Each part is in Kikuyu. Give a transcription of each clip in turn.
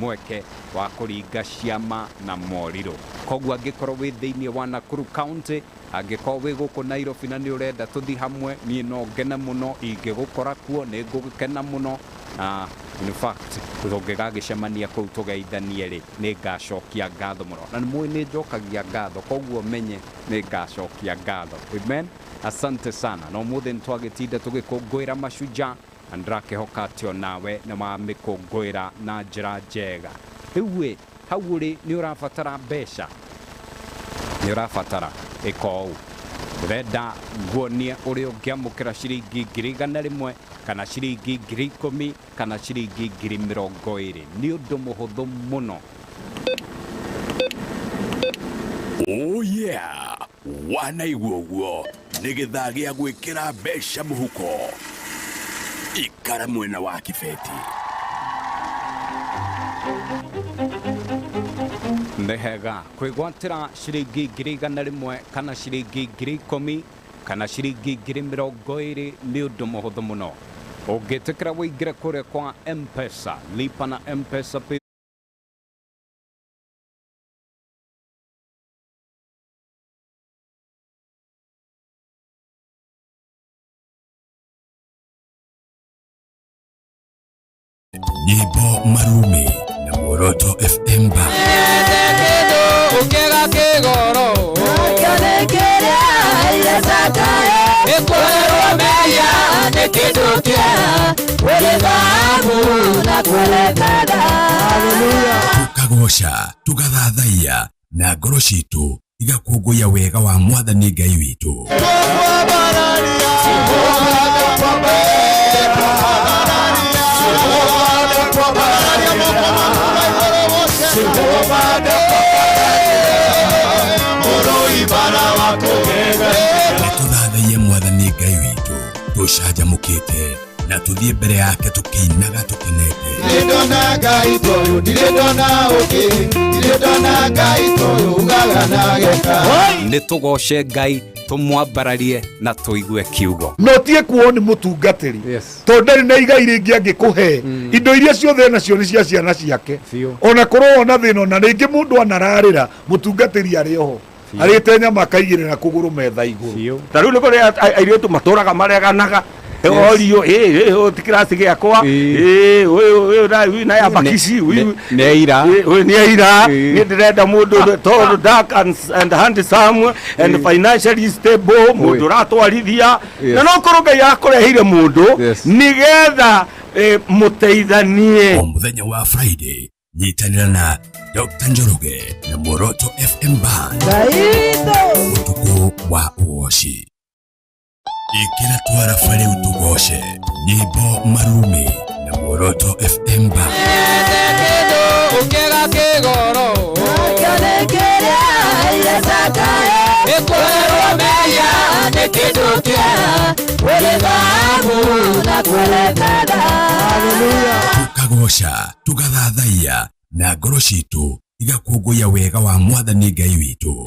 Mweke wa kũringa ciama na morirũ. Koguo angĩkorwo wĩ thĩinĩ wa Nakuru County, angĩkorwo wĩ gũkũ Nairobi na nĩ ũrenda tũthi hamwe, niĩ no ngene mũno ingĩgũkora kuo, nĩ ngũgĩkena mũno. Na in fact tũngĩgagĩcemania kũu tũgeithanie rĩ, nĩ ngacokia ngatho mũno. Na nĩ mũĩ nĩ njokagia ngatho, koguo menye nĩ ngacokia ngatho. Amen. Asante sana. Na ũmũthĩ nĩ twagĩtinda tũgĩkũngũĩra Mashujaa. Na nĩndĩrakĩhoka atĩ o nawe nĩwamĩkũngũĩra na njĩra njega. Rĩu-ĩ, hau ũrĩ nĩũrabatara mbeca? Nĩũrabatara? Ĩka ũũ, ndĩrenda nguonie ũrĩa ũngĩamũkĩra ciringi 100,000, kana ciringi 10,000, kana ciringi 20,000. Nĩ ũndũ mũhũthũ mũno. Oh yeah! Wanaigua ũguo nĩ gĩthaa gĩa gwĩkĩra mbeca mũhuko. Ikara mwena wa kibeti. Nĩ hega kwĩgwatĩra ciringi 100,000 kana ciringi 10,000 kana ciringi 20,000 nĩ ũndũ mũhũthũ mũno. Ũngĩtĩkĩra wĩingĩre kũrĩa kwa M-Pesa, lipa na M-Pesa pay. Nyĩmbo Marumi na Muoroto FM Bar. Tukagoca tugathathaiya na ngoro citũ igakũngũiya wega wa mwathani Ngai witũ. Nĩtũthathaiye mwathani Ngai witũ tũcanjamũkĩte na tũthiĩ mbere yake tũkĩinaga tũkenete. Ndirĩ ndona Ngai toyũ, ndirĩ ndona ũngĩ, ndirĩ ndona Ngai toyũ ugaga na geka. Nĩ tũgoce Ngai, tũmwambararie na tũigue kiugo. No tie kuo nĩ mũtungatĩri tondũ ndarĩ na igai rĩngĩ angĩkũhe. Indo iria ciothe nacio nĩ cia ciana ciake. Ona korwo ona thĩna, ona rĩngĩ mũndũ anararĩra mũtungatĩri arĩ oho arĩte nyama akaigĩrĩra kũgũrũ metha igũrũ. Ta rĩu nĩ kũrĩ airĩtu matũraga mareganaga orio ĩ ti kĩraci gĩakwa, ũyũ na ya bakici. Nĩ aira. Ũyũ nĩ aira. Niĩ ndĩrenda mũndũ tall, dark and handsome and financially stable, mũndũ ũratwarithia. Na no korwo Ngai akũreheire mũndũ nĩgetha mũteithanie. O mũthenya wa Friday nyitanĩra na Dr. Njoroge na Muoroto FM Band ũtukũ wa ũgoci. Ĩkĩra twaraba rĩu tũgoce nyĩmbo Marumi na Muoroto FM Band. Tukagoca tugathathaiya na ngoro citũ igakũngũiya wega wa mwathani Ngai witũ.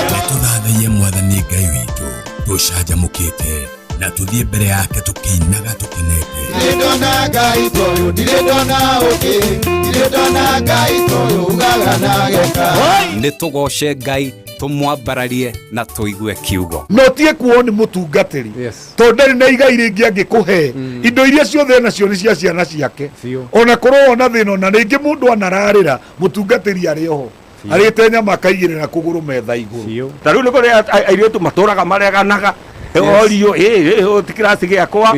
Nĩtũthathaiye mwathani Ngai witũ tũcanjamũkĩte na tũthiĩ mbere yake tũkĩinaga tũkenete. Ndirĩ ndona Ngai toyũ, ndirĩ ndona ũngĩ, ndirĩ ndona Ngai toyũ ugaga na geka. Nĩ tũgoce Ngai, tũmwambararie na tũigue kiugo. No tie kuo nĩ mũtungatĩri tondũ ndarĩ na igai rĩngĩ angĩkũhe. Indo iria ciothe nacio nĩ cia ciana ciake. Ona korwo ona thĩna, ona rĩngĩ mũndũ anararĩra mũtungatĩri arĩ oho arĩte nyama akaigĩrĩra kũgũrũ metha igũrũ. Ta rĩu nĩ kũrĩ airĩtu matũraga mareganaga orio ĩ ti kĩraci gĩakwa,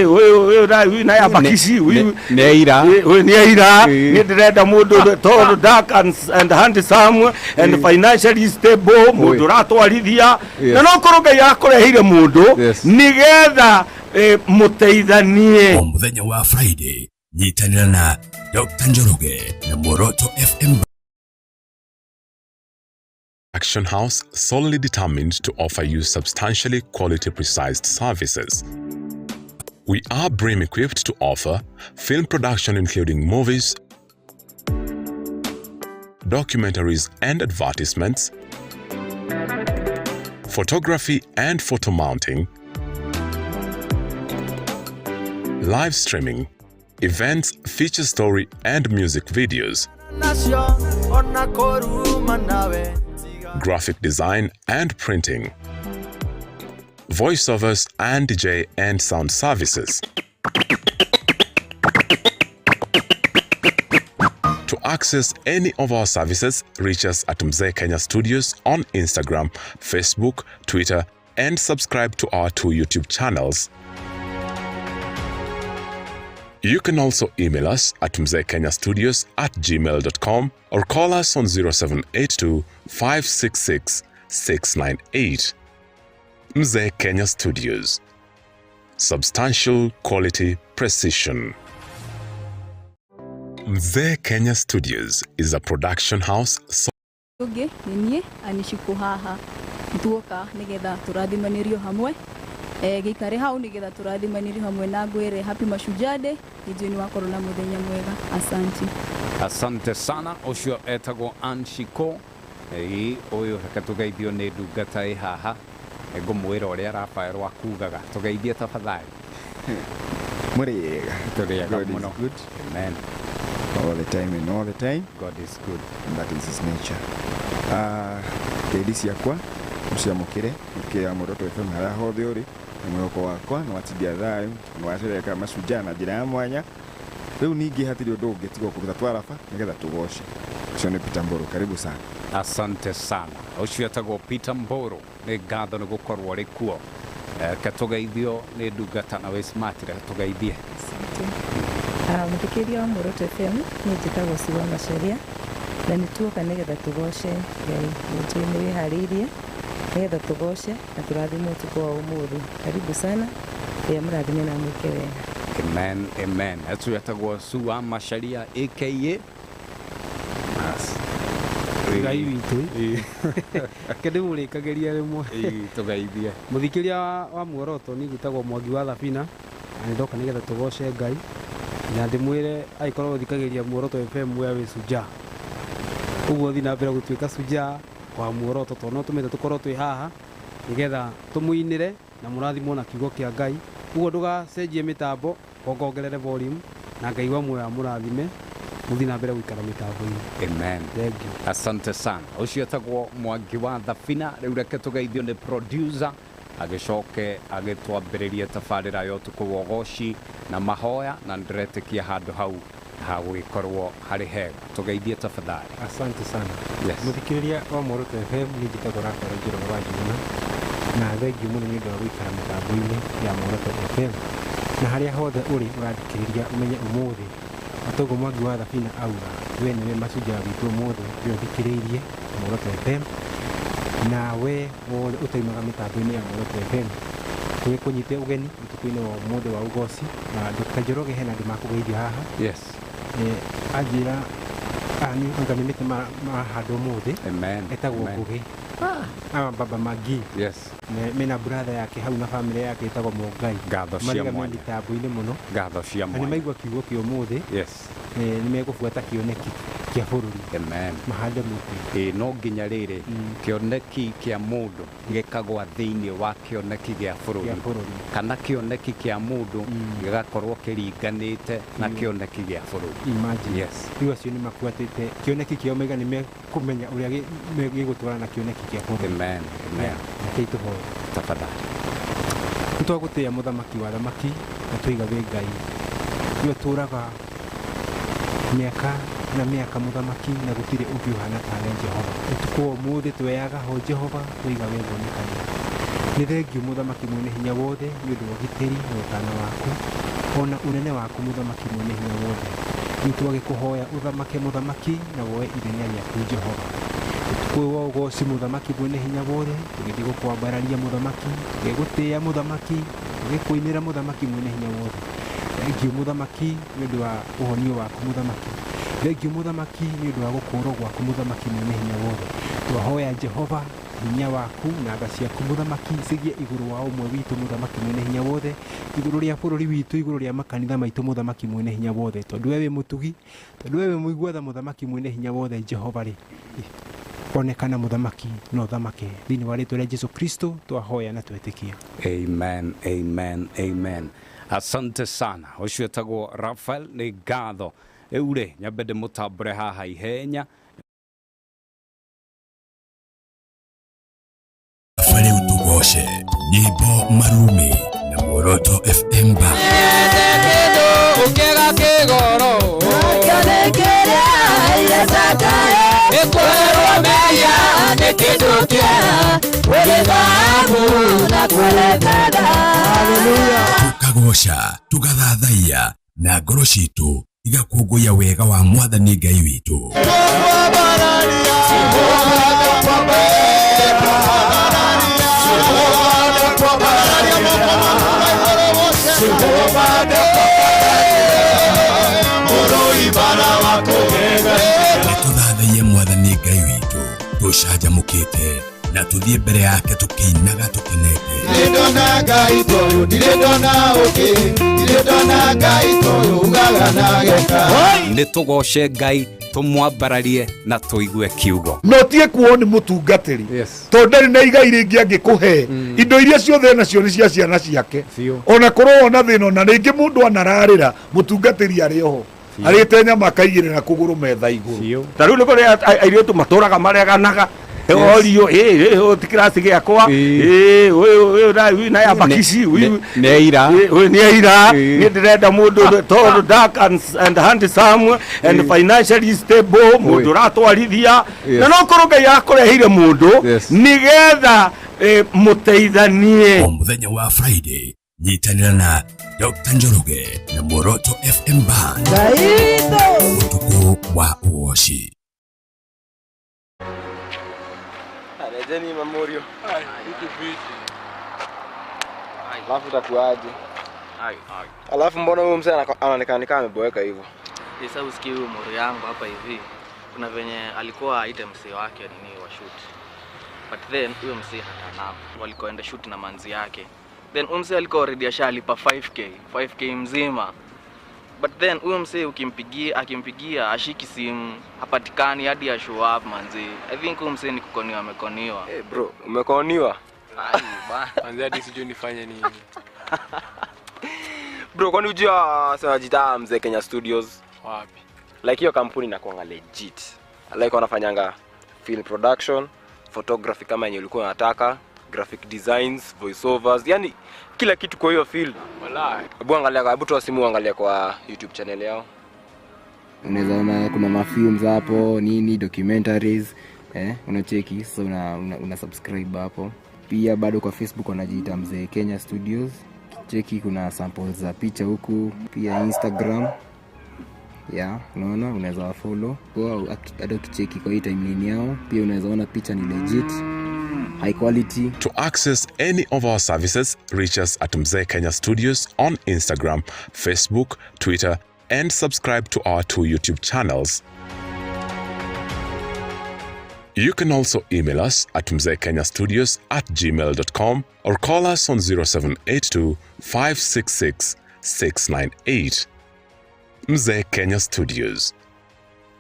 ũyũ na ya bakici. Nĩ aira. Ũyũ nĩ aira. Niĩ ndĩrenda mũndũ tall, dark and handsome and financially stable, mũndũ ũratwarithia. Na no korwo Ngai akũreheire mũndũ nĩgetha mũteithanie. O mũthenya wa Friday nyitanĩra na Dr. Njoroge na Muoroto FM. Action House solely determined to offer you substantially quality precise services. We are brim equipped to offer film production including movies, documentaries and advertisements, photography and photo mounting, live streaming, events, feature story and music videos, graphic design and printing, voiceovers and DJ and sound services. To access any of our services, reach us at Mzee Kenya Studios on Instagram, Facebook, Twitter, and subscribe to our 2 YouTube channels. You can also email us at mzeekenyastudios@gmail.com or call us on 0782 566 698. Mzee Kenya Studios. Substantial quality precision. Mzee Kenya Studios is a production house. Ũngĩ nĩ niĩ Anishiko haha tuoka nĩgetha tũrathimanĩrio hamwe, gĩikare hau nĩgetha tũrathimanĩrio hamwe na ngwĩre happy Mashujaa Day. Nĩnjũĩ nĩ wakorwo na mũthenya mwega. Asante. Asante sana. Ũcio etagwo Anshiko. Ĩĩ, ũyũ reke tũgeithio nĩ ndungata ĩ haha, ngũmwĩra ũrĩa Rafael akugaga. Tũgeithie tafadhali. Mũrĩega. Tũrĩega God is mũno. good. Amen. All the time and all the time. God is good. And that is his nature. Ngeithi ciakwa mũciamũkĩre mũkĩra Muoroto FM harĩa hothe ũrĩ, na mwĩhoko wakwa nĩ watindia thayũ, nĩ wacereka mashujaa na njĩra ya mwanya. Rĩu ningĩ hatirĩ ũndũ ũngĩ tiga kũruta twaraba nĩgetha tũgoce. Ũcio nĩ Peter Mburu, karibu sana. Asante sana. Ũcio etagwo Peter Mburu, nĩ ngatho nĩ gũkorwo ũrĩ kuo. Reke tũgeithio nĩ ndungata na wĩ smart, reke tũgeithie. Mũthikĩria wa Muoroto FM, niĩ njĩtagwo Siwa Macharia na nĩ tuoka nĩgetha tũgoce Ngai. Nĩnjũĩ nĩ wĩharĩirie nĩgetha tũgoce na tũrathime ũtukũ wa ũmũthĩ. Karibu sana, Ngai amũrathime na amwĩke wega. Amen, amen. Ũcio etagwo Sua Macharia aka As. Ngai witũ. Reke ndĩmũrĩkagĩria rĩmwe. Tũgeithie. Mũthikĩria wa Muoroto, niĩ njĩtagwo Mwangi wa Thabina na nĩndoka nĩgetha tũgoce Ngai na ndĩmwĩre angĩkorwo ũthikagĩria Muoroto FM we wĩ shujaa, ũguo thiĩ na mbere gũtuĩka shujaa wa Muoroto tondũ no tũmĩte tũkorwo twĩ haha nĩgetha tũmũinĩre na mũrathimwo na kiugo kĩa Ngai. Ũguo ndũgacenjie mĩtambo, wongongerere volume na Ngai wa muoyo amũrathime, mũthiĩ na mbere gũikara mĩtambo-inĩ. Amen. Thank you. Asante sana. Ũcio etagwo Mwangi wa Thabina. Rĩu reke tũgeithio nĩ producer agĩcoke agĩtwambĩrĩrie tabarĩra ya ũtukũ wa ũgoci na mahoya, na ndĩretĩkia handũ hau hagũgĩkorwo harĩ hega. Tũgeithie tafadhali. Asante sana. Yes. Mũthikĩrĩria wa Muoroto FM, niĩ njĩtagwo Rafael Njoroge wa Njuguna na thengiũ mũno nĩ ũndũ wa gũikara mĩtambo-inĩ ya Muoroto FM, na harĩa hothe ũrĩ ũrathikĩrĩria ũmenye ũmũthĩ toguo Mwangi wa Thabina auga we nĩwe mashujaa witũ ũmũthĩ ũrĩa ũthikĩrĩirie Muoroto FM, na we wothe ũtaimaga mĩtambo-inĩ ya Muoroto FM tũgĩkũnyite ũgeni ũtukũ-inĩ wa ũmũthĩ wa ũgoci. Na Dr. Njoroge hena andũ makũgeithia haha. Yes. Anjĩra anga nĩ mĩtĩ marahanda ũmũthĩ. Amen. Etagwo Amen. Ngũgĩ. Baba Magi. Yes. Mena brother yake hau na family yake ĩtagwo Mũngai. Ngatho cia Marĩga me mwanya. mĩtambo-inĩ mũno. Ngatho cia Na nĩ mwanya. maigua kiugo kĩa ũmũthĩ. Yes. Nĩ megũbuata kĩoneki kĩa bũrũri. Amen. Mahande mũtĩ. Ĩ, no nginya rĩrĩ kĩoneki kĩa mũndũ gĩkagwa thĩinĩ wa kĩoneki gĩa bũrũri. Kĩa bũrũri. Kana kĩoneki kĩa mũndũ gĩgakorwo kĩringanĩte na kĩoneki gĩa bũrũri. Imagine. Yes. Rĩu acio nĩ mabuatĩte kĩoneki kĩao, maiga nĩ mekũmenya ũrĩa gĩgũtwarana na kĩoneki kĩa bũrũri. Amen. Amen. Yeah. Rekei tũhoe. Tafadhali. Nĩ twagũtĩĩa mũthamaki wa thamaki na tũiga wĩ Ngai. Nĩwe ũtũũraga mĩaka na mĩaka mũthamaki, na gũtirĩ ũngĩ ũhana tawe Jehova. Ũtukũ wa ũmũthĩ tweyaga ho Jehova, tũiga wĩ mwonekani. Nĩ thengiũ mũthamaki mwene hinya wothe nĩ ũndũ wa ũgitĩri na ũtana waku, ona ũnene waku mũthamaki mwene hinya wothe. Rĩu twagĩkũhoya ũthamake mũthamaki na woe ithenya rĩaku Jehova. Ũtukũ ũyũ wa ũgoci mũthamaki mwene hinya wothe, tũgĩthiĩ gũkwambararia mũthamaki, tũgĩgũtĩĩa mũthamaki, tũgĩkũinĩra mũthamaki mwene hinya wothe. Thengiũ mũthamaki nĩ ũndũ wa ũhonio waku mũthamaki. Thengiũ mũthamaki nĩ ũndũ wa gũkũũrwo gwaku mũthamaki mwene hinya wothe. Twahoya Jehova Hinya waku na tha ciaku mũthamaki cigie igũrũ wa ũmwe witũ mũthamaki mwene hinya wothe, igũrũ rĩa bũrũri witũ, igũrũ rĩa makanitha maitũ mũthamaki mwene hinya wothe, tondũ we wĩ mũtugi, tondũ we wĩ mũigua tha mũthamaki mwene hinya wothe. Jehova rĩ, onekana mũthamaki na ũthamake thĩinĩ wa rĩtwa rĩa Jesu Kristo twahoya na twetĩkia. Amen, amen, amen. Asante sana. Ũcio etagwo Rafael, nĩ ngatho. Rĩu rĩ, nyambe ndĩmũtambũre haha ihenya. Rĩu tũgoce nyĩmbo marumi na Muoroto FM ba tukagoca tugathathaiya na ngoro citũ igakũngũiya wega wa mwathani Ngai witũ. Nĩtũthathaiye mwathani Ngai witũ tũcanjamũkĩte na tuthiĩ mbere yake tũkĩinaga tũkenete. Ndirĩ ndona Ngai toyũ, ndirĩ ndona ũngĩ, ndirĩ ndona Ngai toyũ ugaga na geka. Nĩ tũgoce Ngai, tũmwambararie na tũigue kiugo. No tie kuo nĩ mũtungatĩri, tondũ ndarĩ na igai rĩngĩ angĩkũhe. Indo iria ciothe nacio nĩ cia ciana ciake. Ona korwo wona thĩna, ona rĩngĩ mũndũ anararĩra, mũtungatĩri arĩ oho arĩte nyama akaigĩrĩra kũgũrũ metha igũrũ. Ta rĩu nĩ kũrĩ airĩtu matũraga mareganaga. Orio ti kĩraci gĩakwa, ũyũ na ya bakici, nĩ aira, nĩ aira, niĩ ndĩrenda mũndũ tall, dark and handsome and financially stable, mũndũ ũratwarithia. Na no korwo Ngai akũreheire mũndũ nĩgetha mũteithanie. O mũthenya wa Friday nyitanĩra na Dr. Njoroge na Muoroto FM Band ũtukũ wa ũgoci. Rejeni Mamorio. Alafu utakuaje? Alafu mbona huyu mzee anaonekana kama ameboeka hivyo? Sasa usikie huyu mori yangu hapa hivi. Kuna venye alikuwa aite msee wake nini wa shoot. But then huyo msee hatana. Walikoenda shoot na manzi yake. Then huyo msee alikuwa already ashalipa 5k, 5k mzima. But then huyo msee ukimpigia, akimpigia ashiki simu, hapatikani hadi ya show up manzi. I think huyo msee ni kukoniwa, amekoniwa. Eh, bro, umekoniwa? Ai bana. Manzi hadi sijui nifanye nini. Bro, kwani unajua sasa jita Mzee Kenya Studios? Wapi? Like hiyo kampuni inakuanga legit. Like wanafanyanga film production, photography kama yenye ulikuwa unataka, graphic designs, voiceovers, yani kila kitu kwa hiyo field. Walai. Hebu angalia, hebu toa simu angalia kwa YouTube channel yao. Unaweza ona kuna mafilms hapo, nini documentaries, unacheki, sasa una subscribe hapo. Pia bado kwa Facebook wanajiita Mzee Kenya Studios. Cheki kuna samples za picha huku, pia Instagram. Yeah, unaona unaweza follow. Kwa hata ukicheki kwa hii timeline yao, pia unaweza ona picha ni legit, high quality. To access any of our services, reach us at Mzee Kenya Studios on Instagram, Facebook, Twitter, and subscribe to our 2 YouTube channels. You can also email us at mzeekenyastudios@gmail.com or call us on 0782 566 698. Mzee Kenya Studios.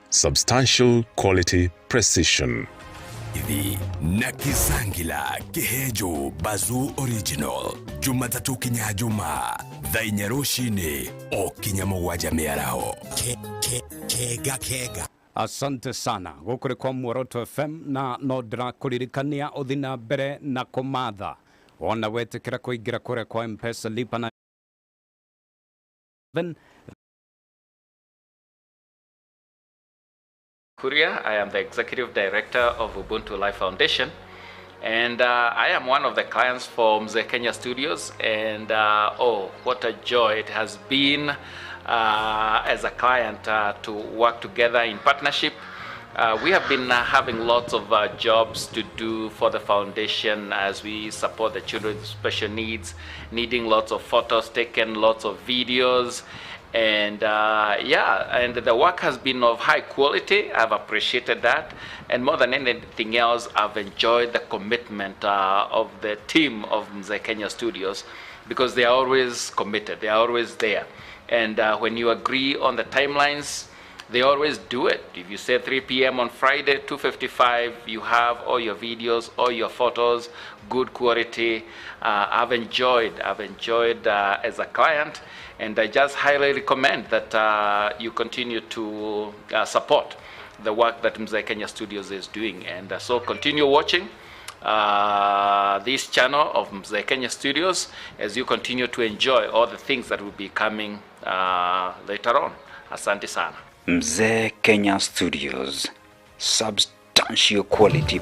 Substantial quality precision. Ithi na Kisangila Kihejo Bazu Original Jumatatu kinya Juma thaa inya rũcinĩ o kinya mũgwanja mĩaraho. Kega kega. Asante sana. Gũkũ nĩ kwa Muoroto FM na no ndĩrakũririkania ũthiĩ na mbere na kũmatha. Wona wetĩkĩra kũingĩra kũrĩa kwa M-Pesa lipa na Kuria. I am the Executive Director of Ubuntu Life Foundation, and I am one of the clients for Mzee Kenya Studios, and oh, what a joy it has been as a client to work together in partnership. We have been having lots of jobs to do for the foundation as we support the children with special needs, needing lots of photos taken, lots of videos. And yeah, and the work has been of high quality. I've appreciated that. And more than anything else, I've enjoyed the commitment of the team of Mzee Kenya Studios, because they are always committed. They are always there. And when you agree on the timelines, they always do it. If you say 3 p.m. on Friday, 2:55, you have all your videos, all your photos, good quality. I've enjoyed as a client, and I just highly recommend that you continue to support the work that Mzee Kenya Studios is doing. And so continue watching this channel of Mzee Kenya Studios as you continue to enjoy all the things that will be coming later on. Asante sana. Mzee Kenya Studios, substantial quality.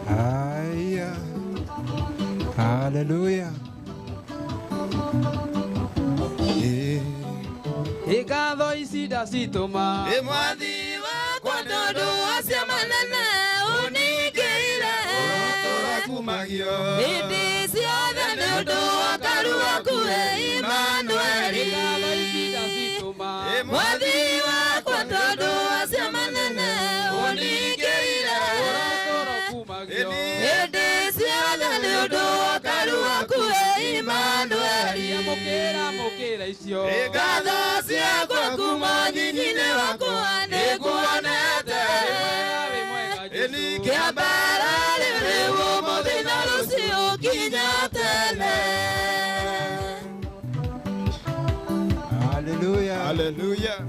Haya. Hallelujah. Ikatho ici ndacitũma mwathi wakwa tondũ acio manene ũningĩire hĩndĩ ciothe nĩ ũndũ wa karu waku Emmanueli mwathi wakwa tondũ acio manene ũningĩire hĩndĩ ciothe nĩ ũndũ wa karu waku Emmanueli Mũkĩra icio ngatho ciakwa kuma nyinyi-inĩ wakwa nĩnguonete kĩambara rĩu ũmũthĩ na rũciũ nginya tene. Hallelujah. Hallelujah.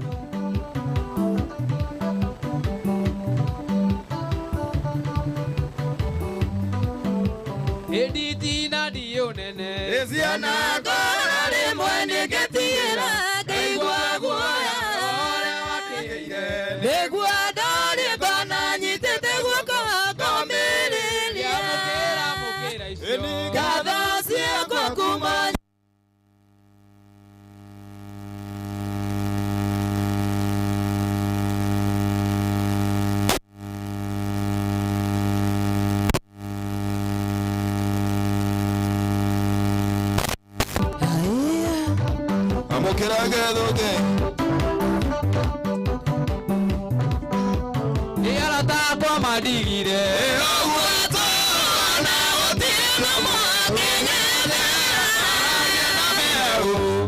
Editina ndionene Ciana ngora rĩmwe nĩngetigĩra ngaigua guoya nĩguo ndarĩ ngona nyitĩte guoko ngomĩrĩria ngatho ciakwa kuma Arata akwa mandigire ũguo tũna gũtirĩ na mwakinyĩra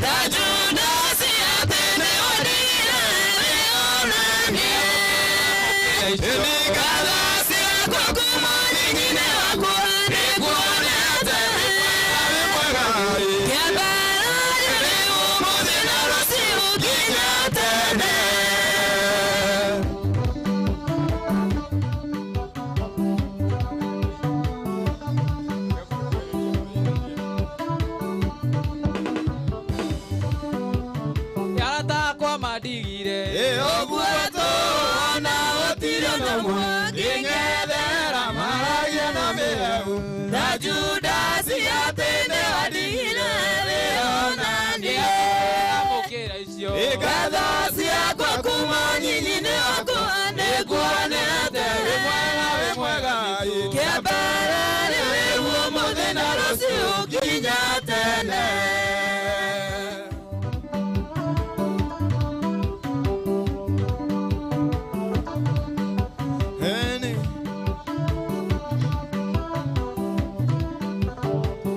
ta Judasi atĩ nĩũndigire wĩonanie ngatho ciakwa kuma nyinyi-inĩ wakwa nĩnguonete kĩambara rĩu ũmũthĩ na rũciũ nginya tene. Arata akwa mandigire ũguo tũna gũtirĩ na mwakinyethera maragia na mĩhehu ta Judasi atĩ nĩwandigire wĩonanie Mũkĩra icio ngatho ciakwa kuma nyinyi-inĩ wakwa nĩnguonete kĩambara rĩu ũmũthĩ na rũciũ nginya tene.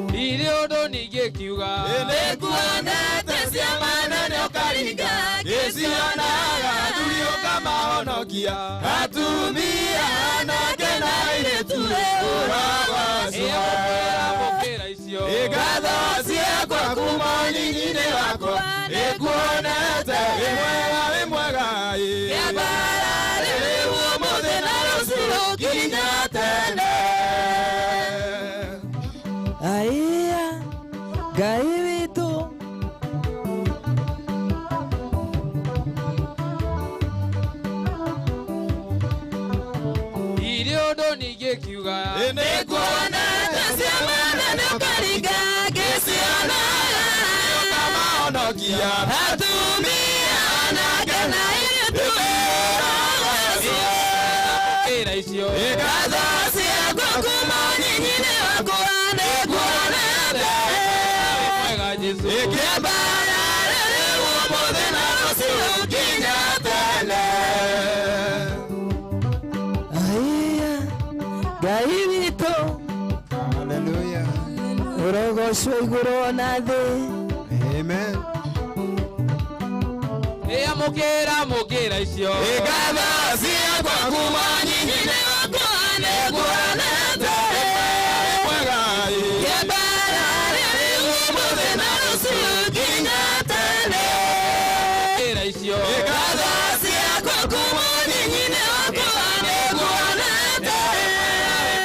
Ndirĩ ũndũ ningĩkiuga Nĩnguonete ciama nene ũkaringa ngĩcionaga athuri ũkamahonokia atumia anake na airĩtu ũrogocwo Mũkĩra icio ngatho ciakwa kuma nyinyi-inĩ wakwa nĩnguonete wĩ mwega kĩambara rĩu ũmũthĩ na rũciũ nginya tene. Aiya Ngai witũ Ndirĩ ũndũ ningĩkiuga Nĩnguonete ciama nene ũkaringa ngĩcionaga ũkamahonokia atumia anake na airĩtu ũrogocwo Ĩkĩambarara rĩu ũmũthĩ na rũciũ nginya tene. Aiya, Ngai witũ. Hallelujah. Ũrogocwo igũrũ ona thĩ. Amen. Amũkĩra mũkĩra icio. Ngatho ciakwa kuma nyinyi-inĩ wakwa nĩnguonete. Kĩambarara rĩu ũmũthĩ na rũciũ nginya tene. Mũkĩra icio. Ngatho ciakwa kuma nyinyi-inĩ wakwa nĩnguonete.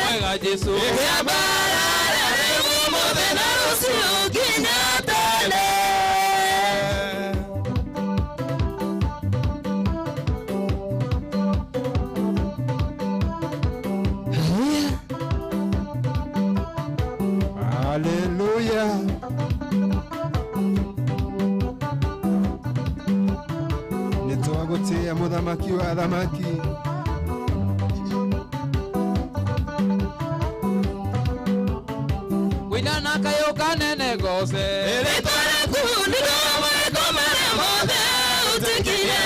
Mwega Jesu. Kĩambarara rĩu ũmũthĩ na rũciũ nginya tene. Hallelujah. Nĩtwagũtĩĩa mũthamaki wa athamaki. Ngũina na kayũ kanene goce. Rĩtwa rĩaku nĩrĩo mawĩko marĩa mothe ũnjĩkĩire.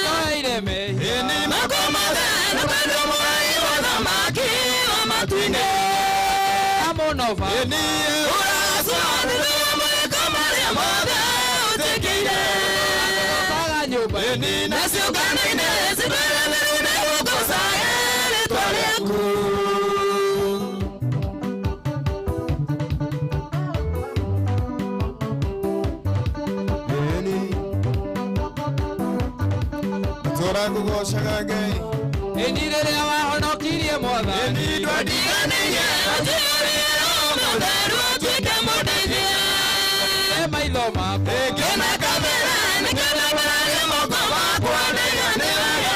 Njoheire mehia. Makwa mothe na bado mwai wa thamaki wa matu-inĩ. Mũno baba. Ũracwo nĩrĩo mawĩko marĩa mothe ũnjĩkĩire. Gocaga nyũmba. Na ciũngano-inĩ citwĩre nĩgũgocage rĩtwa rĩaku. Ĩni. Tũra kũgocaga Ngai. Ĩni rĩrĩa wahonokirie mwathani. Ndwatiganĩirie wanjiyũrie Roho Mũtheru ũtuĩke mũndeithia. E maitho makwa. Ngĩona kabere nĩkĩonanagia moko makwa nĩiga nĩ wega.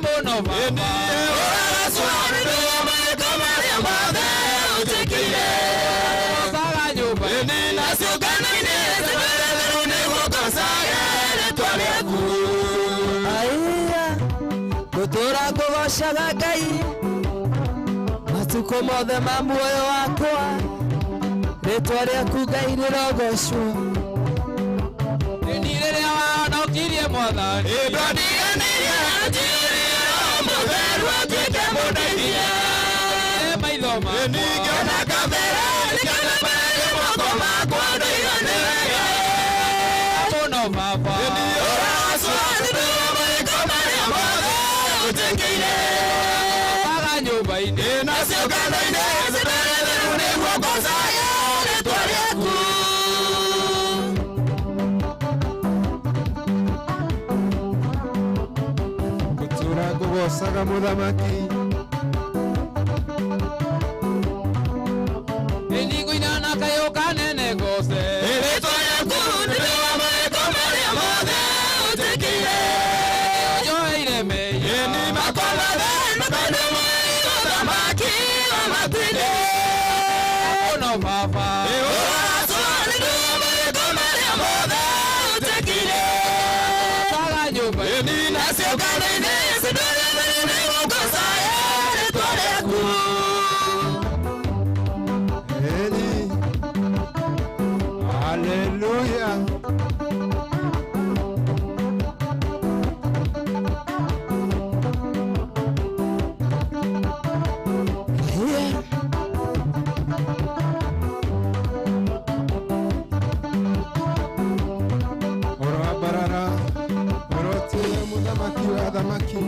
Mũno baba. Ũracwo nĩrĩo mawĩko marĩa mothe ũnjĩkĩire. Gocaga nyũmba. Na ciũngano-inĩ citwĩre nĩgũgocage rĩtwa rĩaku. Aiya, ngũtũũra ngũgocaga Ngai matukũ mothe ma muoyo wakwa. Rĩtwa rĩaku Ngai rĩrogocwo. Ĩni rĩrĩa wahonokirie mwathani. Ndwatiganĩirie wanjiyũrie Roho Mũtheru ũtuĩke mũndeithia. E maitho makwa. Ngĩona kabere nĩkĩonanagia moko makwa ndoiga nĩ wega. Mũno baba. Ũracwo nĩrĩo mawĩko marĩa mothe ũnjĩkĩire. Gocaga nyũmba-inĩ. Na ciũngano-inĩ citwĩre nĩguo ngocage rĩtwa rĩaku. Ngũtũũra ngũgocaga mũthamaki. Ĩni ngũina na kayũ kanene goce. Rĩtwa rĩaku nĩrĩo mawĩko marĩa mothe ũnjĩkĩire. Njoheire mehia. Makwa mothe na bado mwai wa thamaki wa matu-inĩ. Mũno baba. Ũracwo nĩrĩo mawĩko marĩa mothe ũnjĩkĩire. Gocaga nyũmba. Na ciũngano-inĩ citwĩre nĩguo ngocage rĩtwa rĩaku. Ĩni. Hallelujah. Ũroambarara, ũrotĩe mũthamaki wa athamaki.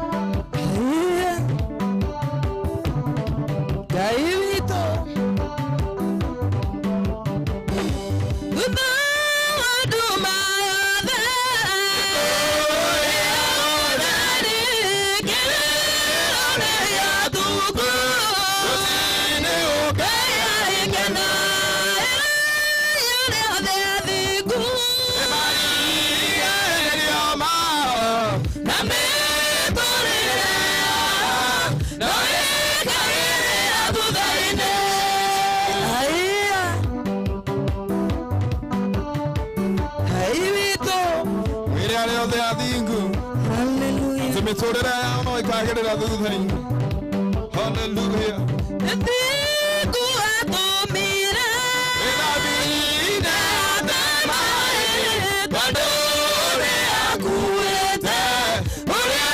Aiya, Ngai witũ. Thutha wa nduma yothe, ũtheri kĩrĩro gĩatukũ. Ngai arĩkena arĩa othe athingu. Na mĩtũrĩre yao no ĩkaagĩrĩra thutha-inĩ. Aiya, Ngai witũ. Mwĩre arĩa othe athingu Hallelujah. atĩ mĩtũrĩre yao no ĩkagĩrĩra thutha-inĩ. Hallelujah. Thingu atũmire tondũ ũrĩa akuĩte ũrĩa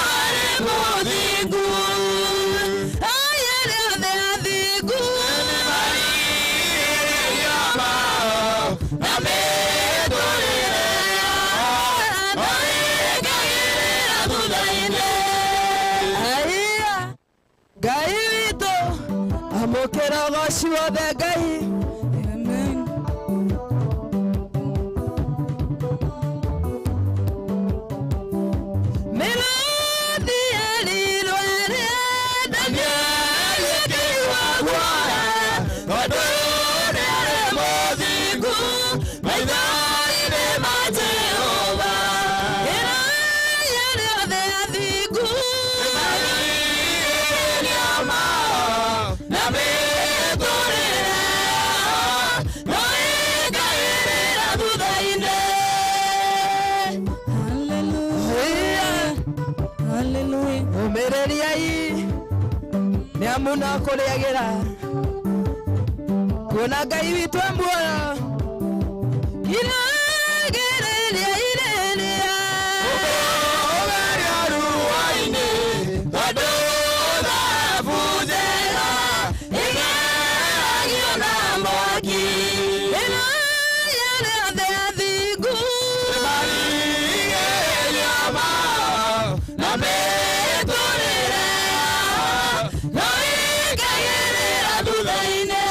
warĩ mũthingu aya rĩothe athingu na mĩtũrĩre no ĩkagĩrĩra thutha-inĩ. Aiya, Ngai witũ amũkĩra ũgoci wothe Ngai. Amen. Mĩrũthi yerirwo ĩrĩa Danieli ĩkĩigua guoya tondũ nĩarĩ mũthingu maitho-inĩ ma Jehova. Ĩra rĩothe athingu na mĩtũrĩre no ĩkaĩrĩra thutha-inĩ. Hallelujah. Hallelujah. Ũmĩrĩriai nĩ amu no kũrĩagĩra kuona Ngai witũ e muoyo. Iragĩrĩria irĩrĩa Ũgeria ruainĩ tondũ thahabu njega ĩgeragio na mwaki. Ĩra rĩothe athingu marigĩrĩria mao na mĩtũrĩre no ĩkaĩrĩra thutha-inĩ.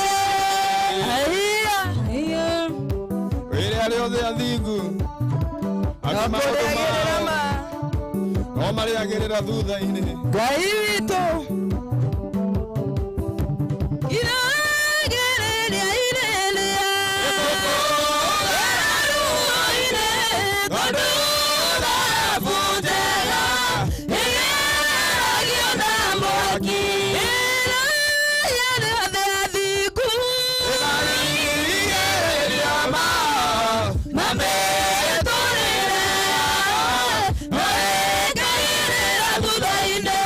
Aiya, Aiya. Wĩre arĩa othe athingu no atĩ maũndũ kũrĩagĩrĩra mao ma no marĩagĩrĩra thutha-inĩ. Ngai witũ. Iragĩrĩria irĩrĩa ruo-inĩ tondũ thahabu njega ĩgeragio na mwaki. Ĩra rĩothe athingu Marigĩrĩria mao na mĩtũrĩre no ĩkaĩrĩra thutha-inĩ.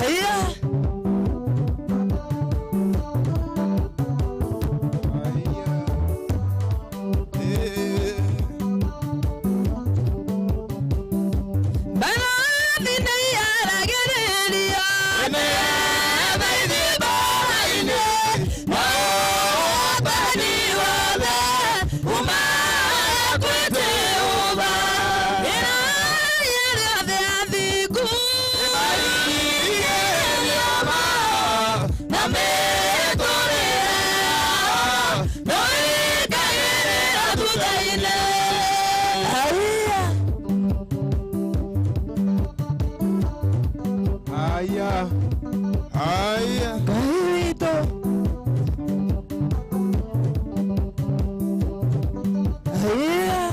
Aiya. Mbarathi nĩiyaragĩrĩria nĩgetha mbaara-inĩ na ũhootani wothe umaga kwĩ Jehova. Ĩra rĩothe athingu marigĩrĩria mao na mĩtũrĩre no ĩkaĩrĩra thutha-inĩ. Aiya. Aya. Aya. Ngai witũ. Aiya.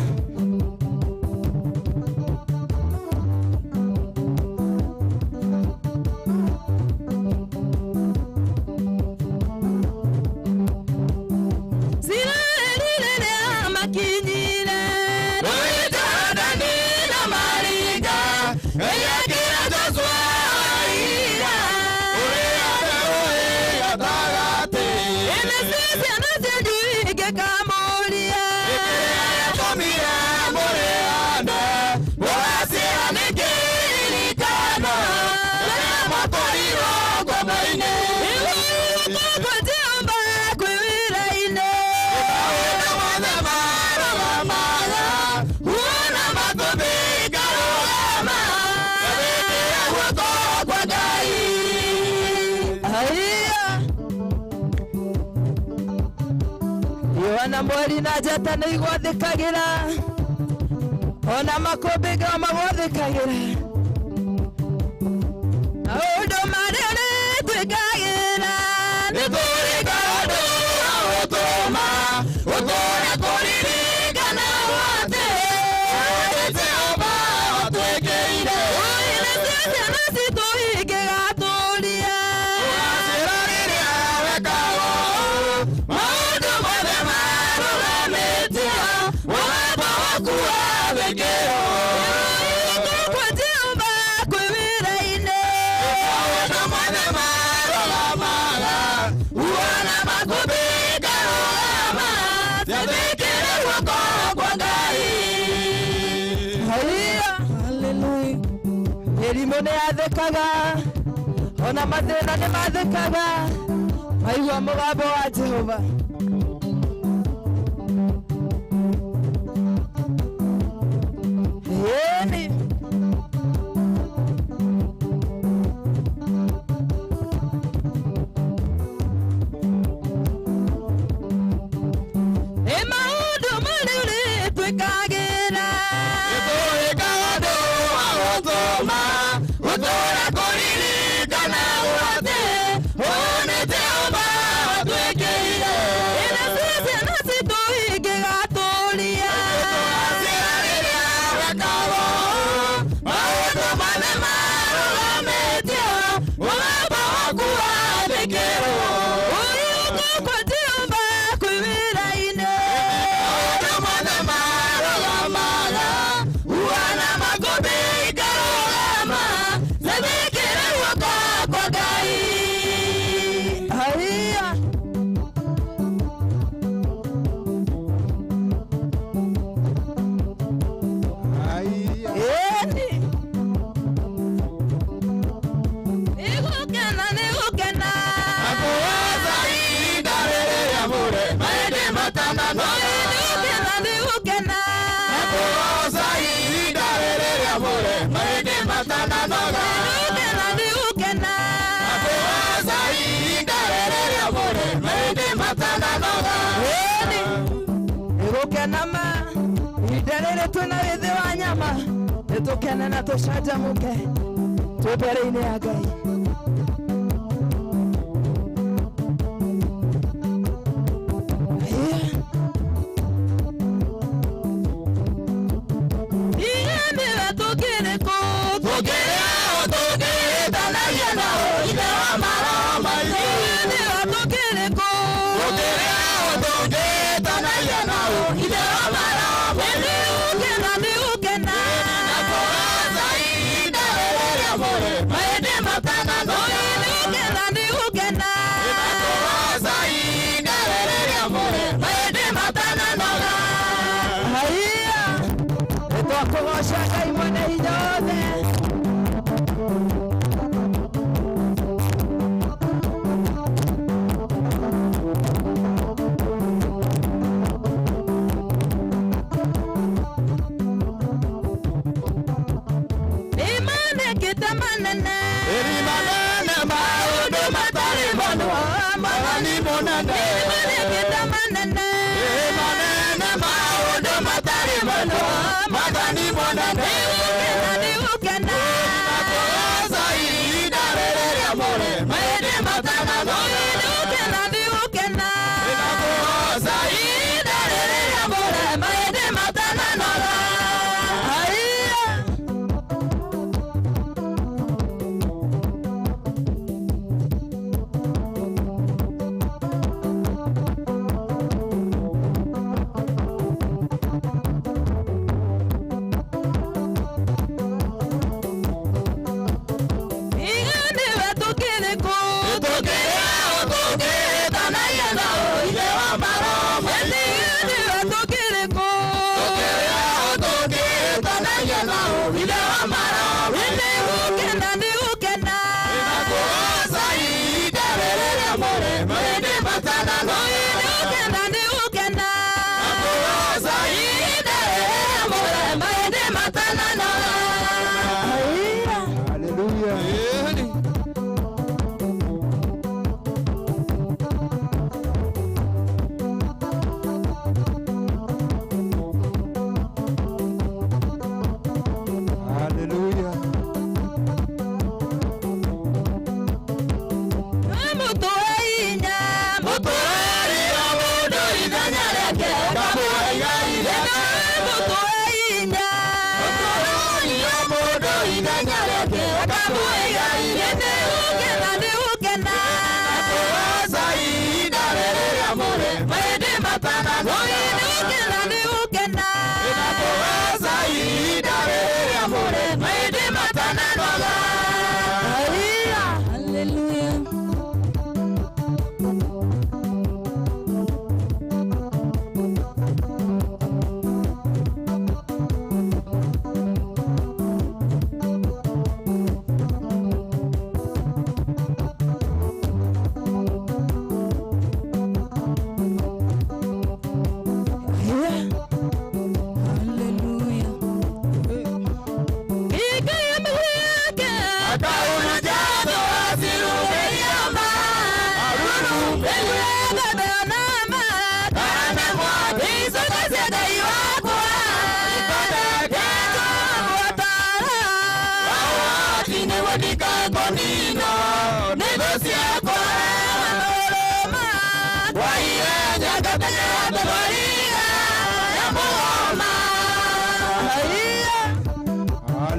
Isiraeli rĩrĩa makinyire Rũĩ Jorodani na maringa Ngai akĩra Joshua ihinga ũrĩa rũĩ gatagatĩ ĩndĩ ci ciana cianyu ingĩkamũria Gĩtũmire mũrĩane mũgaciĩra nĩkĩ ririkano rĩrĩa mwatwarirwo ngoma-inĩ Igũrũ Jehova kwĩ wĩra-inĩ Maũndũ mothe marũgamaga Kuona makũmbĩ ngarũgama Ngabĩtie guoko kwa Ngai. Aiya. Riũa na mweri na njata nĩ igwathĩkagĩra ona makũmbĩ ngao magwathĩkagĩra Maũndũ marĩa ũrĩtwĩkagĩra Nĩ kũrĩ kaũndũ gagũtũma ũtũũre kũririkana atĩ Jehova atwĩkĩire. Nacio ciana citũ ingĩgatũria Ũgacĩra rĩrĩa wekaga ũũ maũndũ mothe marũgamĩtio mũgambo waku wathĩkĩrwo. Kwa Jehova kwĩ wĩra-inĩ. Mĩrimũ nĩ yathĩkaga, ona mathĩna nĩ mathĩkaga, maigua mũgambo wa Jehova. Ĩni. Nĩ maũndũ marĩa ũrĩtwĩkagĩra. Nĩtũĩkaga ũndũ wa gũtũma gũtũũra kũririkana atĩ ũũ nĩ Jehova watwĩkĩire. Ĩna ciana citũ ingĩgatũria. Tũgacĩra rĩrĩa wekagwo maũndũ mothe marũgamĩtio, mũgambo waku wathĩkĩrwo. Ũriũko kwa Jehova kwĩ wĩra-inĩ. Maũndũ mothe marũgamaga, uana makũmbĩ ikarũgama, ciathĩkĩre guoko kwa Ngai. Haiya. Ĩni. Nĩgũkena, nĩgũkena. Nakuwaza ihinda rĩrĩa mũrĩ maĩndĩ matananoga. Nĩgũkena, nĩgũkena. Nakuwaza ihinda rĩrĩa mũrĩ maĩndĩ matananoga. Nĩgũkena, nĩgũkena. Nakuwaza ihinda rĩrĩa mũrĩ maĩndĩ matananoga. Ĩni. Nĩgũkena ma. Ihinda rĩrĩ twĩna wĩthĩ wa nyama, nĩtũkene na tũcanjamũke twĩ mbere-inĩ ya Ngai. Iga nĩwe tũkĩrĩ kũ? Tũkĩrĩ aũ tũngĩĩtanagia nao, Ithe wa maroho maitũ? Iga nĩwe tũkĩrĩ kũ? Tũkĩrĩ aũ tũngĩĩtanagia nao, Ithe wa maroho maitũ? Nĩgũkena, nĩgũkena. Nakuwaza ihinda rĩrĩa mũrĩ maĩndĩ matananoga. Nĩgũkena, nĩgũkena. Nakuwaza ihinda rĩrĩa mũrĩ maĩndĩ matananoga. Haiya. Nĩtwakũgoca Ngai mwene hinya wothe. Nĩmanĩkĩte manene. Ĩrima nene maũndũ matarĩ monwo, Mwathani mũnene. Nĩmanĩkĩte manene. Ĩrima nene maũndũ matarĩ monwo, Mwathani mũnene. Nĩgũkena, nĩgũkena. Nakuwaza ihinda rĩrĩa mũrĩ maĩndĩ matananoga. Nĩgũkena, nĩgũkena. Nakuwaza ihinda rĩrĩa mũrĩ maĩndĩ matananoga. Haiya. Iga nĩwe tũkĩrĩ kũ? Tũkĩrĩ aũ tũngĩĩtanagia nao, Ithe wa maroho maitũ? Iga nĩwe tũkĩrĩ kũ? Tũkĩrĩ aũ tũngĩĩtanagia nao, Ithe wa maroho maitũ? Nĩgũkena, nĩgũkena. Nakuwaza ihinda rĩrĩa mũrĩ maĩndĩ matananoga. Nĩgũkena, nĩgũkena. Nakuwaza ihinda rĩrĩa mũrĩ maĩndĩ matananoga. Haiya. Haleluya. Haleluya.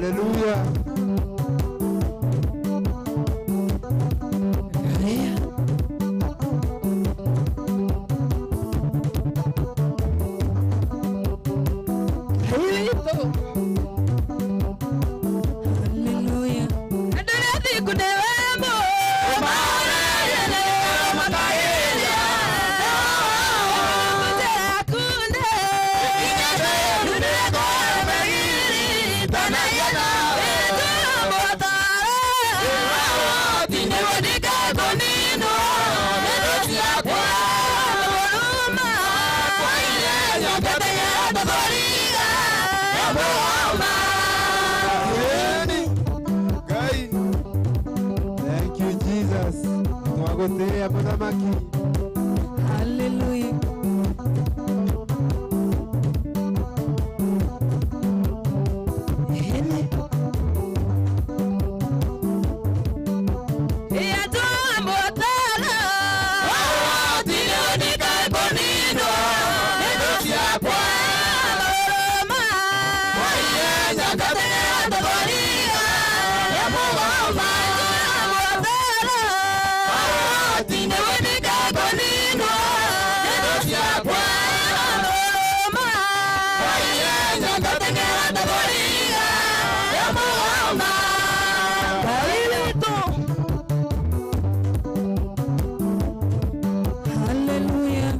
Hallelujah. Hallelujah. Thank you, Jesus. Twagotea muthamaki. Hallelujah. Hallelujah.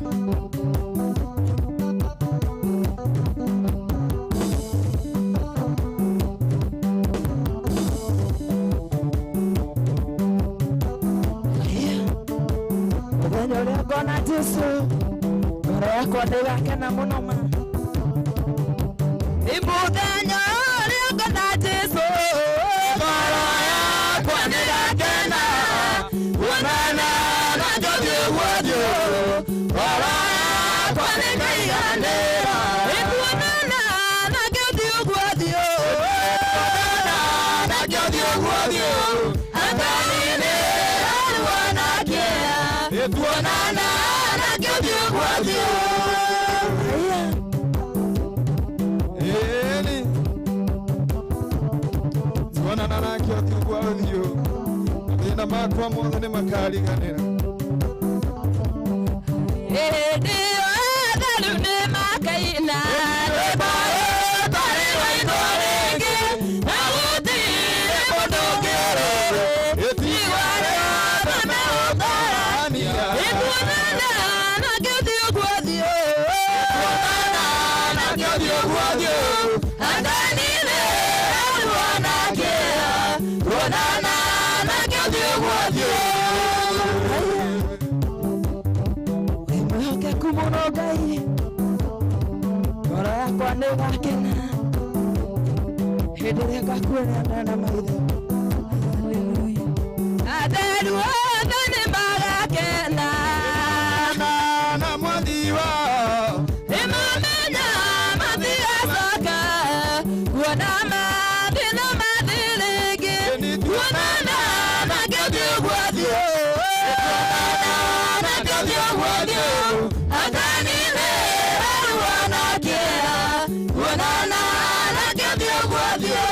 Mũthenya ũrĩa ngona Jesũ, ngoro yakwa ndĩgakena mũno ma. Mũthenya ũrĩa ngona Jesũ, ngoro yakwa nĩgakena, kuonana na ũthiũ kwa ũthiũ, ngoro yakwa nĩkaiganĩra. Kuonana nake ũthiũ kwa ũthiũ, kuonana nake ũthiũ kwa ũthiũ, akaninĩra ruo na kĩeha, kuonana nake ũthiũ kwa ũthiũ. Ĩni. Tuonana nake ũthiũ kwa ũthiũ. Mathĩna makwa mothe nĩmakariganĩra. Hĩndĩ ĩyo atheru nĩmakaina rwĩmbo rũtarĩ rwainwo rĩngĩ, na gũtirĩ mũndũ ũngĩrũĩ, tigwa rĩothe megũtarania. Kuonana nake ũthiũ kwa ũthiũ, kuonana nake ũthiũ kwa ũthiũ, akaninĩra ruo na kĩeha, kuonana nake ũthiũ kwa ũthiũ. Wĩ mwĩhokeku mũno Ngai, ngoro yakwa nĩĩgakena hĩndĩ ĩrĩa ngakuona na maitho. Atheru othe nĩmagakena na mwathi wao, nĩmamenya matigacoka kuona mathĩna mathĩ rĩngĩ, kuonana nake ũthiũ kwa ũthiũ, kuonana nake ũthiũ kwa ũthiũ, akaninĩra ruo na kĩeha, kuonana nake ũthiũ kwa ũthiũ.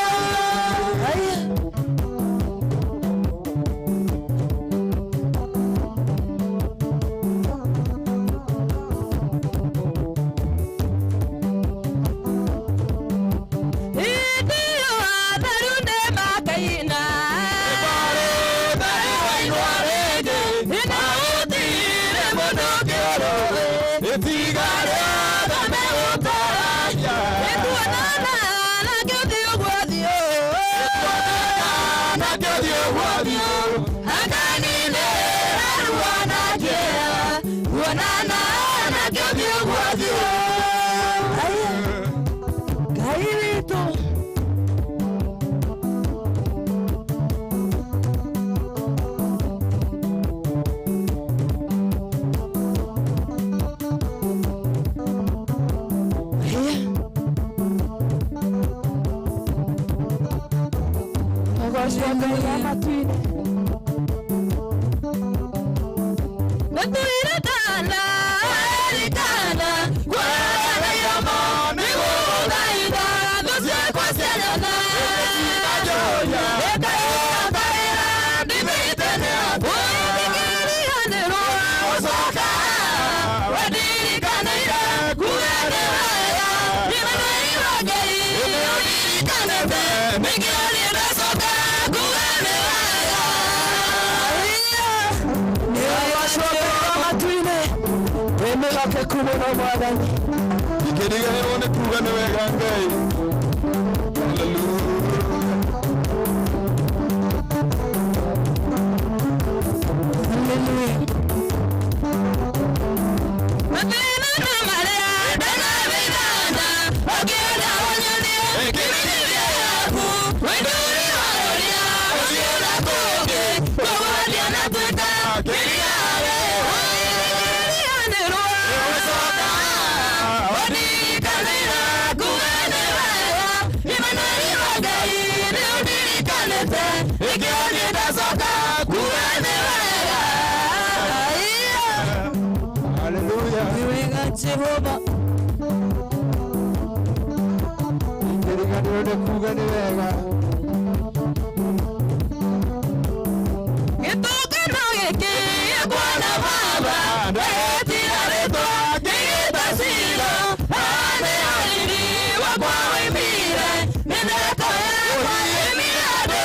Hĩndĩ ĩyo atheru nĩmakaina rwĩmbo rũtarĩ rwainwo rĩngĩ, na gũtirĩ mũndũ ũngĩrũĩ, tiga rĩothe megũtarania. Kuonana nake ũthiũ kwa ũthiũ, kuonana nake ũthiũ kwa ũthiũ, akaninĩra ruo na kĩeha, kuonana nake ũthiũ kwa ũthiũ. Ngai witũ. Ũgocwo Ngai wa matu-inĩ. Nĩtwĩrĩkana, ĩrĩkana, kuonana iromo nĩgũgũthaitha, thũ ciakwa cianyona. Mũno Mwathani. Ingĩriganĩrwo nĩ kuga nĩ wega Ngai. Hallelujah. Mathĩna na marĩa ndanathĩnana, ũngĩenda ũnyonie kĩmenyithia gĩaku, wendũri wa rũrĩa ũthiĩ na kũngĩ, kũgwatia na tuĩka kĩria we. Ũngĩriganĩrwo nĩgũcoka, ũndirikanĩra kuga nĩ wega, Imanueli wa Ngai nĩ ũndirikanĩte, nĩkĩo niĩ ndacoka kuga nĩ wega. Hallelujah. Nĩ wega Jehova. Ingĩriganĩrwo nĩ kuga nĩ wega. Gĩtũngano gĩkĩ gĩkuona baba, ndetira rĩtwa ngĩgĩta cira, haha nĩ ariri wakwa woimire, nĩ ndeko yakwa yoimire andũ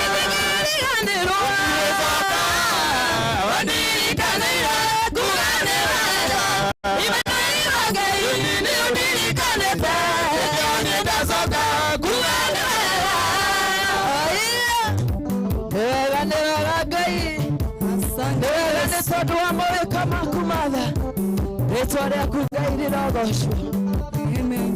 Ũngĩriganĩrwo nĩgũcoka, ũndirikanĩire kuga nĩ wega, Imanueli wa Ngai nĩ ũndirikanĩte, nĩkĩo niĩ ndacoka kuga nĩ wega. Nĩ wega, nĩ wega Ngai. Nĩ wega nĩ tondũ wa mawĩko maku matha. Rĩtwa rĩaku Ngai rĩrogocwo. Amen.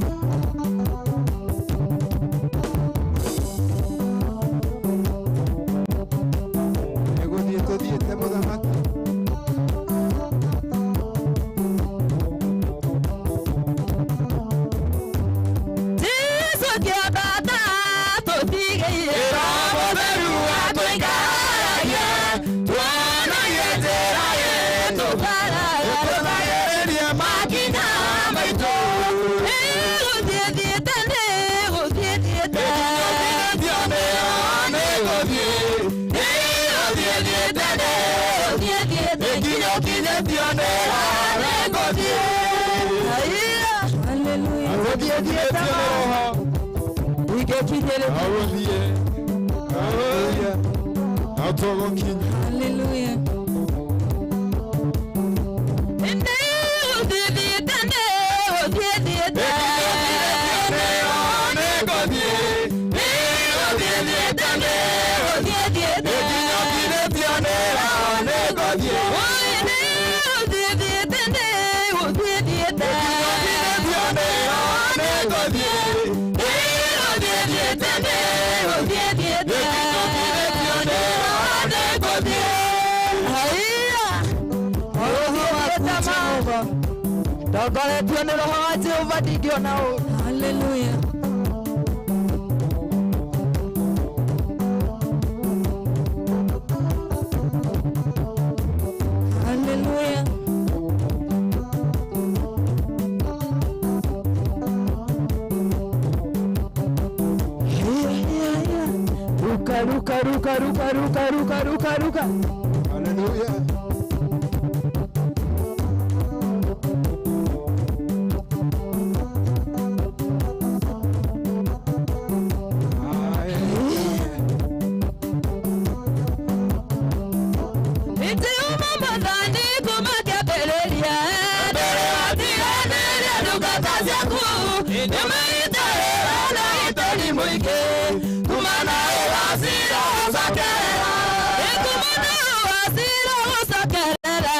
Nĩ gũthiĩ tũthiĩte mũthamaki. Jesu kĩambata tũtigĩire Roho Mũtheru atũikaragia, tuonagie njĩra ĩtũbaraga, tũthagĩrĩrie makinya maitũ. Nĩgũthiĩ thiĩte, nĩgũthiĩ thiĩte, nĩgũthiĩ nĩgũthiĩ, nĩgũthiĩ thiĩte, nĩgũthiĩ thiĩte, nginya ũkinyĩtio nĩho nĩngũthiĩ. Haiya. Hallelujah. Gũthiĩ thiĩte ma. Ingĩkinyĩrĩria. Agũthiĩ. Hallelujah. Na tũgũkinya. Hallelujah. Nĩgũthiĩ thiĩte, nĩgũthiĩ thiĩte, nĩgũthiĩ, nĩgũthiĩ thiĩte, nĩgũthiĩ thiĩte, nginya ũkinyĩtio nĩho nĩngũthiĩ. Oi, nĩgũthiĩ thiĩte, nĩgũthiĩ thiĩte, nginya ũkinyĩtio nĩho nĩngũthiĩ. Nĩgũthiĩ thiĩte, nĩgũthiĩ thiĩte, nginya ũkinyĩtio nĩho nĩngũthiĩ. Haiya. Roho waku Jehova. Ndongoretio nĩ Roho wa Jehova ndingĩona ũũru. Hallelujah. Hallelujah. Haiya, haiya, haiya. Ruka, ruka, ruka, ruka, ruka, ruka, ruka, ruka. Hallelujah. Itiuma mwathani kuma kĩambĩrĩria, mbere watiganĩria ndungata ciaku, nĩmaitĩrĩra na gĩtũri mũingĩ, kuma na ũgacĩra ũcokerera, kuma na ũgacĩra ũcokerera,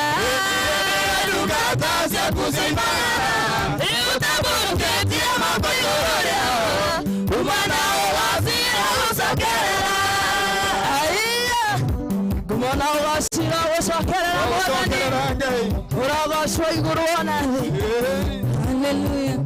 ndungata ciaku ciaimagara, nĩũtambũrũkĩtie moko igũrũ rĩao, kuma na ũgacĩra ũcokerera. Haiya. Ngũmona ũgacĩra gũcokerera Mwathani. Gũcokerera Ngai. Ũrogocwo igũrũ ona thĩ. Hallelujah.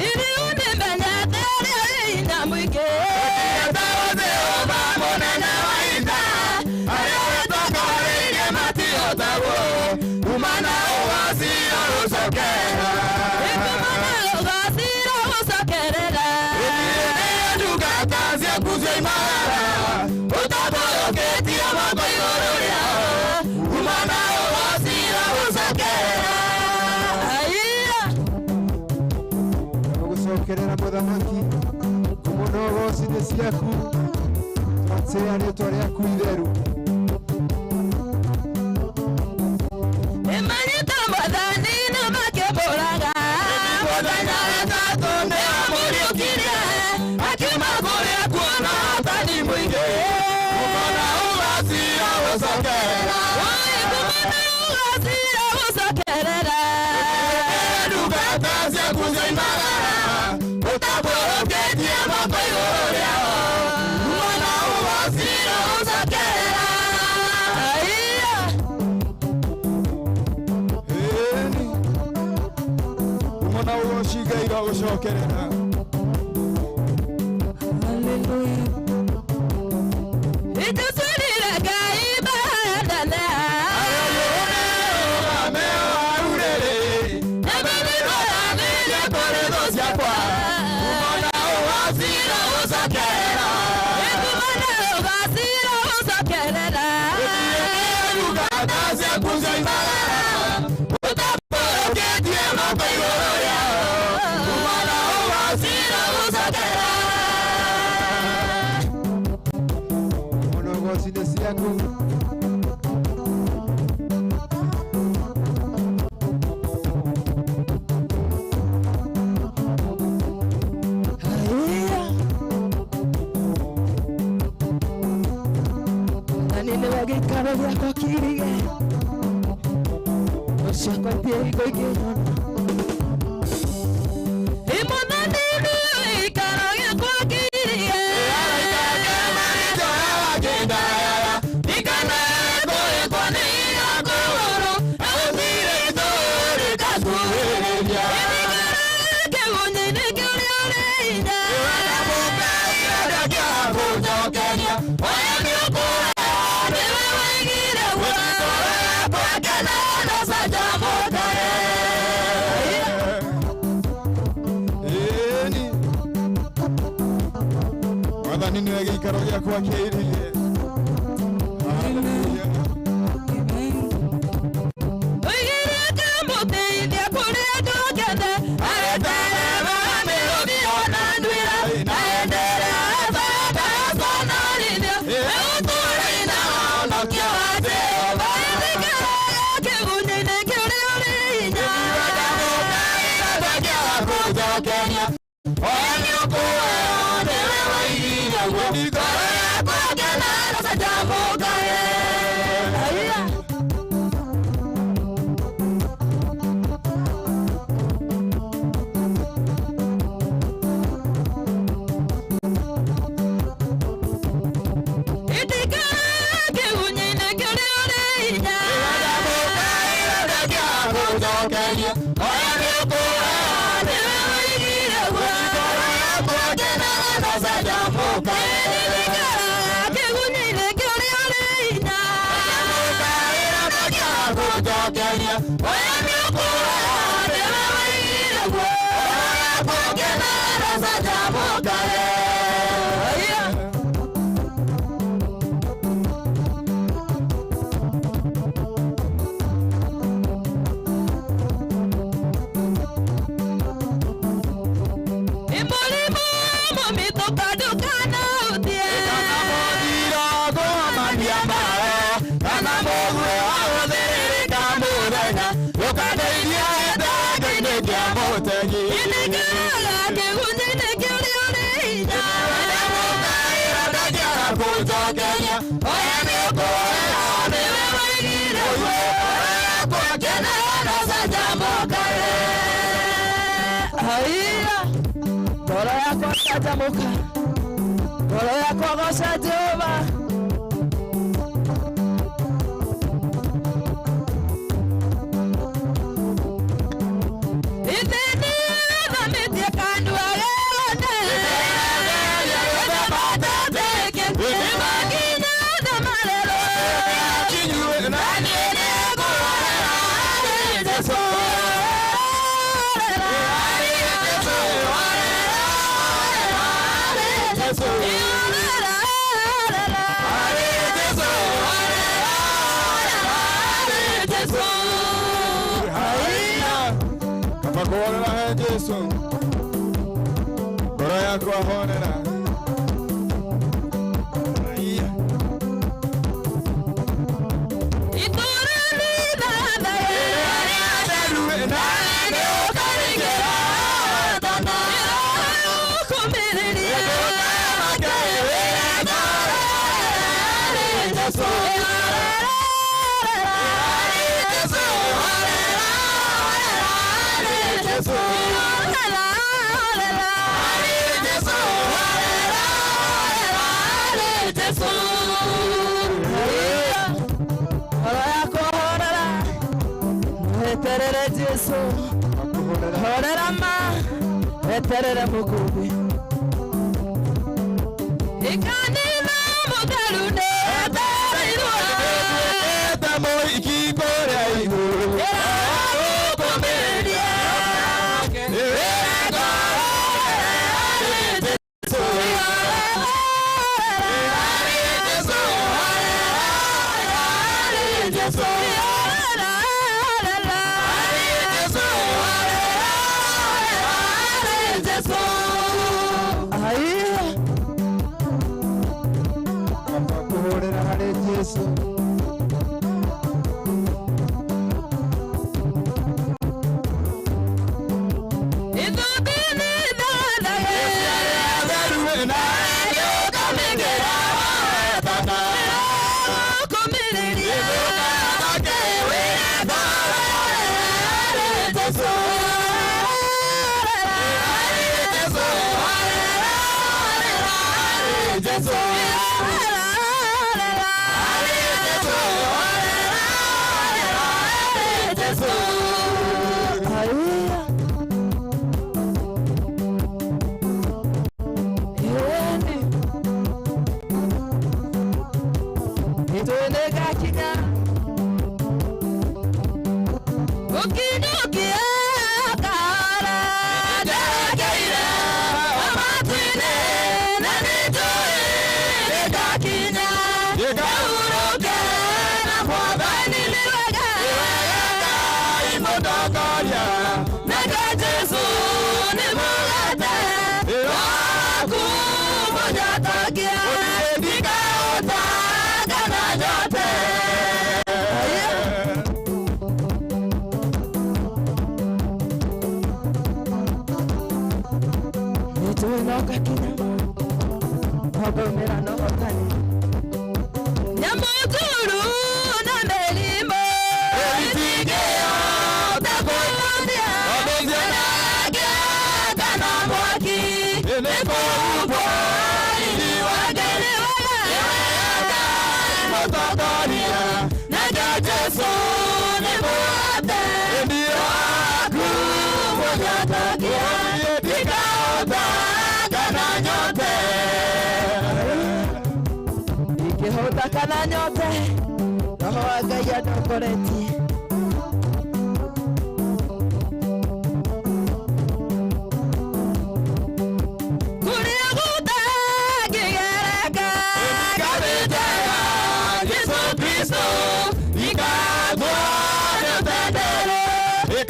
Iri ũnĩmenyete ũrĩa wĩ hinya mũingĩ, etagwo Jehova mũnene wa ita, arĩa wĩtongoreirie matihotagwo, kuma na ũgacĩra rũcokerera. Mũthamaki, ngumo na ũgooci nĩ ciaku, twatĩĩa rĩtwa rĩaku itheru. Nĩmanyita Mwathani na makĩmbũraga, mũthenya wa gatatũ nĩamũriũkirie, akiuma kũrĩa kuo na ũhotani mũingĩ. Ngumo na ũgooci ũgũcokerera, ngumo na ũgooci ũgũcokerera. Ndungata ciaku cioimagara, ũtambũrũkĩtie moko igũrũ rĩao. Ngumo na ũgooci ũgũcokerera. Aiya. Ĩni, ngumo na ũgooci Ngai irogũcokerera. Itũcũrire Ngai mahandane. Ngumo na ũgooci nĩ ciaku. Mwathani nĩwe gĩikaro gĩakwa kĩirige, thũ ciakwa itirĩ hingo ingĩnyona. Mwathani nĩwe gĩikaro gĩakwa kĩirige, kĩgunyĩ-inĩ kĩrĩa ũrĩ hinya. Ĩni, Mwathani nĩwe gĩikaro gĩakwa kĩirige. Hallelujah. Ngoro yakwa canjamũka, ngoro yakwa goca Jehova. Ithe nĩathamĩtie kanua gĩothe, nĩmakinya thamarĩro, na niĩ nĩngũrora harĩ Jesũ. Kaba kũhorera he Jesũ. Ngoro yakwa horera. Eterere Jesu, horera ma, eterere mukubi. Ikanina mugarune, etereirwa. Etamo ikikore iguru. Erakukumiria. Jesu. Kana nyote roho wa Ngai andongoretie. Kuria gũtangĩgereka ngabĩtega Jesũ Kristo ikatwara tendere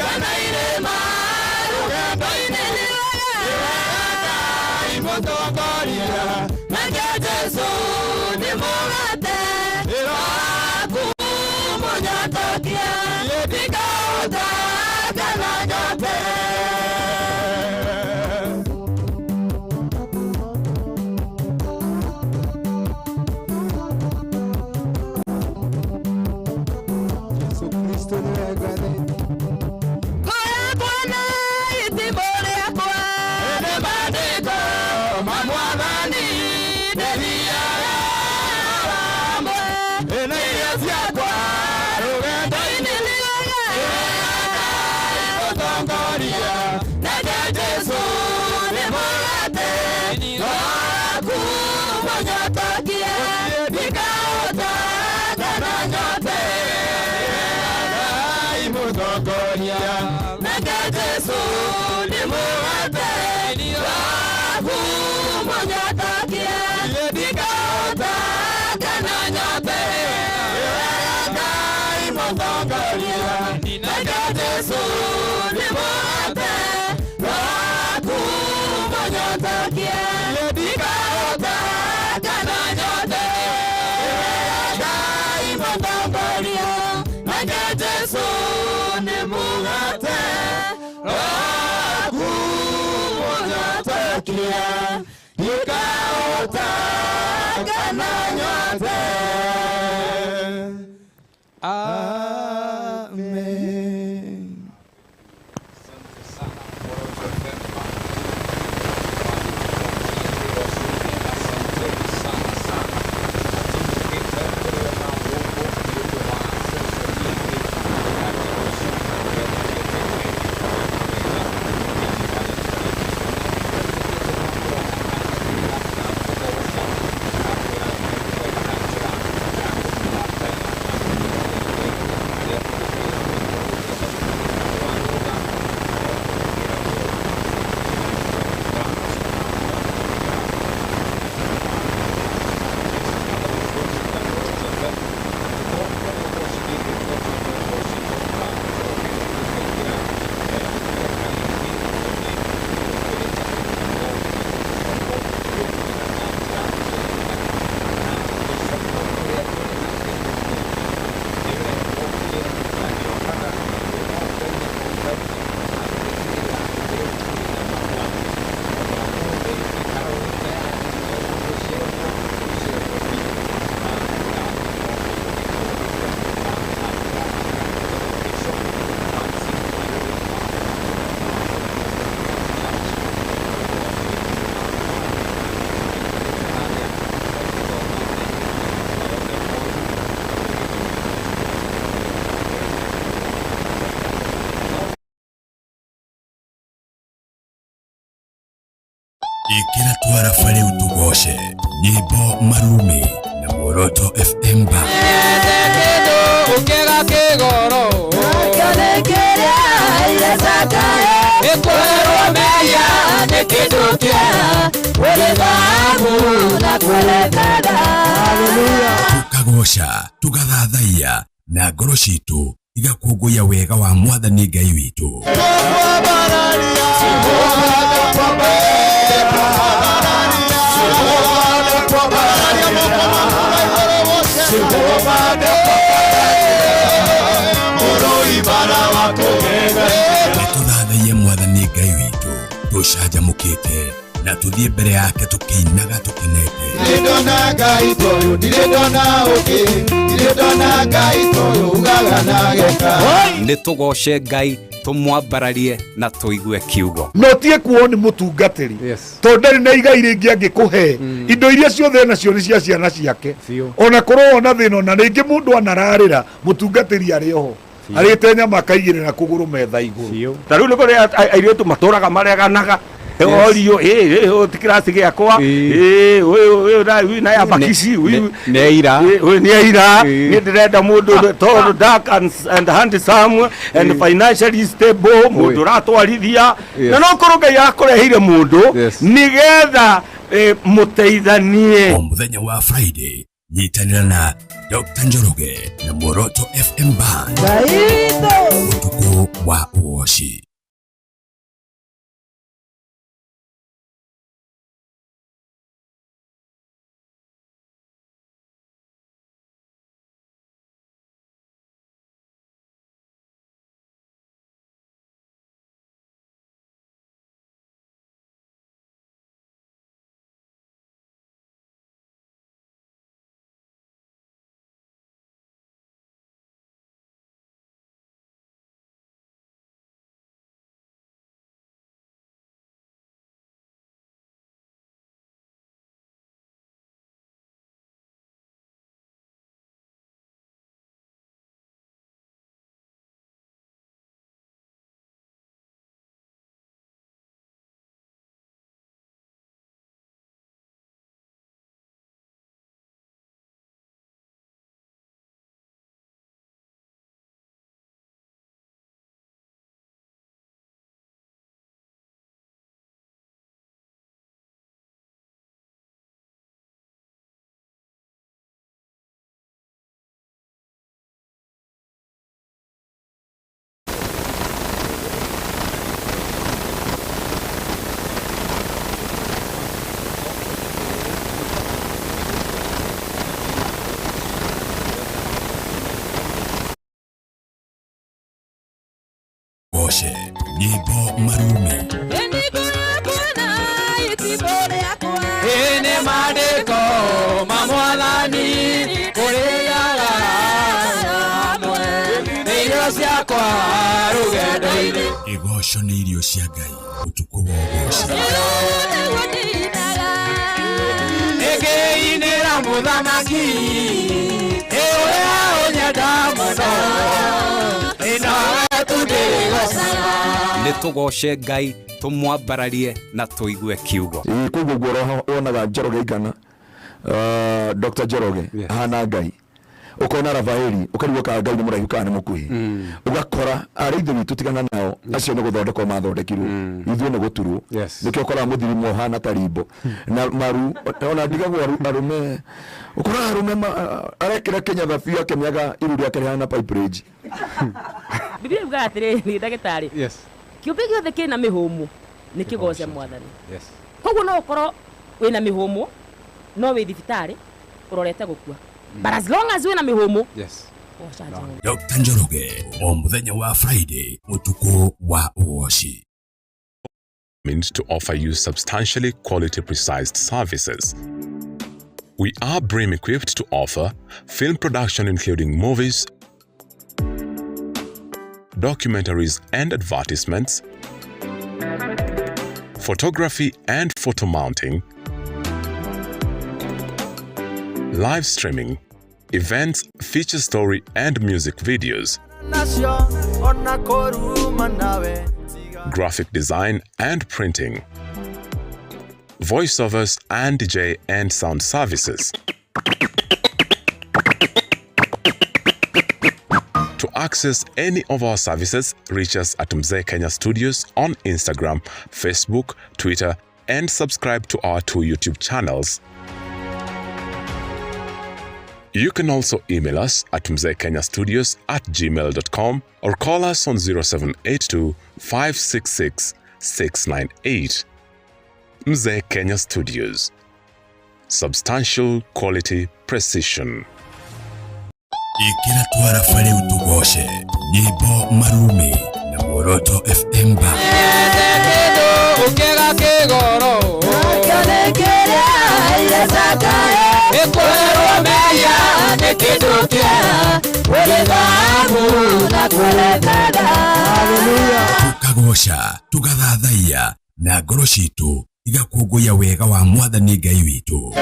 kana irĩma rũgendo-inĩ Ngai mũtongoria nake Jesũ nĩ mũgate waku mũnyotokia ndikahota kana nyote. Jesu Kristo nĩwe Ngai. Ngoragwo na itimũ rĩakwa nĩ maandĩko ma Mwathani ndĩthiaga hamwe na irio ciakwa rũgendo-inĩ Ngai mũtongoria nake Jesũ nĩ mũgate waku mũnyotokia ndikahota kana nyote. Ngai mũtongoria nake Jesũ nĩ mũgate waku mũnyotokia ndikahota kana nyote. Ngai mũtongoria nake Jesũ nĩ mũgate waku mũnyotokia. Mũnyotokie ndikahota kana nyote Ngai mũtongoria nake Jesũ nĩ mũgate waku mũnyotokia ndikahota kana nyote. Amen. Ĩkĩra twarafa rĩu tũgoce nyĩmbo marumi na Muoroto FM Band. Ũkĩga kĩgoro Nĩkwerwo mehia nĩ kĩndũ kĩega kũrĩ thahabu na kũrĩ betha. Tũkagoca tũgathathaiya na ngoro citũ igakũngũiya wega wa mwathani Ngai witũ. Nĩtũthathaiye mwathani Ngai witũ tũcanjamũkĩte na tũthiĩ mbere yake tũkĩinaga tũkenete. Ndirĩ ndona Ngai toyũ, ndirĩ ndona ũngĩ, ndirĩ ndona Ngai toyũ ugaga na geka. Nĩ tũgoce Ngai tũmwambararie na tũigue kiugo. No tie kuo nĩ mũtungatĩri tondũ ndarĩ na igai rĩngĩ angĩkũhe. Indo iria ciothe nacio nĩ cia ciana ciake. Ona korwo wona thĩna ona rĩngĩ mũndũ anararĩra mũtungatĩri arĩ oho arĩte nyama akaigĩrĩra kũgũrũ metha igũrũ. Ta rĩu nĩ kũrĩ airĩtu matũraga mareganaga orio ti kĩraci gĩakwa ũyũ na ya bakici nĩ aira nĩ aira nĩ ndĩrenda mũndũ tall dark and handsome and financially stable mũndũ ũratwarithia na no korwo Ngai akũreheire mũndũ nĩgetha mũteithanie. O mũthenya wa Friday nyitanĩra na Dr. Njoroge na Muoroto FM Band ũtukũ wa ũgoci. Marumi. Nĩ maandĩko ma mwathani kũrĩaga hamwe nĩ irio ciakwa rũgendo-inĩ. Igoco nĩ irio cia Ngai ũtukũ wa ũgoci. Nĩngĩinĩra mũthamaki ũrĩa ũnyenda mũno ĩnowe tu ndĩgocaga. Nĩ tũgoce Ngai, tũmwambararie na tũigue kiugo. Ĩĩ, koguo guo wonaga Njoroge Igana, Dr. Njoroge ahana Ngai, ukona Rafaeli ukarigwo kana Ngai nĩ mũraihu kana nĩ mũkuhĩ, ũgakora arĩ ithe witũ tigana nao acio nĩ gũthondekwo mathondekirwo, ithuĩ nĩ gũturwo. Nĩkĩo ũkoraga mũthirimo ũhana ta rimbo na maru. Ona ndigagwo arũme, ũkoraga arũme arekĩra kĩnyatha biũ akĩmĩaga iru rĩake rĩhana pipe range. Biblia yugaga atĩrĩrĩ, ndagĩtarĩ, kĩũmbe gĩothe kĩna mĩhũmũ nĩ kĩgoce mwathani. Koguo no ũkorwo wĩna mĩhũmũ no wĩ thibitarĩ ũrorete gũkua, but as long as wĩna mĩhũmũ, goca Jehova. Dr. Njoroge o mũthenya wa Friday ũtukũ wa ũgoci. Meant to offer you substantially quality precise services. We are brim equipped to offer film production including movies, documentaries and advertisements, photography and photo mounting, live streaming, events, feature story and music videos, nacio ona kũruma nawe graphic design and printing, voiceovers and DJ and sound services. To access any of our services, reach us at Mzee Kenya Studios on Instagram, Facebook, Twitter, and subscribe to our two YouTube channels. You can also email us at mzeekenyastudios@gmail.com or call us on 0782 566 698. Mzee Kenya Studios. Substantial quality precision. Ĩkĩra twaraba rĩu tũgoce nyĩmbo Marumi na Muoroto FM ba. Ũkĩga kĩgoro ĩkwerwo mehia nĩ kĩndũ kĩega kũrĩ thahabu na kũrĩ betha. Tũkagoca tũgathathaiya na ngoro citũ igakũngũiya wega wa mwathani Ngai witũ.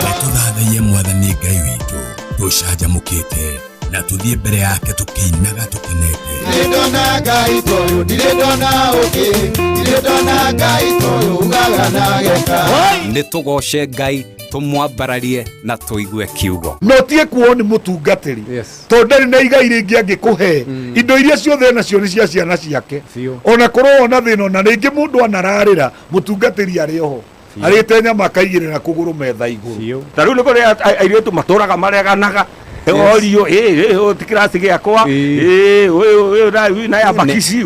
Nĩtũthathaiye mwathani Ngai witũ tũcanjamũkĩte na tũthiĩ mbere yake tũkĩinaga tũkenete. Ndirĩ ndona Ngai toyũ, ndirĩ ndona ũngĩ, ndirĩ ndona Ngai toyũ ugaga na geka. Nĩ tũgoce Ngai, tũmwambararie na tũigue kiugo. No tie kuo nĩ mũtungatĩri tondũ ndarĩ na igai rĩngĩ angĩkũhe, indo iria ciothe nacio nĩ cia ciana ciake. Ona korwo wona thĩna, ona rĩngĩ mũndũ anararĩra, mũtungatĩri arĩ oho arĩte nyama akaigĩrĩra kũgũrũ metha igũrũ. Ta rĩu nĩ kũrĩ airĩtu matũraga mareganaga orio ĩ ti kĩraci gĩakwa ĩ ũyũ ũyũ na ya bakici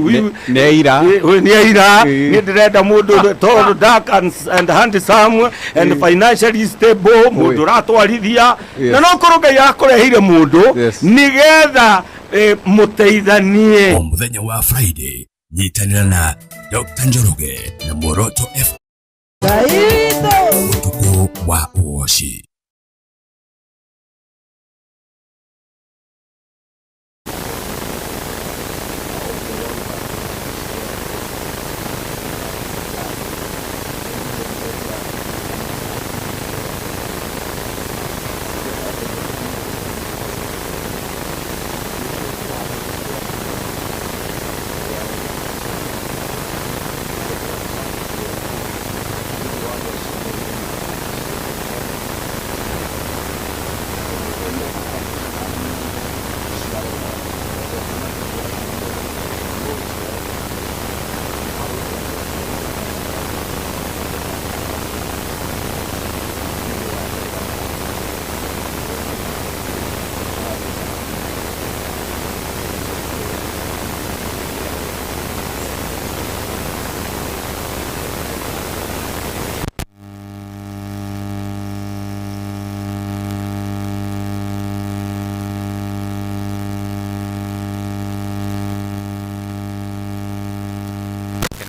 Nĩ aira. Ũyũ nĩ aira. Niĩ ndĩrenda mũndũ tall, dark and handsome and financially stable, mũndũ ũratwarithia. Na no korwo Ngai akũreheire mũndũ nĩgetha mũteithanie. O mũthenya wa Friday nyitanĩra na Dr. Njoroge na Muoroto F ũtukũ wa ũgoci.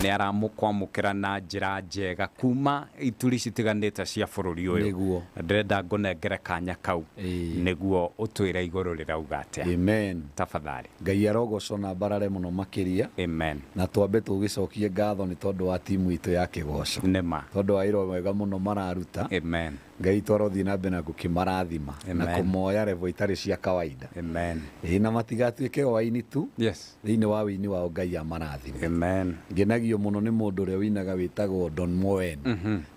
Nĩ aramũkwamũkĩra na njĩra njega kuma ituri citiganĩte cia bũrũri ũyũ. Nĩguo. Na ndĩrenda ngũnengere kanya kau nĩguo ũtwĩre igũrũ rĩrauga atĩa. Amen. Tafadhali. Ngai arogocwo na mbarare mũno makĩria. Amen. Na twambe tũgĩcokie ngatho nĩ tondũ wa timu itũ ya kĩgoco. Nĩma. Tondũ wa wĩra mwega mũno mararuta. Amen. Ngai witũ arothiĩ na mbere na gũkĩmarathima na Amen. kũmoya level itarĩ cia kawaida. Amen. Ĩĩ na matigatuĩke o aini tu. Yes. Thĩinĩ wa wĩini wao Ngai amarathime. Amen. Ngenagio mũno nĩ mũndũ ũrĩa wĩinaga wĩtagwo Don Moen.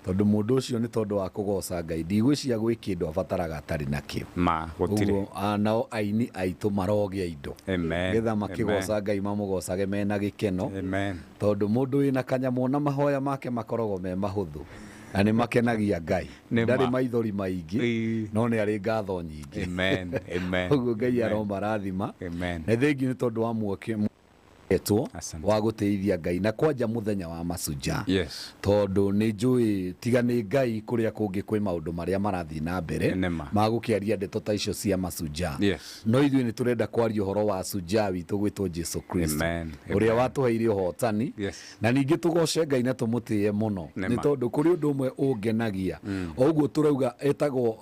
Tondũ mũndũ ũcio nĩ tondũ wa kũgoca Ngai ndigwĩciria gwĩ kĩndũ abataraga atarĩ nakĩo. Ma gũtirĩ. Ũguo nao aini aitũ marogĩa indo. Amen. Nĩgetha makĩgoca Amen. Ngai mamũgocage mena gĩkeno. Amen. Tondũ mũndũ wĩna kanyamũ na mahoya make makoragwo me mahũthũ na nĩ makenagia Ngai. Nĩ ma. Ndarĩ maithori maingĩ no nĩ arĩ ngatho nyingĩ. Amen. Amen. Ũguo Ngai Amen. aromarathima. Amen. Na thengiũ nĩ tondũ wa mweke etwo wa gũtĩithia Ngai na kwanja mũthenya wa Mashujaa. Yes. Tondũ nĩ njũĩ tiga nĩ Ngai kũrĩa kũngĩ kwĩ maũndũ marĩa marathiĩ na mbere Nĩma. ma gũkĩaria ndeto ta icio cia Mashujaa. Yes. No ithuĩ nĩ tũrenda kwaria ũhoro wa Shujaa witũ gwĩtwo Jesu Kristo Amen. ũrĩa Amen. watũheire ũhotani Yes. na ningĩ tũgoce Ngai na tũmũtĩe mũno Nĩma. nĩ tondũ kũrĩ ũndũ ũmwe ũngenagia o ũguo tũrauga etagwo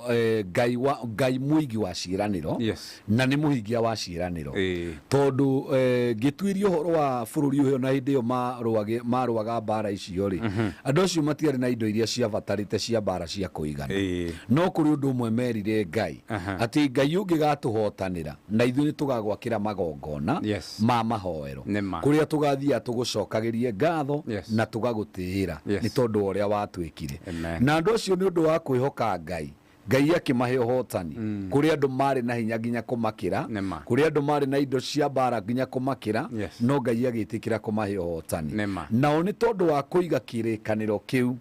Ngai wa Ngai mũigi wa ciĩranĩro Yes. na nĩ mũhingia wa ciĩranĩro tondũ ngĩtuĩria ũhoro wa bũrũri ũyũ na hĩndĩ ĩyo marũaga mbara icio rĩ andũ acio matiarĩ na indo iria ciabatarĩte cia mbara cia kũigana no kũrĩ ũndũ ũmwe merire Ngai atĩ Ngai ũngĩgatũhotanĩra na ithuĩ nĩ tũgagwakĩra magongona Yes. ma mahoero Nĩma. kũrĩa tũgathiaga tũgũcokagĩrie ngatho Yes. na tũgagũtĩĩra Yes. nĩ tondũ wa ũrĩa watwĩkire Amen. na andũ acio nĩ ũndũ wa kwĩhoka Ngai Ngai akĩmahe ũhotani kũrĩ andũ marĩ na hinya nginya kũmakĩra kũrĩ andũ marĩ na indo cia mbara nginya kũmakĩra Yes. no Ngai agĩtĩkĩra kũmahe ũhotani Nĩma. nao nĩ tondũ wa kũiga kĩrĩkanĩro kĩu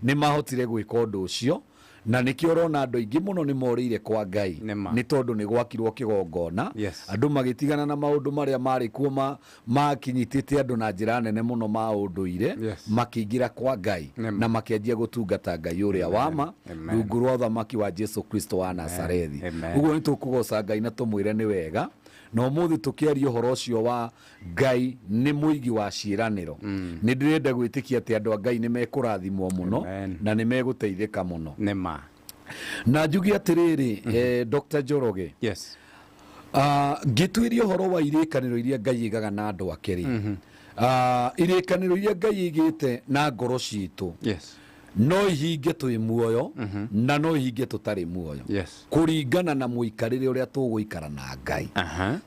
nĩ mahotire gwĩka ũndũ ũcio na nĩkĩo ũrona andũ aingĩ mũno nĩ morĩire kwa Ngai nĩ tondũ nĩ gwakirwo kĩgongona Yes. andũ magĩtigana na maũndũ marĩa marĩ kuo makinyitĩte andũ na njĩra nene mũno ma ũndũire Yes. makĩingĩra kwa Ngai na makĩanjia gũtungata Ngai ũrĩa wa ma Amen. rungu rwa ũthamaki wa Jesu Kristo wa Nazarethi. Amen. Ũguo nĩ tũkũgoca Ngai na tũmwĩre nĩ wega na ũmũthĩ tũkĩaria ũhoro ũcio wa Ngai nĩ mũigi wa ciĩranĩro nĩ ndĩrenda gwĩtĩkia atĩ andũ a Ngai nĩ mekũrathimwo mũno na nĩ megũteithĩka mũno Nĩma. na njuge atĩrĩrĩ Dr. Njoroge Yes. Ngĩtuĩria ũhoro wa irĩkanĩro iria Ngai aigaga na andũ ake rĩ irĩkanĩro iria Ngai aigĩte na ngoro citũ Yes. no ihinge twĩ muoyo na no ihinge tũtarĩ muoyo Yes. kũringana na mũikarĩre ũrĩa tũgũikara na Ngai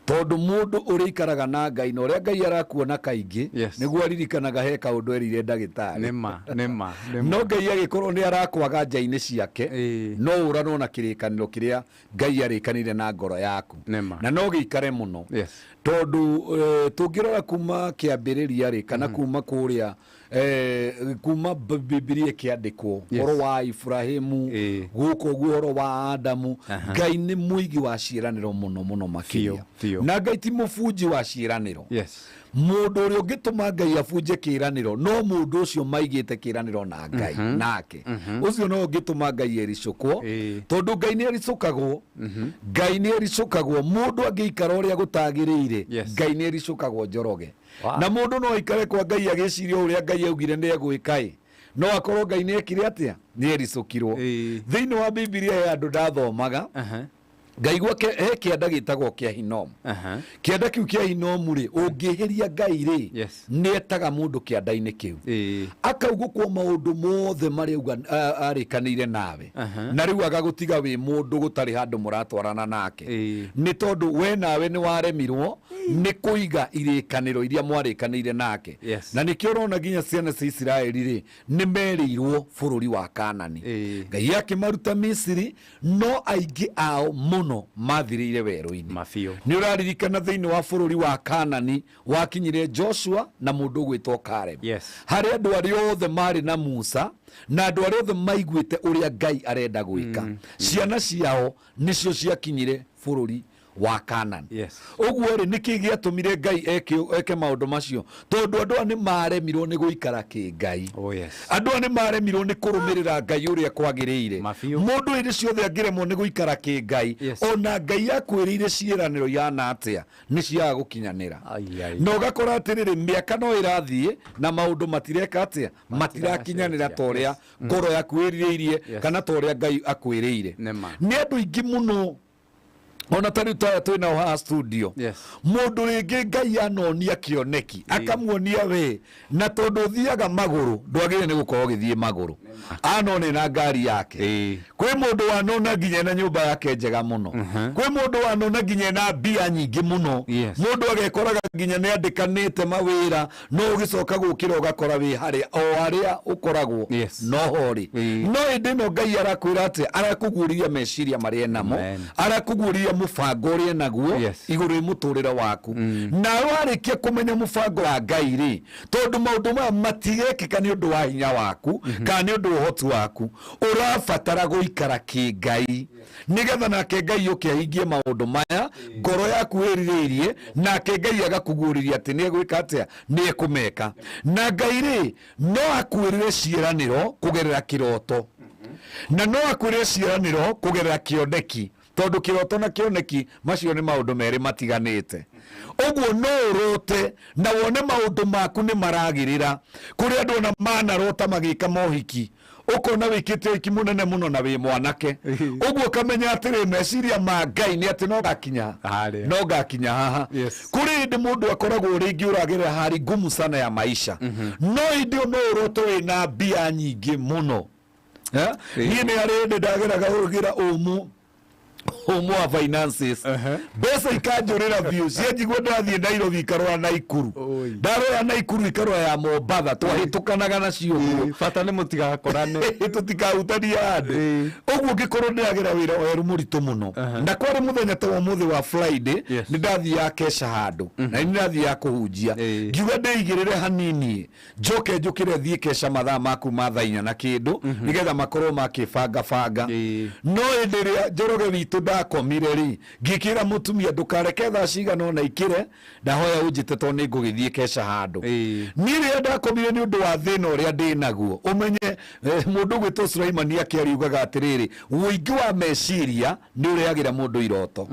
tondũ mũndũ ũrĩa ikaraga na Ngai na ũrĩa Ngai arakuona kaingĩ nĩguo aririkanaga he kaũndũ erire ndagĩtarĩ Nĩma, nĩma, nĩma. no Ngai agĩkorwo nĩ arakwaga nja-inĩ ciake no ũranwo na kĩrĩkanĩro kĩrĩa Ngai arĩkanĩire na ngoro yaku Nĩma. na no gĩikare mũno Yes. tondũ tũngĩrora kuma kĩambĩrĩria rĩ kana kuma kũrĩa kuma Bibilia ĩkĩandĩkwo Yes. ũhoro wa Ibrahimu gũkũ ũguo ũhoro wa Adamu Ngai nĩ mũigi wa ciĩranĩro mũno mũno makĩria Biũ, biũ. na Ngai ti mũbunji wa ciĩranĩro Yes. mũndũ ũrĩa ũngĩtũma Ngai abunje kĩĩranĩro no mũndũ ũcio maigĩte kĩĩranĩro na Ngai nake ũcio no ũngĩtũma Ngai ericũkwo tondũ Ngai nĩ ericũkagwo Ngai nĩ ericũkagwo mũndũ angĩikara ũrĩa gũtagĩrĩire Ngai nĩ ericũkagwo Njoroge Wow. na mũndũ no aikare kwa Ngai agĩciria ũrĩa Ngai augire nĩ egwĩka ĩ no akorwo Ngai nĩ ekire atĩa nĩ ericũkirwo thĩinĩ wa Bibilia he andũ ndathomaga ngaigua he kĩanda gĩtagwo kĩa Hinomu kĩanda kĩu kĩa Hinomu rĩ ũngĩhĩria Ngai rĩ nĩ etaga mũndũ kĩanda-inĩ kĩu akaugũkwo maũndũ mothe marĩa auga arĩkanĩire nawe na rĩu agagũtiga wĩ mũndũ gũtarĩ handũ mũratwarana nake nĩ tondũ we nawe nĩ waremirwo nĩ kũiga irĩkanĩro iria mwarĩkanĩire nake Yes. na nĩkĩo ũrona nginya ciana cia Isiraeli rĩ nĩ merĩirwo bũrũri wa Kanani Ngai akĩmaruta Misiri no aingĩ ao mũno mathirĩire werũ-inĩ nĩ ũraririkana thĩinĩ wa bũrũri wa Kanani wakinyire Joshua na mũndũ ũgwĩtwo Caleb Yes. harĩ andũ arĩa othe marĩ na Musa na andũ arĩa othe maiguĩte ũrĩa Ngai arenda gwĩka ciana ciao nĩcio ciakinyire bũrũri Wa Canaan. Ũguo rĩ, nĩkĩ gĩatũmire Ngai eke maũndũ macio? Tondũ andũ aya nĩ maremirwo nĩ gũikara kĩngai. Oh, yes. Andũ aya nĩ maremirwo nĩ kũrũmĩrĩra Ngai ũrĩa kwagĩrĩire. Mũndũ hĩndĩ ciothe angĩremwo nĩ gũikara kĩngai, ona Ngai akwĩrĩire ciĩranĩro ihana atĩa, nĩ ciaga gũkinyanĩra. Na ũgakora atĩrĩrĩ, mĩaka no ĩrathiĩ na maũndũ matireka atĩa, matirakinyanĩra ta ũrĩa ngoro yaku ĩrirĩirie kana ta ũrĩa Ngai akwĩrĩire. Nĩ andũ aingĩ mũno ona ta rĩu taya twĩ nao haha studio, mũndũ rĩngĩ Ngai anonia kĩoneki, akamuonia we na tondũ ũthiaga magũrũ ndwagĩrĩire nĩ gũkorwo ũgĩthiĩ magũrũ, anone na ngari yake. Kwĩ mũndũ wanona nginya na nyũmba yake njega mũno, kwĩ mũndũ wanona nginya na mbia nyingĩ mũno. Mũndũ agekoraga nginya nĩ andĩkanĩte mawĩra, no ũgĩcoka gũkĩra ũgakora wĩ harĩa o harĩa ũkoragwo noho rĩ. No hĩndĩ ĩno Ngai arakwĩra atĩ arakũguũrĩria meciria marĩa enamo, arakũguũrĩria mũbango ũrĩa enaguo igũrũ rĩ mũtũrĩre waku. Nawe warĩkia kũmenya mũbango wa Ngai rĩ, tondũ maũndũ maya matigekĩka nĩ ũndũ wa hinya waku kana nĩ ũndũ wa ũhoti waku, ũrabatara gũikara kĩngai nĩgetha nake Ngai ũke ahingie maũndũ maya ngoro yaku ĩrirĩirie. Nake Ngai agakũguũrĩria atĩ nĩ egwĩka atĩa, nĩ ekũmeka. Na Ngai rĩ, no akwĩrĩre ciĩranĩro kũgerera kĩroto, na no akwĩrĩre ciĩranĩro kũgerera kĩoneki, tondũ kĩroto na kĩoneki macio nĩ maũndũ merĩ matiganĩte. Ũguo no ũrote na wone maũndũ maku nĩ maragĩrĩra. Kũrĩ andũ ona manarota magĩka mohiki, ũkona wĩkĩte ũhiki mũnene mũno na wĩ mwanake. Ũguo ũkamenya atĩrĩ, meciria ma Ngai nĩ atĩ no ngakinya, no ngakinya haha. Kũrĩ hĩndĩ mũndũ akoragwo rĩngĩ ũragerera hali ngumu sana ya maisha, no hĩndĩ ĩyo no ũrote wĩna mbia nyingĩ mũno. Eh? Niĩ nĩ harĩ hĩndĩ ndageraga ũgĩra ũmũ ũmũ wa finances, mbeca ikanjũrĩra biũ, cianjigua ndathiĩ Nairobi ikarora Naikuru, ndarora Naikuru ikarora ya Mombatha, twahĩtũkanaga nacio ũguo. Bata nĩ mũtigakorane. Tũtikahutania handũ. Ũguo ngĩkorwo ndĩragera wĩra weru mũritũ mũno, na kwarĩ mũthenya ta wa ũmũthĩ wa Friday, nĩ ndathiaga kesha handũ na nĩ ndathiaga kũhunjia. Ngiuga ndĩigĩrĩre hanini, njoke njũkĩre thiĩ kesha mathaa ma kuma thaa 4 na kĩndũ, nĩgetha makorwo makĩbangabanga. No hĩndĩ ĩrĩa Njoroge witũ ndakomire rĩ, ngĩkĩra mũtumia, ndũkareke thaa cigana ona ikĩre, ndahoya ũnjĩte tondũ nĩ ngũgĩthiĩ kesha handũ. Niĩ rĩrĩa ndakomire nĩ ũndũ wa thĩna ũrĩa ndĩ naguo, ũmenye mũndũ ũgwĩtwo Sulaimani akĩariugaga atĩrĩrĩ, ũingĩ wa meciria nĩ ũrehagĩra mũndũ iroto.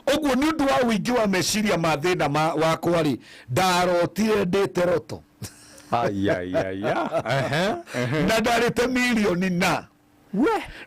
Ũguo nĩ ũndũ wa ũingĩ wa meciria ma thĩna wakwa rĩ, ndarotire ndĩte roto. Ai, ai, ai, ai. Ehe, ehe. Na ndarĩte mirioni na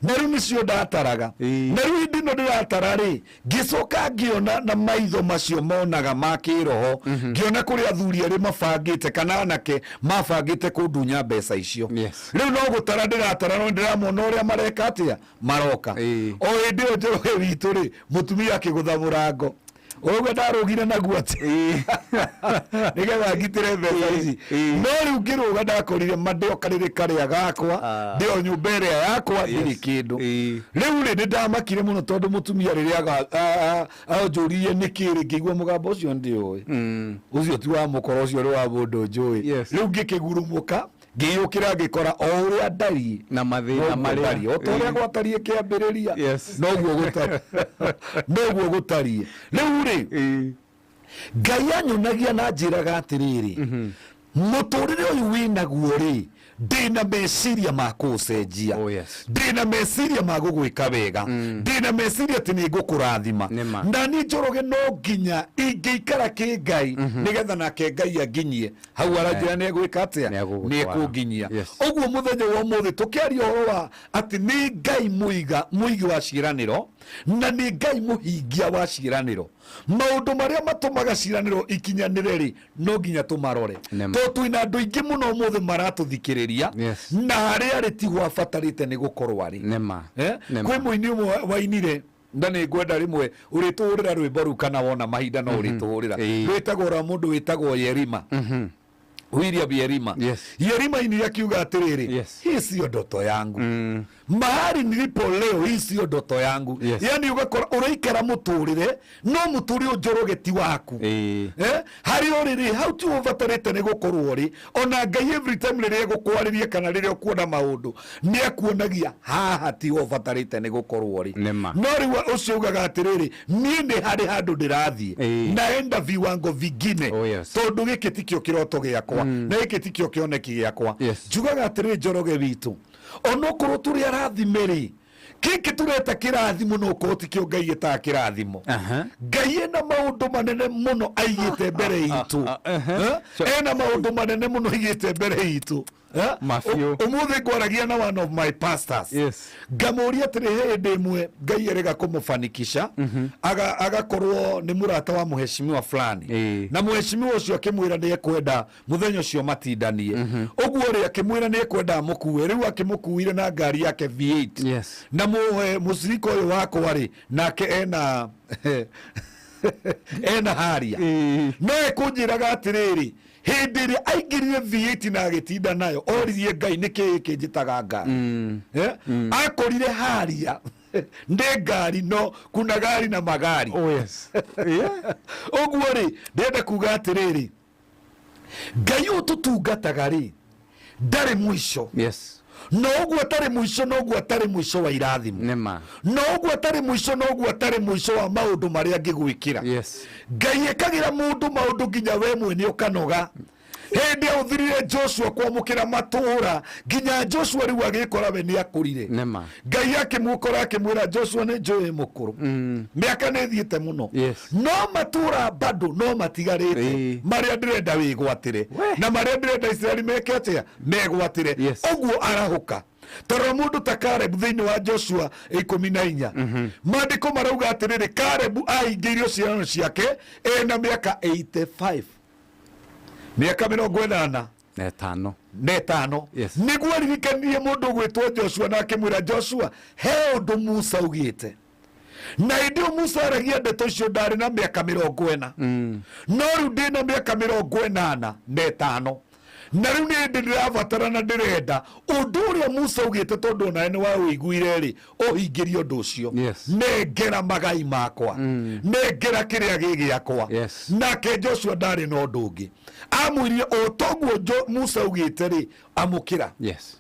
na rĩu nĩcio ndataraga, na rĩu hĩndĩ ĩno ndĩratara rĩ, ngĩcoka ngĩona na maitho macio monaga ma kĩroho, ngĩona kũrĩ athuri erĩ mabangĩte kana anake mabangĩte kũndunya mbeca icio. Rĩu no gũtara ndĩratara, no ndĩramona ũrĩa mareka atĩa, maroka. O hĩndĩ ĩyo Njoroge witũ rĩ, mũtumia akĩgũtha mũrango. Ũguo ndarũgire naguo atĩ nĩgetha ngitĩre mbeca ici, no rĩu ngĩrũga ndakorire ma ndĩ o karĩrĩ karĩa gakwa, ndĩ o nyũmba ĩrĩa yakwa, ndirĩ kĩndũ. Rĩu rĩ, nĩ ndamakire mũno tondũ mũtumia rĩrĩa anjũririe nĩkĩ rĩ, ngĩigua mũgambo ũcio ndĩũĩ, ũcio ti wa mũkora, ũcio nĩ wa mũndũ njũĩ. Rĩu ngĩkĩgurumũka, ngĩyũkĩra, ngĩkora o ũrĩa ndariĩ na mathĩna noguo marĩa ndariĩ, o ta ũrĩa gwatariĩ kĩambĩrĩria, noguo gũtariĩ rĩu rĩ. Ngai anyonagia na njĩraga atĩrĩrĩ, mũtũrĩre ũyũ wĩnaguo rĩ, ndĩna meciria ma kũũcenjia, ndĩna meciria ma gũgwĩka wega, ndĩna meciria atĩ nĩ ngũkũrathima. Na niĩ Njoroge no nginya ingĩikara kĩngai nĩgetha nake Ngai anginyie hau aranjĩra nĩ egwĩka atĩa, nĩ ekũnginyia. Ũguo mũthenya wa ũmũthĩ tũkĩaria ũhoro wa atĩ nĩ Ngai mũiga mũigi wa ciĩranĩro na nĩ Ngai mũhingia wa ciĩranĩro. Maũndũ marĩa matũmaga ciĩranĩro ikinyanĩre rĩ, no nginya tũmarore, tondũ twĩna andũ aingĩ mũno ũmũthĩ maratũthikĩrĩria na harĩa arĩ tiguo abatarĩte nĩ gũkorwo arĩ. Eh? Kwĩ mũini ũmwe wainire, na nĩ ngwenda rĩmwe ũrĩtũhũrĩra rwĩmbo rũu kana wona mahinda no ũrĩtũhũrĩra, rwĩtagwo rwa mũndũ wĩtagwo Yerima. William Yerima. Yes. Yerima inire akiuga atĩrĩrĩ, Yes. hii siyo ndoto yangu mahali nilipo leo, hii siyo ndoto yangu. Yes. Yani ũgakora ũraikara mũtũrĩre no mũtũrĩre ũnjoroge ti waku. Ĩĩ. Eh? Harĩa ũrĩ rĩ, hau ti ũbatarĩte nĩ gũkorwo ũrĩ. Ona Ngai every time rĩrĩa egũkwarĩria kana rĩrĩa ũkuona maũndũ nĩ akuonagia haha ti ũbatarĩte nĩ gũkorwo ũrĩ. Nĩma. No rĩu ũcio ugaga atĩrĩrĩ, niĩ nĩ harĩ handũ ndĩrathiĩ Ĩĩ. naenda viwango vingine. Oh, yes. Tondũ gĩkĩ tikĩo kĩroto gĩakwa na gĩkĩ tikĩo kĩoneki gĩakwa. Yes. Njugaga atĩrĩrĩ Njoroge witũ, onokorwo tũrĩ arathime rĩ, gĩkĩ tũreta kĩrathimo no ũkorwo tikĩo Ngai ĩtaga kĩrathimo. Ngai ena maũndũ manene mũno aigĩte mbere itũ. Eh? Ena maũndũ manene mũno aigĩte mbere itũ. Eh? Mabiũ. Ũmũthĩ ngwaragia na one of my pastors. Yes. Ngamũria atĩrĩ, he hĩndĩ ĩmwe Ngai erĩga kũmũfanikisha agakorwo nĩ mũrata wa mũheshimiwa fulani, na mũheshimiwa ũcio akĩmwĩra nĩ ekwenda mũthenya ũcio matindanie. Ũguo rĩ, akĩmwĩra nĩ ekwenda amũkue. Rĩu akĩmũkuire na ngari yake V8. Yes. Na mũcirika ũyũ wakwa rĩ, nake ena ena haria no ekũnjĩraga atĩrĩrĩ, hĩndĩ ĩrĩa aingĩrire V8 na agĩtinda nayo, oririe Ngai nĩkĩ gĩkĩ njĩtaga ngari. Eh? Akorire haria nĩ ngari, no kuna gari na magari. Oh, yes. Ũguo rĩ, ndĩrenda kuga atĩrĩrĩ, Ngai ũyũ tũtungataga rĩ, ndarĩ mũico. Yes. No ũguo atarĩ mũico, no ũguo atarĩ mũico wa irathimo. Nĩma. No ũguo atarĩ mũico, no ũguo atarĩ mũico wa maũndũ marĩa angĩgwĩkĩra. Yes. Ngai ĩkagĩra mũndũ maũndũ nginya we mwene ũkanoga. Hĩndĩ ahũthĩrire Joshua kwamũkĩra matũũra nginya Joshua rĩu agĩkora we nĩ akũrire. Nĩma. Ngai akĩmũkora akĩmwĩra, Joshua nĩ njũĩ mũkũrũ, mĩaka nĩ ĩthiĩte mũno, Yes. no matũũra bado no matigarĩte marĩa ndĩrenda wĩgwatĩre na marĩa ndĩrenda Isiraeli meke atĩa, megwatĩre. Yes. Ũguo arahũka. Tondũ mũndũ ta Caleb thĩinĩ wa Joshua 14, maandĩko marauga atĩrĩrĩ, Caleb ahingĩirio ciana ciake ena mĩaka 85, mĩaka 85 Na ĩtano. Na ĩtano. Yes. Nĩguo aririkanirie mũndũ ũgwĩtwo Joshua na akĩmwĩra, Joshua, he ũndũ Musa augĩte. Na hĩndĩ ĩyo Musa aragia ndeto icio ndarĩ na mĩaka 40, no rĩu ndĩ na mĩaka 85, na rĩu nĩ hĩndĩ ndĩrabatara na ndĩrenda ũndũ ũrĩa Musa augĩte, tondũ onawe nĩ waũiguire rĩ, ũhingĩrie ũndũ ũcio. Yes. Nengera magai makwa, nengera kĩrĩa gĩ gĩakwa. Yes. Nake Joshua ndarĩ na ũndũ ũngĩ amwĩrire, o toguo Musa augĩte rĩ, amũkĩra. Yes.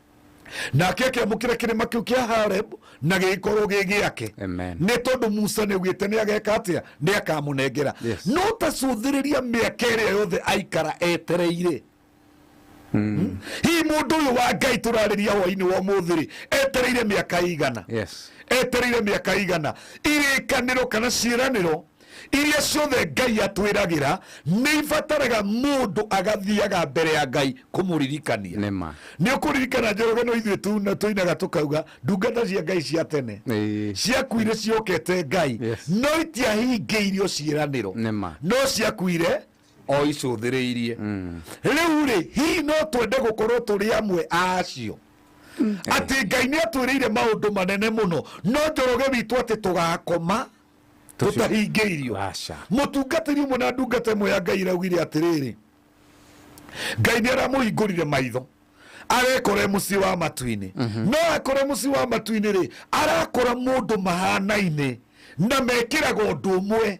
Nake akĩamũkĩra kĩrĩma kĩu kĩa Horeb na gĩgĩkorwo gĩ gĩake. Amen. Nĩ tondũ Musa nĩ augĩte nĩ ageka atĩa, nĩ akamũnengera. Yes. No ta cũthĩrĩria mĩaka ĩrĩa yothe aikara etereire. Hihi mũndũ ũyũ wa Ngai tũrarĩria hwainĩ wa ũmũthĩ rĩ, etereire mĩaka igana? Yes. Etereire mĩaka igana? Irĩkanĩro kana ciĩranĩro iria ciothe Ngai atwĩragĩra nĩ ibataraga mũndũ agathiaga mbere ya Ngai kũmũririkania. Nĩma. Nĩ ũkũririkana Njoroge, no ithuĩ tũinaga tũkauga ndungata cia Ngai cia tene Ĩĩ. ciakuire ciokete Ngai, Yes. no itiahingĩirio ciĩranĩro. Nĩma. No ciakuire o icũthĩrĩirie. Rĩu rĩ, hihi no twende gũkorwo tũrĩ amwe a acio atĩ Ngai nĩ atwĩrĩire maũndũ manene mũno, no Njoroge witũ atĩ tũgakoma tũtahingĩirio? Aca. Mũtungatĩri ũmwe na ndungata ĩmwe ya Ngai iraugire atĩrĩrĩ, Ngai nĩ aramũhingũrire maitho arekora mũciĩ wa matu-inĩ, no akore mũciĩ wa matu-inĩ rĩ, arakora mũndũ mahanaine na mekĩraga ũndũ ũmwe,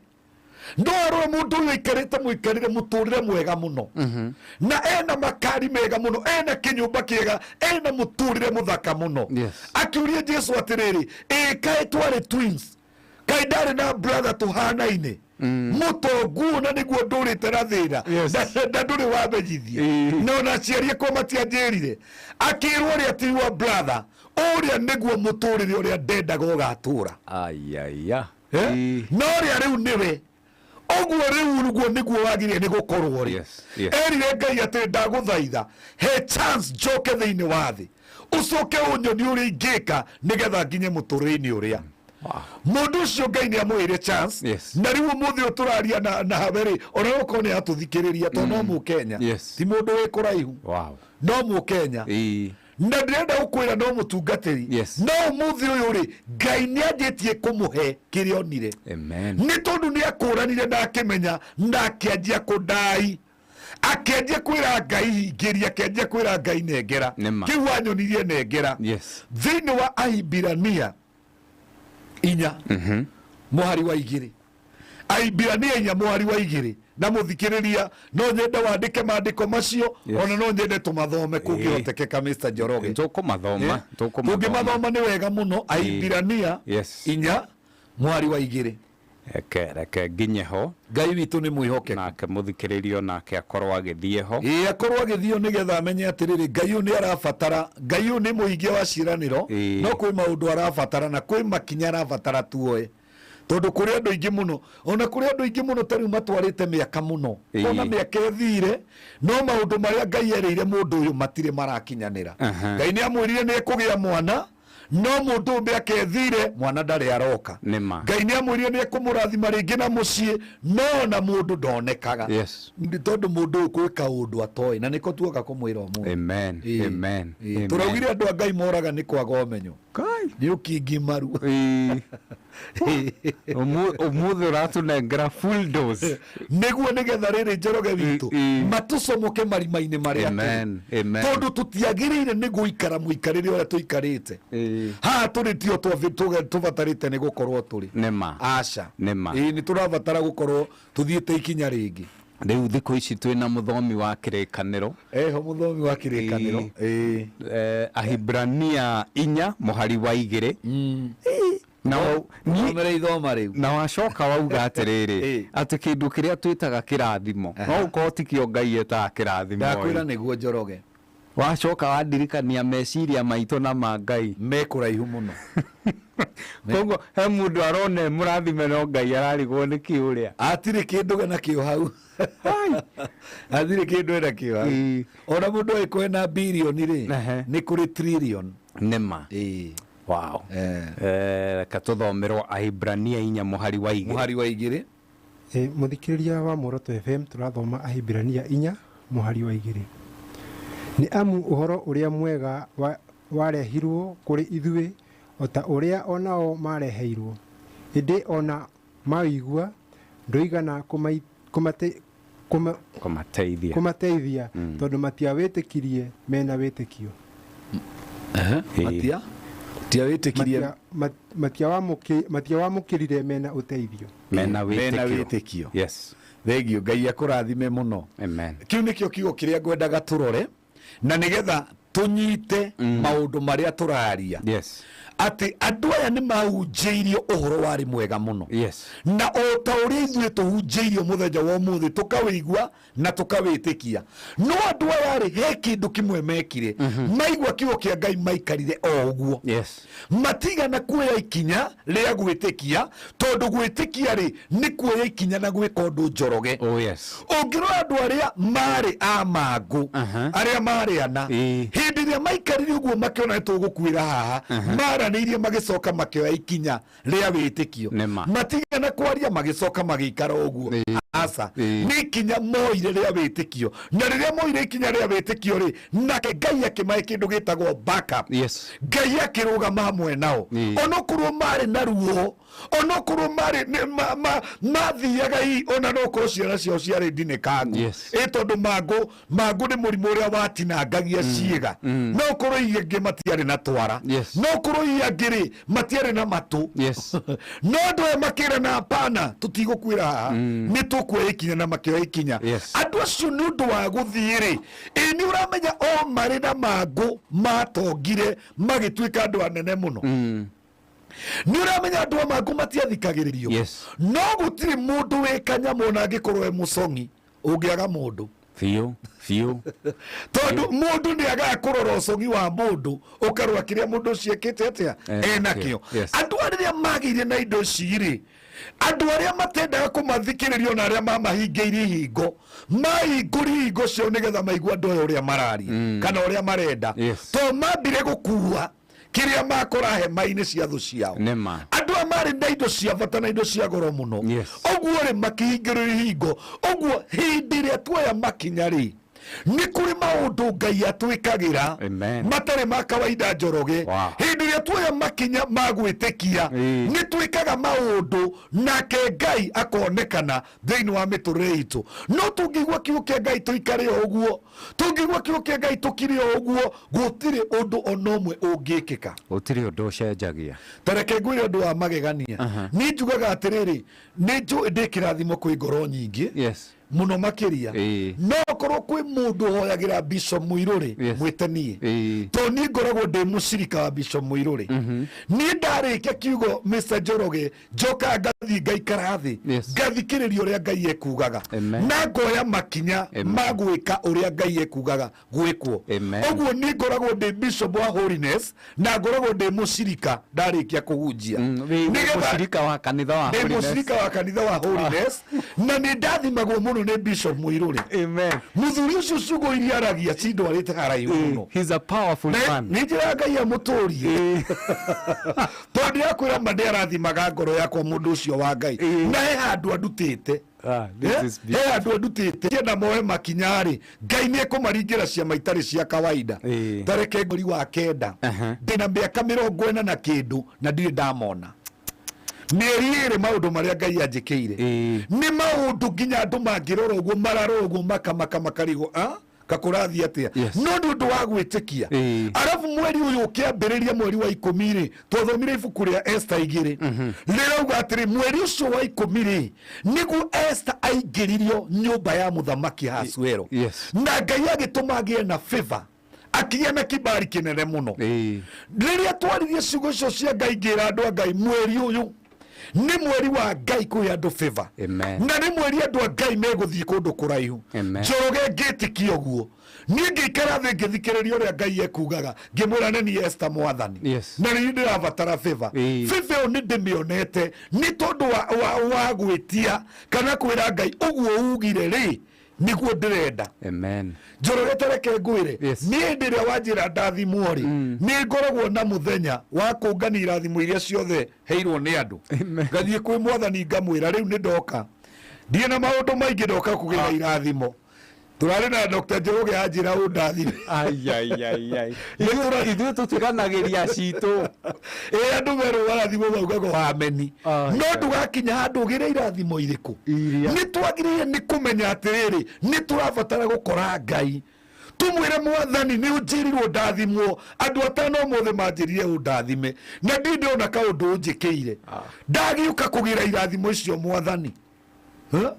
no arore mũndũ ũyũ aikarĩte mũikarĩre mũtũrĩre mwega mũno na ena makari mega mũno, ena kĩnyũmba kĩega, ena mũtũrĩre mũthaka mũno. Yes. Akĩũria Jesu atĩrĩrĩ, ĩ kaĩ twarĩ twins, kaĩ ndarĩ na brother tũhanaine mũtongu, na nĩguo ndũrĩte na thĩna na ndũrĩ wamenyithia, na ona aciari akwa matianjĩrire? Akĩrwo ũrĩa ti wa brother ũrĩa nĩguo mũtũrĩre ũrĩa ndendaga ũgatũra. Ayaya. Eh? No ũrĩa rĩu nĩwe ũguo rĩu ũguo nĩguo wagĩrĩire nĩ gũkorwo rĩ. Yes. Yes. Erire Ngai atĩ ndagũthaitha he chance njoke thĩinĩ wa thĩ, ũcoke ũnyonie ũrĩa ingĩka nĩgetha nginye mũtũrĩre-inĩ ũrĩa mũndũ ũcio Ngai nĩ amũheire chance. Yes. Na rĩu ũmũthĩ ũyũ tũraria na hawe rĩ, ona okorwo nĩ atũthikĩrĩria tondũ no mũkenya, Yes. ti mũndũ wĩ kũraihu, Wow. no mũkenya. Ĩĩ. Na ndĩrenda gũkwĩra no mũtungatĩri, Yes. no ũmũthĩ ũyũ rĩ, Ngai nĩ anjĩtie kũmũhe kĩrĩa onire. Amen. Nĩ tondũ nĩ akũranire na akĩmenya na akĩanjia kũndai. Akĩanjia kwĩra Ngai hingĩria, akĩanjia kwĩra Ngai nengera. Nĩma. Kĩu wanyonirie nengera. Yes. Thĩinĩ wa Ahibirania 4 mũhari wa 2, Ahibirania 4 mũhari wa 2, na mũthikĩrĩria no nyende wandĩke maandĩko macio. Yes. Ona no nyende tũmathome kũngĩhotekeka, Mr. Njoroge. Tũkũmathoma. Tũkũmathoma. Tũngĩmathoma nĩ wega mũno. Ahibirania 4 mũhari wa 2. Reke nginye ho. Ngai witũ nĩ mwĩhokeku. Nake mũthikĩrĩrio nake akorwo agĩthiĩ ho. Ĩĩ, akorwo agĩthio nĩgetha amenye atĩrĩrĩ, Ngai ũyũ nĩ arabatara, Ngai ũyũ nĩ mũhingia wa ciĩranĩro. No kwĩ maũndũ arabatara na kwĩ makinya arabatara tuoe, tondũ kũrĩ andũ aingĩ mũno, ona kũrĩ andũ aingĩ mũno ta rĩu matwarĩte mĩaka mũno. Ona mĩaka ĩthire, no maũndũ marĩa Ngai erĩire mũndũ ũyũ matirĩ marakinyanĩra. Ngai nĩ amwĩrire nĩ ekũgĩa mwana, no mũndũ ũyũ mĩaka ĩthire, mwana ndarĩ aroka. Nĩma. Ngai nĩ amwĩrire nĩ ekũmũrathima rĩngĩ na mũciĩ, no ona mũndũ ndonekaga. Nĩ tondũ mũndũ ũyũ kwĩ kaũndũ atoĩ, na nĩko tuoka kũmwĩra ũmũthĩ. Amen. Amen. Amen. Tũraugire andũ a Ngai moraga nĩ kwaga ũmenyo, nĩ ũkingimaru. Ũmũthĩ ũratũnengera full dose. Nĩguo nĩgetha rĩrĩ, Njoroge witũ, matũcomoke marima-inĩ marĩa tũrĩ. Amen. Amen. Tondũ tũtiagĩrĩire nĩ gũikara mũikarĩre ũrĩa tũikarĩte haha tũrĩ, tio tũbatarĩte nĩ gũkorwo tũrĩ. Nĩma. Aca. Nĩma. Ĩĩ, nĩ tũrabatara gũkorwo tũthiĩte ikinya rĩngĩ. Rĩu thikũ ici twĩna mũthomi wa kĩrĩkanĩro. Eho mũthomi wa kĩrĩkanĩro. Ĩĩ. Ahibrania 4 mũhari wa 2. Na Thomere ithoma rĩu. Na wacoka wauga atĩrĩrĩ, atĩ kĩndũ kĩrĩa twĩtaga kĩrathimo no ũkorwo tikĩo Ngai etaga kĩrathimo. Ndakwĩra nĩguo, Njoroge. Wacoka wandirikania meciria maitũ na ma Ngai me kũraihu mũno. Koguo he mũndũ arona e mũrathime, no Ngai ararigwo nĩ kĩ ũrĩa. Hatirĩ kĩndũ nakĩo hau, hatirĩ kĩndũ enakĩo hau. Ona mũndũ angĩkorwo ena birioni rĩ, nĩ kũrĩ trillion. Nĩma. Wow. Reke tũthomerwo Ahibrania 4 mũhari wa 2. Mũhari wa 2. Mũthikĩrĩria wa Muoroto FM, tũrathoma Ahibirania 4 mũhari wa 2. Nĩ amu ũhoro ũrĩa mwega warehirwo kũrĩ ithuĩ o ta ũrĩa onao mareheirwo, ĩndĩ ona mawĩigua ndũigana kũmateithia. Kũmateithia, tondũ matiawĩtĩkirie mena wĩtĩkio. Matia tiawĩtĩkirie. Matiawamũkĩrire mena ũteithio. Mena mena wĩtĩkio. Wĩtĩkio. Yes. Thengio, Ngai akũrathime mũno. Amen. Kĩu nĩkĩo kiugo kĩrĩa ngwendaga tũrore na nĩgetha tũnyite maũndũ marĩa tũraria, atĩ andũ aya nĩ mahunjĩirio ũhoro warĩ mwega mũno, na o ta ũrĩa ithuĩ tũhunjĩirio mũthenya wa ũmũthĩ, tũkawĩigua na tũkawĩtĩkia. No andũ aya rĩ, he kĩndũ kĩmwe mekire. Maigua kiugo kĩa Ngai, maikarire o ũguo, matigana kuoya ikinya rĩa gwĩtĩkia, tondũ gwĩtĩkia rĩ, nĩ kuoya ikinya na gwĩka ũndũ, Njoroge. Oh yes. Ũngĩrora andũ arĩa marĩ a mangũ, arĩa marĩ ana, hĩndĩ ĩrĩa maikarire ũguo makĩona nĩ tũgũkuĩra haha, maranĩirie, magĩcoka makĩoya ikinya rĩa wĩtĩkio. Nĩma. Matigana kwaria, magĩcoka magĩikara ũguo. Aca, nĩ ikinya moire rĩa wĩtĩkio, na rĩrĩa moire ikinya rĩa wĩtĩkio rĩ, nake Ngai akĩmahe kĩndũ gĩtagwo backup. Ngai akĩrũgama hamwe nao, onokorwo marĩ na ruo, onokorwo marĩ mathiaga hihi, ona no korwo ciana ciao ciarĩ ndinĩkangu. Ĩ tondũ mangũ nĩ mũrimũ ũrĩa watinangagia ciĩga. No korwo hihi angĩ matiarĩ na twara, no korwo hihi angĩ rĩ, matiarĩ na matũ, no andũ aya makĩrana, hapana, tũtigũkuĩra haha, nĩ tũkuoya ikinya, na makĩoya ikinya. Andũ acio nĩ ũndũ wa gũthiĩ rĩ, ĩ nĩ ũramenya o marĩ na mangũ matongire magĩtuĩka andũ anene mũno. Nĩ ũramenya andũ a mangũ matiathikagĩrĩrio. No gũtirĩ mũndũ wĩ kanyamũ, ona angĩkorwo e mũcong'i, ũngĩaga mũndũ. Biũ biũ. Tondũ mũndũ nĩ agaga kũrora ũcong'i wa mũndũ, ũkarora kĩrĩa mũndũ ũcio ekĩte atĩa, enakĩo. Andũ arĩa magĩire na indo ici rĩ, andũ arĩa matendaga kũmathikĩrĩria, ona arĩa mamahingĩirie ihingo, mahingũrie ihingo ciao nĩgetha maigue andũ aya ũrĩa mararia kana ũrĩa marenda, to mambire gũkua kĩrĩa makora hema-inĩ cia thũ ciao. Nĩma. Andũ aya marĩ na indo cia bata na indo cia goro mũno. Ũguo rĩ, makĩhingĩrwo ihingo ũguo. Hĩndĩ ĩrĩa tuoya makinya rĩ, Nĩ kũrĩ maũndũ Ngai atwĩkagĩra matarĩ ma kawaida, Njoroge. Hĩndĩ ĩrĩa tuoya makinya ma gwĩtĩkia, nĩ twĩkaga maũndũ nake Ngai akonekana thĩinĩ wa mĩtũrĩre itũ. No tũngĩigua kiugo kĩa Ngai tũikare o ũguo, tũngĩigua kiugo kĩa Ngai tũkire o ũguo, gũtirĩ ũndũ ona ũmwe ũngĩkĩka. Gũtirĩ ũndũ ũcenjagia. Tareke ngwĩre ũndũ wa magegania. Niĩ njugaga atĩrĩrĩ, nĩ njũĩ ndĩ kĩrathimo kwĩ ngoro nyingĩ mũno makĩria, no korwo kwĩ mũndũ ũhoyagĩra Bishop Mũirũrĩ, mwĩte niĩ, tondũ niĩ ngoragwo ndĩ mũcirika wa Bishop Mũirũrĩ. Niĩ ndarĩkia kiugo, Mr Njoroge, njokaga ngathiĩ ngaikara thĩ, ngathikĩrĩria ũrĩa Ngai ekugaga na ngoya makinya ma gwĩka ũrĩa Ngai ekugaga gwĩkwo. Ũguo niĩ ngoragwo ndĩ bishop wa Holiness na ngoragwo ndĩ mũcirika ndarĩkia kũhunjia. Wĩ mũcirika wa kanitha wa Ndĩ Holiness. Mũcirika wa kanitha wa Holiness na nĩ ndathimagwo mũno nĩ Bishop Mũirũrĩ. Mũthuri ũcio ciugo iria aragia cindwarĩte haraihu mũno. He's a powerful man. Nĩ njĩra Ngai amũtũrie, tondũ ndĩrakwĩra ma, nĩ arathimaga ngoro yakwa mũndũ ũcio wa Ngai, na he handũ andutĩte. This is He handũ andutĩte. Kĩenda moe makinya rĩ, Ngai nĩ ekũmaringĩra ciama itarĩ cia kawaida. Tareke mweri wa 9, ndĩna mĩaka 40 na kĩndũ na ndirĩ ndamona mĩeri 2 maũndũ marĩa Ngai anjĩkĩire nĩ maũndũ nginya andũ mangĩrora ũguo, mararora ũguo makamaka makarigwo, "Ah, kakũrathiĩ atĩa?" No nĩ ũndũ wa gwĩtĩkia. Arabu mweri ũyũ ũkĩambĩrĩria, mweri wa 10 rĩ, twathomire ibuku rĩa Esta 2, rĩrauga atĩrĩ, mweri ũcio wa 10 rĩ, nĩguo Esta aingĩririo nyũmba ya mũthamaki Ahasuero, na Ngai agĩtũma agĩe na favor, akĩgĩa na kibali kĩnene mũno. Rĩrĩa twaririe ciugo icio cia Ngai, ngĩra andũ a Ngai, mweri ũyũ nĩ mweri wa Ngai kũhe andũ favor, na nĩ mweri andũ a Ngai megũthiĩ kũndũ kũraihu. Njoroge, ngĩtĩkia ũguo, niĩ ngĩikara thĩ ngĩthikĩrĩria ũrĩa Ngai ekugaga, ngĩmwĩra nĩ niĩ Esther, Mwathani, na nĩ ndĩrabatara favor. Favor ĩyo nĩ ndĩmĩonete nĩ tondũ wa gwĩtia kana kwĩra Ngai ũguo ugire rĩ, nĩguo ndĩrenda. Amen. Njoroge, tareke ngwĩre, niĩ hĩndĩ ĩrĩa wanjĩra ndathimwo rĩ, nĩ ngoragwo na mũthenya wa kũngania irathimo iria ciothe heirwo nĩ andũ, ngathiĩ kwĩ Mwathani ngamwĩra, rĩu nĩ ndoka, ndirĩ na maũndũ maingĩ, ndoka kũgĩra irathimo. Tũrarĩ na Dr. Njoroge anjĩra ũndathime. Ai, ai, ai, ai. Ithuĩ tũtiganagĩria citũ. Ĩ, andũ merwo marathimo maugaga ameni, no ndũgakinya handũ ũgĩre irathimo irĩkũ. Nĩ twagĩrĩire nĩ kũmenya atĩrĩrĩ, nĩ tũrabatara gũkora Ngai tumwĩre, Mwathani, nĩ ũnjĩrirwo ndathimwo. Andũ 5 ũmũthĩ manjĩrire ũndathime na ndirĩ ndĩrona kaũndũ ũnjĩkĩire. Ndagĩũka kũgĩra irathimo icio, Mwathani. Huh?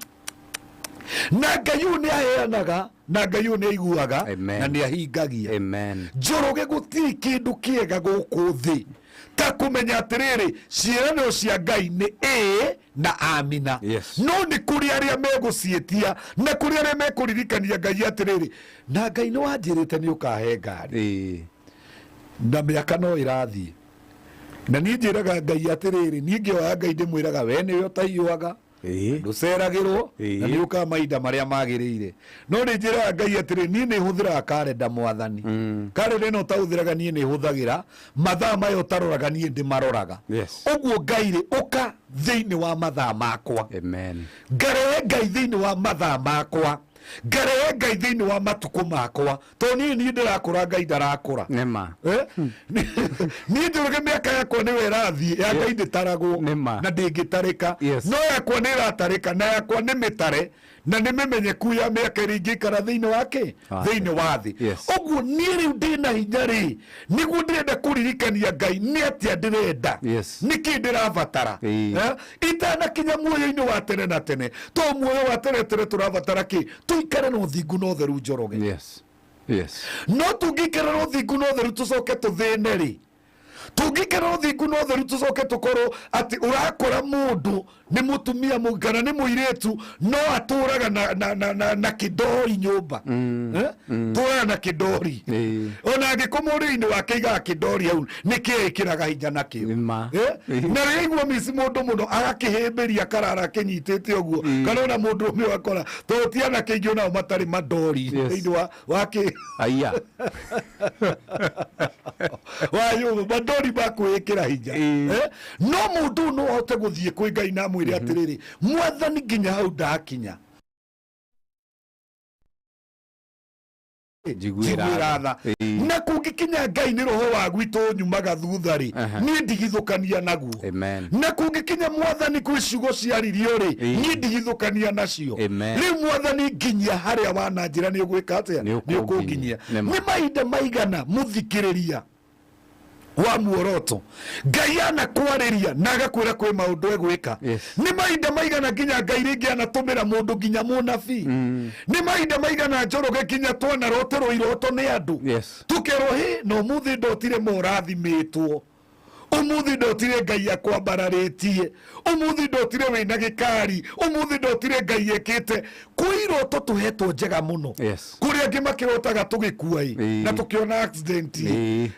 Na Ngai ũyũ nĩ aheanaga, na Ngai ũyũ nĩ aiguaga na nĩ ahingagia. Njoroge, gũtirĩ kĩndũ kĩega gũkũ thĩ ta kũmenya atĩrĩrĩ, ciĩranĩro cia Ngai nĩ ĩĩ na amina. No nĩ kũrĩ arĩa megũciĩtia na kũrĩ arĩa mekũririkania Ngai atĩrĩrĩ, na Ngai nĩ wanjĩrĩte nĩ ũkahe ngari, na mĩaka no ĩrathiĩ. Na niĩ njĩraga Ngai atĩrĩrĩ, niĩ ngĩhoya Ngai ndĩmwĩraga, we nĩwe ũtaiyũaga, ndũceragĩrwo, na nĩ ũkaga mahinda marĩa magĩrĩire. No nĩ njĩraga Ngai atĩrĩ, niĩ nĩ hũthĩraga karenda, Mwathani. Karenda ĩno ũtahũthĩraga, niĩ nĩ hũthagĩra. Mathaa maya ũtaroraga, niĩ ndĩmaroraga. Ũguo Ngai rĩ, ũka thĩinĩ wa mathaa makwa. Amen. Ngarehe Ngai thĩinĩ wa mathaa makwa, ngarehe Ngai thĩinĩ wa matukũ makwa, tondũ niĩ ndĩrakũra, Ngai ndarakũra. Nĩma. Eh? Niĩ njũrũge, mĩaka yakwa nĩwe ĩrathiĩ, ya Ngai ndĩtaragwo na ndĩngĩtarĩka, no yakwa nĩ ĩratarĩka, na yakwa nĩ mĩtare na nĩ mĩmenyeku ya mĩaka ĩrĩa ingĩikara thĩinĩ wa kĩ, thĩinĩ wa thĩ. Ũguo niĩ rĩu ndĩna hinya rĩ, nĩguo ndĩrenda kũririkania Ngai nĩ atĩa ndĩrenda, nĩkĩ ndĩrabatara. Eh? Itanakinya muoyo-inĩ wa tene na tene, to muoyo wa tene tene tũrabatara kĩ? Tũikare na ũthingu na ũtheru, Njoroge. No tũngĩikara na ũthingu na ũtheru tũcoke tũthĩne rĩ, tũngĩikara na ũthingu na ũtheru tũcoke tũkorwo atĩ ũrakora mũndũ nĩ mũtumia kana nĩ mũirĩtu, no atũraga na kĩndori nyũmba. Eh? Tũraga na kĩndori, ona angĩkoma ũrĩrĩ-inĩ wake aigaga kĩndori hau, nĩkĩo ĩkĩraga hinya nakĩo. Eh? Na rĩrĩa aigua mici mũndũ mũno agakĩhĩmbĩria, akarara akĩnyitĩte ũguo, kana ona mũndũ ũmwe ũgakora tondũ ti anake aingĩ onao matarĩ mandori thĩinĩ wa kĩ Aya. Wa nyũmba, mandori ma kwĩĩkĩra hinya. Eh? No mũndũ ũyũ no ahote gũthiĩ kwĩ Ngai na amwĩre atĩrĩrĩ, Mwathani, nginya hau ndakinya. Njiguĩra Njiguĩra tha. Ĩĩ. Na kũngĩkinya Ngai nĩ roho wa gwitũ nyumaga thutha rĩ, niĩ ndigithũkania naguo. Amen. Na kũngĩkinya Mwathani kwĩ ciugo ciaririo rĩ, Ĩĩ. niĩ ndigithũkania nacio. Amen. Rĩu Mwathani nginyia harĩa wananjĩra nĩ ũgwĩka atĩa, Nĩ nĩ ũkũnginyia. Nĩ ma. Nĩ mahinda maigana mũthikĩrĩria wa muoroto Ngai anakwarĩria na agakwĩra kwĩ maũndũ egwĩka? Nĩ mahinda maigana nginya Ngai rĩngĩ anatũmĩra mũndũ nginya mũnabii? Nĩ mahinda maigana, Njoroge, nginya twanaroterwo iroto nĩ andũ, tũkerwo hĩ na ũmũthĩ ndotire morathimĩtwo, ũmũthĩ ndotire Ngai akwambararĩtie, ũmũthĩ ndotire wĩna gĩkari, ũmũthĩ ndotire Ngai ekĩte kwĩ iroto tũhetwo njega mũno? Kũrĩ angĩ makĩrotaga tũgĩkua ĩ na tũkĩona accident ĩ.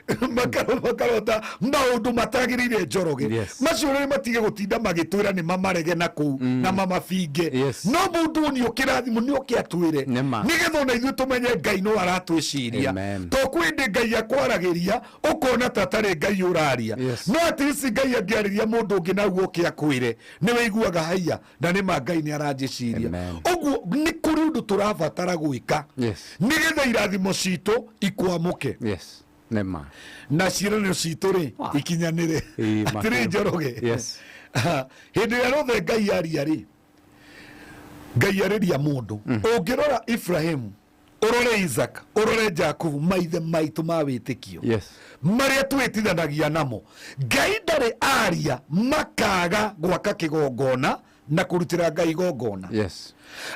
Makarota maũndũ matagĩrĩire, Njoroge. Macio rĩ, matige gũtinda magĩtwĩra nĩ mamarege na kũu na mamabinge. No mũndũ nĩ ũkĩrathimũ nĩ oke atwĩre, nĩgetha ona ithuĩ tũmenye Ngai no aratwĩciria. To kwĩ hĩndĩ Ngai akwaragĩria ũkona ta atarĩ Ngai ũraria, no at least Ngai angĩarĩria mũndũ ũngĩ naguo oke akwĩre, nĩ wĩiguaga haiya na nĩ ma Ngai nĩ aranjĩciria. Ũguo nĩ kũrĩ ũndũ tũrabatara gwĩka nĩgetha irathimo citũ ikwamũke Yes. Nĩ ma. na ciĩranĩro citũ rĩ ikinyanĩre. Ĩĩ, Atĩrĩ, makĩria. Njoroge, hĩndĩ ĩrĩa rothe Ngai aria rĩ, Ngai arĩria mũndũ. Ũngĩrora Ibrahimu, ũrore Isaac, ũrore Jakubu, maithe maitũ ma wĩtĩkio marĩa twĩtithanagia namo, Ngai ndarĩ aria makaga gwaka kĩgongona na kũrutĩra Ngai igongona.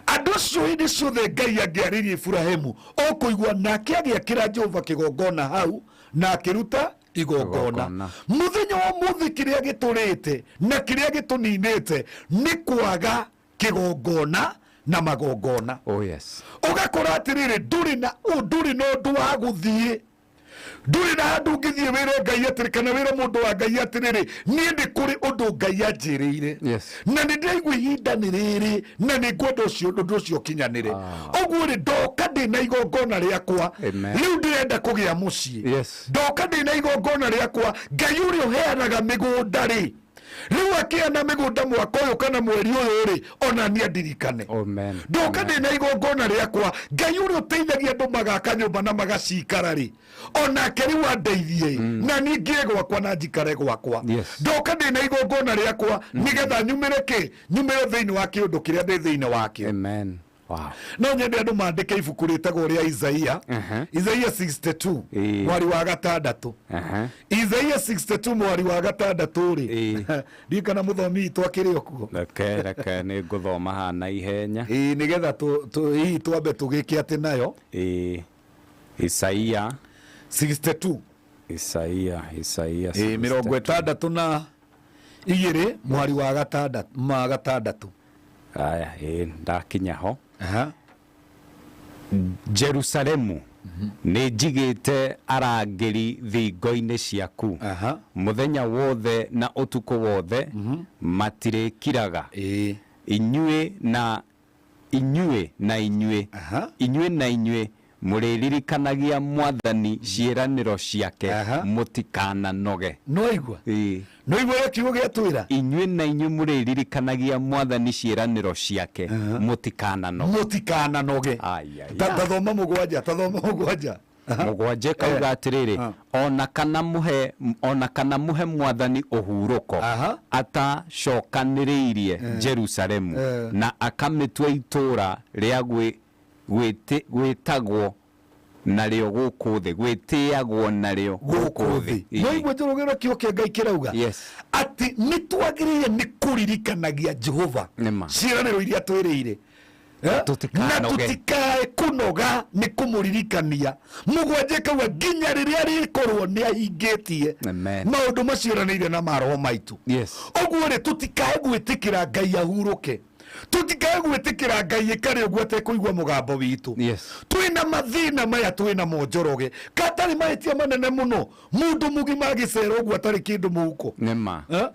Andũ acio hĩndĩ ciothe Ngai angĩarĩria Iburahĩmu, ũkũigua nake agĩakĩra Jehova kĩgongona hau na akĩruta igongona. Igongona. Mũthenya wa ũmũthĩ kĩrĩa gĩtũrĩte na kĩrĩa gĩtũninĩte nĩ kwaga kĩgongona na magongona. Oh yes. Ũgakora atĩrĩrĩ, ndũrĩ na ũndũ wa gũthiĩ, ndũrĩ na handũ ũngĩthiĩ wĩre Ngai atĩrĩ, kana wĩre mũndũ wa Ngai atĩrĩrĩ, niĩ nĩ kũrĩ ũndũ Ngai anjĩrĩire na nĩ ndĩraigua ihinda nĩ rĩrĩ na nĩ ngwenda ũcio ũndũ ũcio ũkinyanĩre. Ũguo rĩ, ndoka ndĩ na igongona rĩakwa. Amen. Rĩu ndĩrenda kũgĩa mũciĩ. Ndoka ndĩ na igongona rĩakwa. Ngai ũrĩa ũheanaga mĩgũnda rĩ, rĩu akĩheana mĩgũnda mwaka ũyũ kana mweri ũyũ rĩ, ona niĩ andirikane. Amen. Ndoka ndĩ na igongona rĩakwa. Ngai ũrĩa ũteithagia andũ magaka nyũmba na magacikara rĩ, onake rĩu andeithie na niĩ ngĩe gwakwa na njikare gwakwa. Ndoka ndĩ na igongona rĩakwa nĩgetha nyumĩre kĩ nyumĩre thĩinĩ wa kĩũndũ kĩrĩa ndĩ thĩinĩ wakĩo. Amen. Wow. No nyende andũ mandĩke ibuku rĩtagwo rĩa Isaia, Isaia 62 mwari wa gatandatũ. Isaia 62 mwari wa gatandatũ rĩ, ndiũ kana mũthomi witũ akĩrĩ o kuo. Reke nĩ ngũthoma haha na ihenya. Ĩĩ, nĩgetha hihi twambe tũgĩke atĩ nayo. Ĩĩ. Isaia 62. Isaia Ĩĩ, 62 mwari wa gatandatũ ma gatandatũ. Aya, ĩĩ, ndakinya ho. Jerusalemu, nĩ njigĩte arangĩri thingo-inĩ ciaku mũthenya wothe na ũtukũ wothe, matirĩkiraga. Inyuĩ na inyuĩ na inyuĩ, inyuĩ na inyuĩ mũrĩririkanagia Mwathani ciĩranĩro ciake, mũtikananoge. Nĩwaigua? Nĩwaigua ũrĩa kiugo gĩatwĩra? Inyuĩ na inyuĩ mũrĩririkanagia Mwathani ciĩranĩro ciake, mũtikananoge. Mũtikananoge. Ai, ai, Tathoma 7, tathoma 7. 7 kauga atĩrĩrĩ, ona kana mũhe Mwathani ũhurũko atacokanĩrĩirie Jerusalemu na akamĩtua itũũra rĩa gwĩtagwo narĩo gũkũ thĩ, gwĩtĩagwo narĩo gũkũ thĩ. Nĩwaigua, Njoroge, ũrĩa kiugo kĩa Ngai kĩrauga? Yes. Atĩ nĩ twagĩrĩire nĩ kũririkanagia Jehova Nĩma. ciĩranĩro iria twĩrĩire. Eh? Na Tũtikanoge. Tũtikae kũnoga nĩ kũmũririkania. 7 kauga nginya rĩrĩa rĩkorwo nĩ ahingĩtie Amen. maũndũ macio eranĩire na maroho maitũ. Ũguo rĩ, tũtikae gwĩtĩkĩra Ngai ahurũke, tũtikae gwĩtĩkĩra Ngai ĩkarĩ ũguo atekũigua mũgambo witũ. Twĩna mathĩna maya twĩna mo, Njoroge, katarĩ mahĩtia manene mũno mũndũ mũgima agĩcera ũguo atarĩ kĩndũ mũhuko. Nĩma. Eh?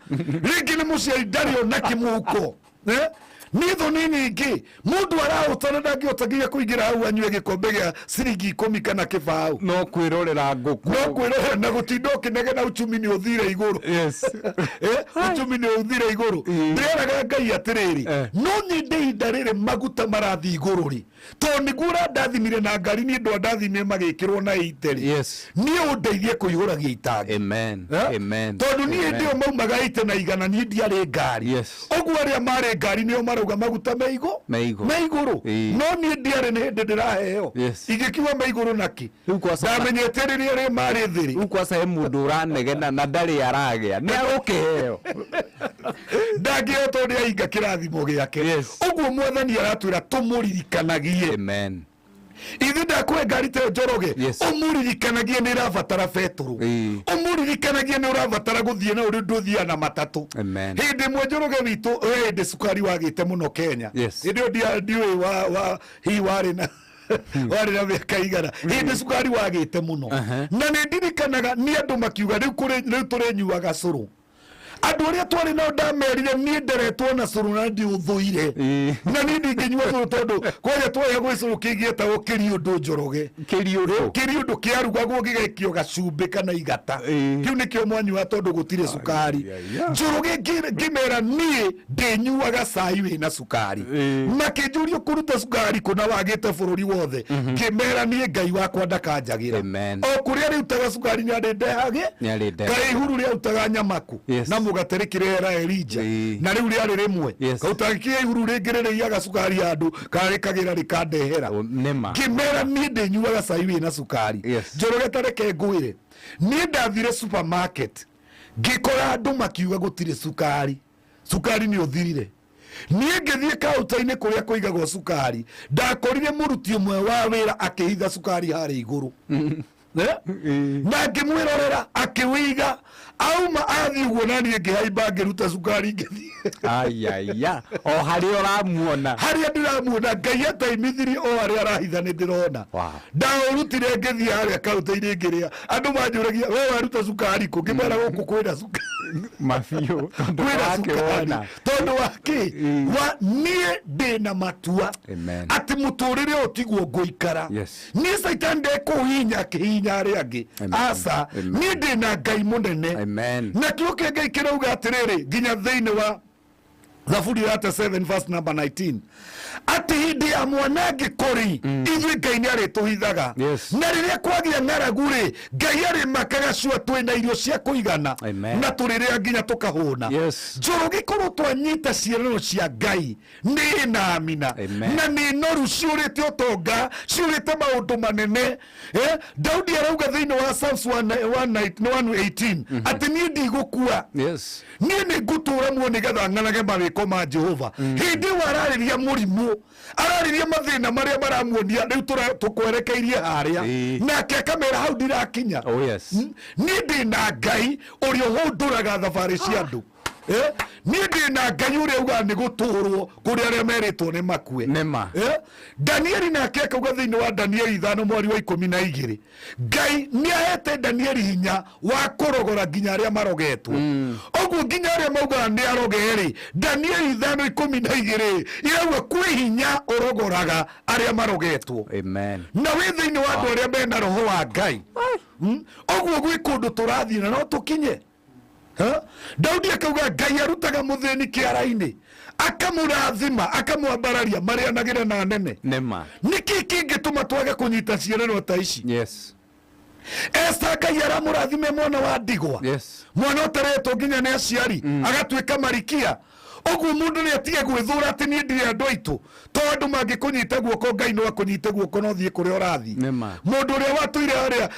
Rĩngĩ nĩ mũciari ndarĩ ona kĩmũhuko. Eh? Nĩ thoni nyingĩ mũndũ arahũtana ndangĩhota nginya kũingĩra hau anyue gĩkombe gĩa ciringi ikũmi kana kĩbaũ. No kwĩrorera ngũkũ. No kwĩrorera na gũtinda ũkĩnegena uchumi nĩ ũthire igũrũ. Yes. Eh, uchumi nĩ ũthire igũrũ. Ndĩreraga Ngai atĩrĩrĩ, no nyende ihinda rĩrĩ maguta marathiĩ igũrũ rĩ, tondũ nĩguo ũrandathimire na ngari niĩ ndwandathimire magĩkĩrwo na ite rĩ. Yes. Niĩ ũndeithie kũihũragia itangi. Amen. Eh? Amen. Tondũ niĩ Amen. hĩndĩ ĩyo maumaga ite na igana niĩ ndiarĩ ngari. Yes. Ũguo arĩa marĩ ngari nĩo marauga maguta me igũ Me igũrũ. me igũrũ. Ĩĩ. No niĩ ndiarĩ nĩ hĩndĩ ndĩraheo. Yes. Ingĩkiuga me igũrũ nakĩ? Rĩu kwaca Ndamenyete rĩrĩa arĩa marĩ thĩ rĩ. Rĩu kwaca he mũndũ ũranegena na ndarĩ aragĩa nĩ agũkĩheo. Ndangĩheo tondũ nĩ ainga kĩrathimo gĩake. Yes. Ũguo mwathani aratwĩra tũmũririkanagie. Amen. Ithe ndakũhe ngari ta ĩyo Njoroge. Yes. Ũmũririkanagie nĩ ĩrabatara betũrũ. Ĩĩ. Ũmũririkanagie nĩ ũrabatara gũthiĩ na ũrĩa ndũthiaga na matatũ. Amen. Hĩndĩ ĩmwe Njoroge witũ he hĩndĩ cukari wagĩte mũno Kenya. Yes. Hĩndĩ ĩyo ndiũĩ wa hihi warĩ na warĩ na mĩaka igana. Hĩndĩ cukari wagĩte mũno. Na nĩ ndirikanaga nĩ andũ makiuga rĩu rĩu tũrĩnyuaga cũrũ. Andũ arĩa twarĩ nao ndamerire niĩ nderetwo na cũrũ na ndiũthũire. Na niĩ ndingĩnyua cũrũ tondũ kwanja twaya gwĩ cũrũ kĩngĩetagwo kĩriũndũ Njoroge. Kĩriũndũ. Kĩriũndũ kĩarugagwo gĩgekio gacumbĩ kana igata. Kĩu nĩkĩo mwanyua tondũ gũtirĩ cukari. Njoroge ngĩmera niĩ ndĩnyuaga cai wĩna cukari. Makĩnjũria kũruta cukari kũ na wagĩte bũrũri wothe. Ngĩmera niĩ Ngai wakwa ndakanjagĩra. Amen. O kũrĩa rĩrutaga cukari nĩ arĩndehage. Nĩarĩndehaga. Kaĩ ihuru rĩarutaga nyama kũ? Yes. Na mũgate rĩkĩrehera Elija. Na rĩu rĩarĩ rĩmwe. Yes. Kautangĩkĩria ihuru rĩngĩ rĩrĩiyaga cukari handũ karĩkagĩra rĩkandehera. Nĩma. Ngĩmera niĩ ndĩnyuaga cai wĩna cukari. Yes. Njoroge ta reke ngwĩre. Niĩ ndathire supermarket ngĩkora andũ makiuga gũtirĩ cukari. Cukari nĩ ũthirire. Niĩ ngĩthiĩ kaunta-inĩ kũrĩa kũigagwo cukari ndakorire mũruti ũmwe wa wĩra akĩhitha cukari harĩa igũrũ. Eh? Na ngĩmwĩrorera akĩwĩiga auma athiĩ ũguo na niĩ ngĩhaimba ngĩruta cukari ngĩthiĩ. Ayaya. O harĩa ũramuona. Harĩa ndĩramuona Ngai ataimithirie o harĩa arahitha nĩ ndĩrona. Wow. Ndaũrutire ngĩthiĩ harĩa kaunta-inĩ ngĩrĩa. Andũ manjũragia we waruta cukari kũ? Ngĩmera gũkũ kwĩna cukari. Mabiũ. Tondũ Kwĩna cukari. wakĩwona. Tondũ wa kĩ? Wa niĩ ndĩna matua Amen. atĩ mũtũrĩre ũyũ tiguo ngũikara. Yes. Niĩ Caitani ndekũhihinya akĩhihinya arĩa angĩ. Amen. Aca, Amen. niĩ ndĩna Ngai mũnene. Amen. Na kĩo kĩa Ngai kĩrauga atĩrĩrĩ nginya thĩinĩ wa Zaburi ya 7 verse number 19 atĩ hĩndĩ ya mwanangĩko rĩ ithuĩ Ngai nĩ arĩtũhithaga. Yes. Na rĩrĩa kwagĩa ng'aragu rĩ Ngai arĩmakaga cua twĩna irio cia kũigana Amen. na tũrĩrĩa nginya tũkahũna. Yes. Njoroge korwo twanyita ciĩranĩro cia Ngai nĩ na amina. Amen. Na nĩ noru ciũrĩte ũtonga ciũrĩte maũndũ manene. Daudi arauga thĩinĩ wa Psalms 118 atĩ niĩ ndigũkua. Yes. Niĩ nĩ ngũtũũra muoyo nĩgetha ng'anage mawĩko ma Jehova. Hĩndĩ ĩyo ararĩria mũrimũ, ararĩria mathĩna marĩa maramuonia rĩu tũkwerekeirie harĩa. Nake akamera hau ndirakinya. Oh, yes. Niĩ ndĩ na Ngai ũrĩa ũhũndũraga thabarĩ cia andũ. Niĩ ndĩ na Ngai ũrĩa ugaga nĩ gũtũũrwo kũrĩ arĩa merĩtwo nĩ makue. Nĩma. Danieli nake akauga thĩinĩ wa Danieli 5 mweri wa 12 Ngai nĩ ahete Danieli hinya wa kũrogora nginya arĩa marogetwo. Ũguo nginya arĩa maugaga nĩ aroge rĩ, Danieli 5:12 irauga kwĩ hinya ũrogoraga arĩa marogetwo. Amen. Na wĩ thĩinĩ wa andũ arĩa mena roho wa Ngai. Ũguo gwĩ kũndũ tũrathiĩ na no tũkinye. Ha? Daudi akauga Ngai arutaga mũthĩni kĩara-inĩ akamũrathima akamwambararia marĩanagĩre na anene. Nĩma. Nĩkĩ kĩngĩtũma twage kũnyita ciĩranĩro ta ici? Yes. Esta Ngai aramũrathime mwana wa ndigwa. Yes. Mwana ũtaretwo nginya nĩ aciari agatuĩka marikia. Ũguo mũndũ nĩ atige gwĩthũra atĩ niĩ ndirĩ andũ aitũ tondũ andũ mangĩkũnyita guoko Ngai no akũnyite guoko na ũthiĩ kũrĩa ũrathiĩ. Nĩma. Mũndũ ũrĩa watũire harĩa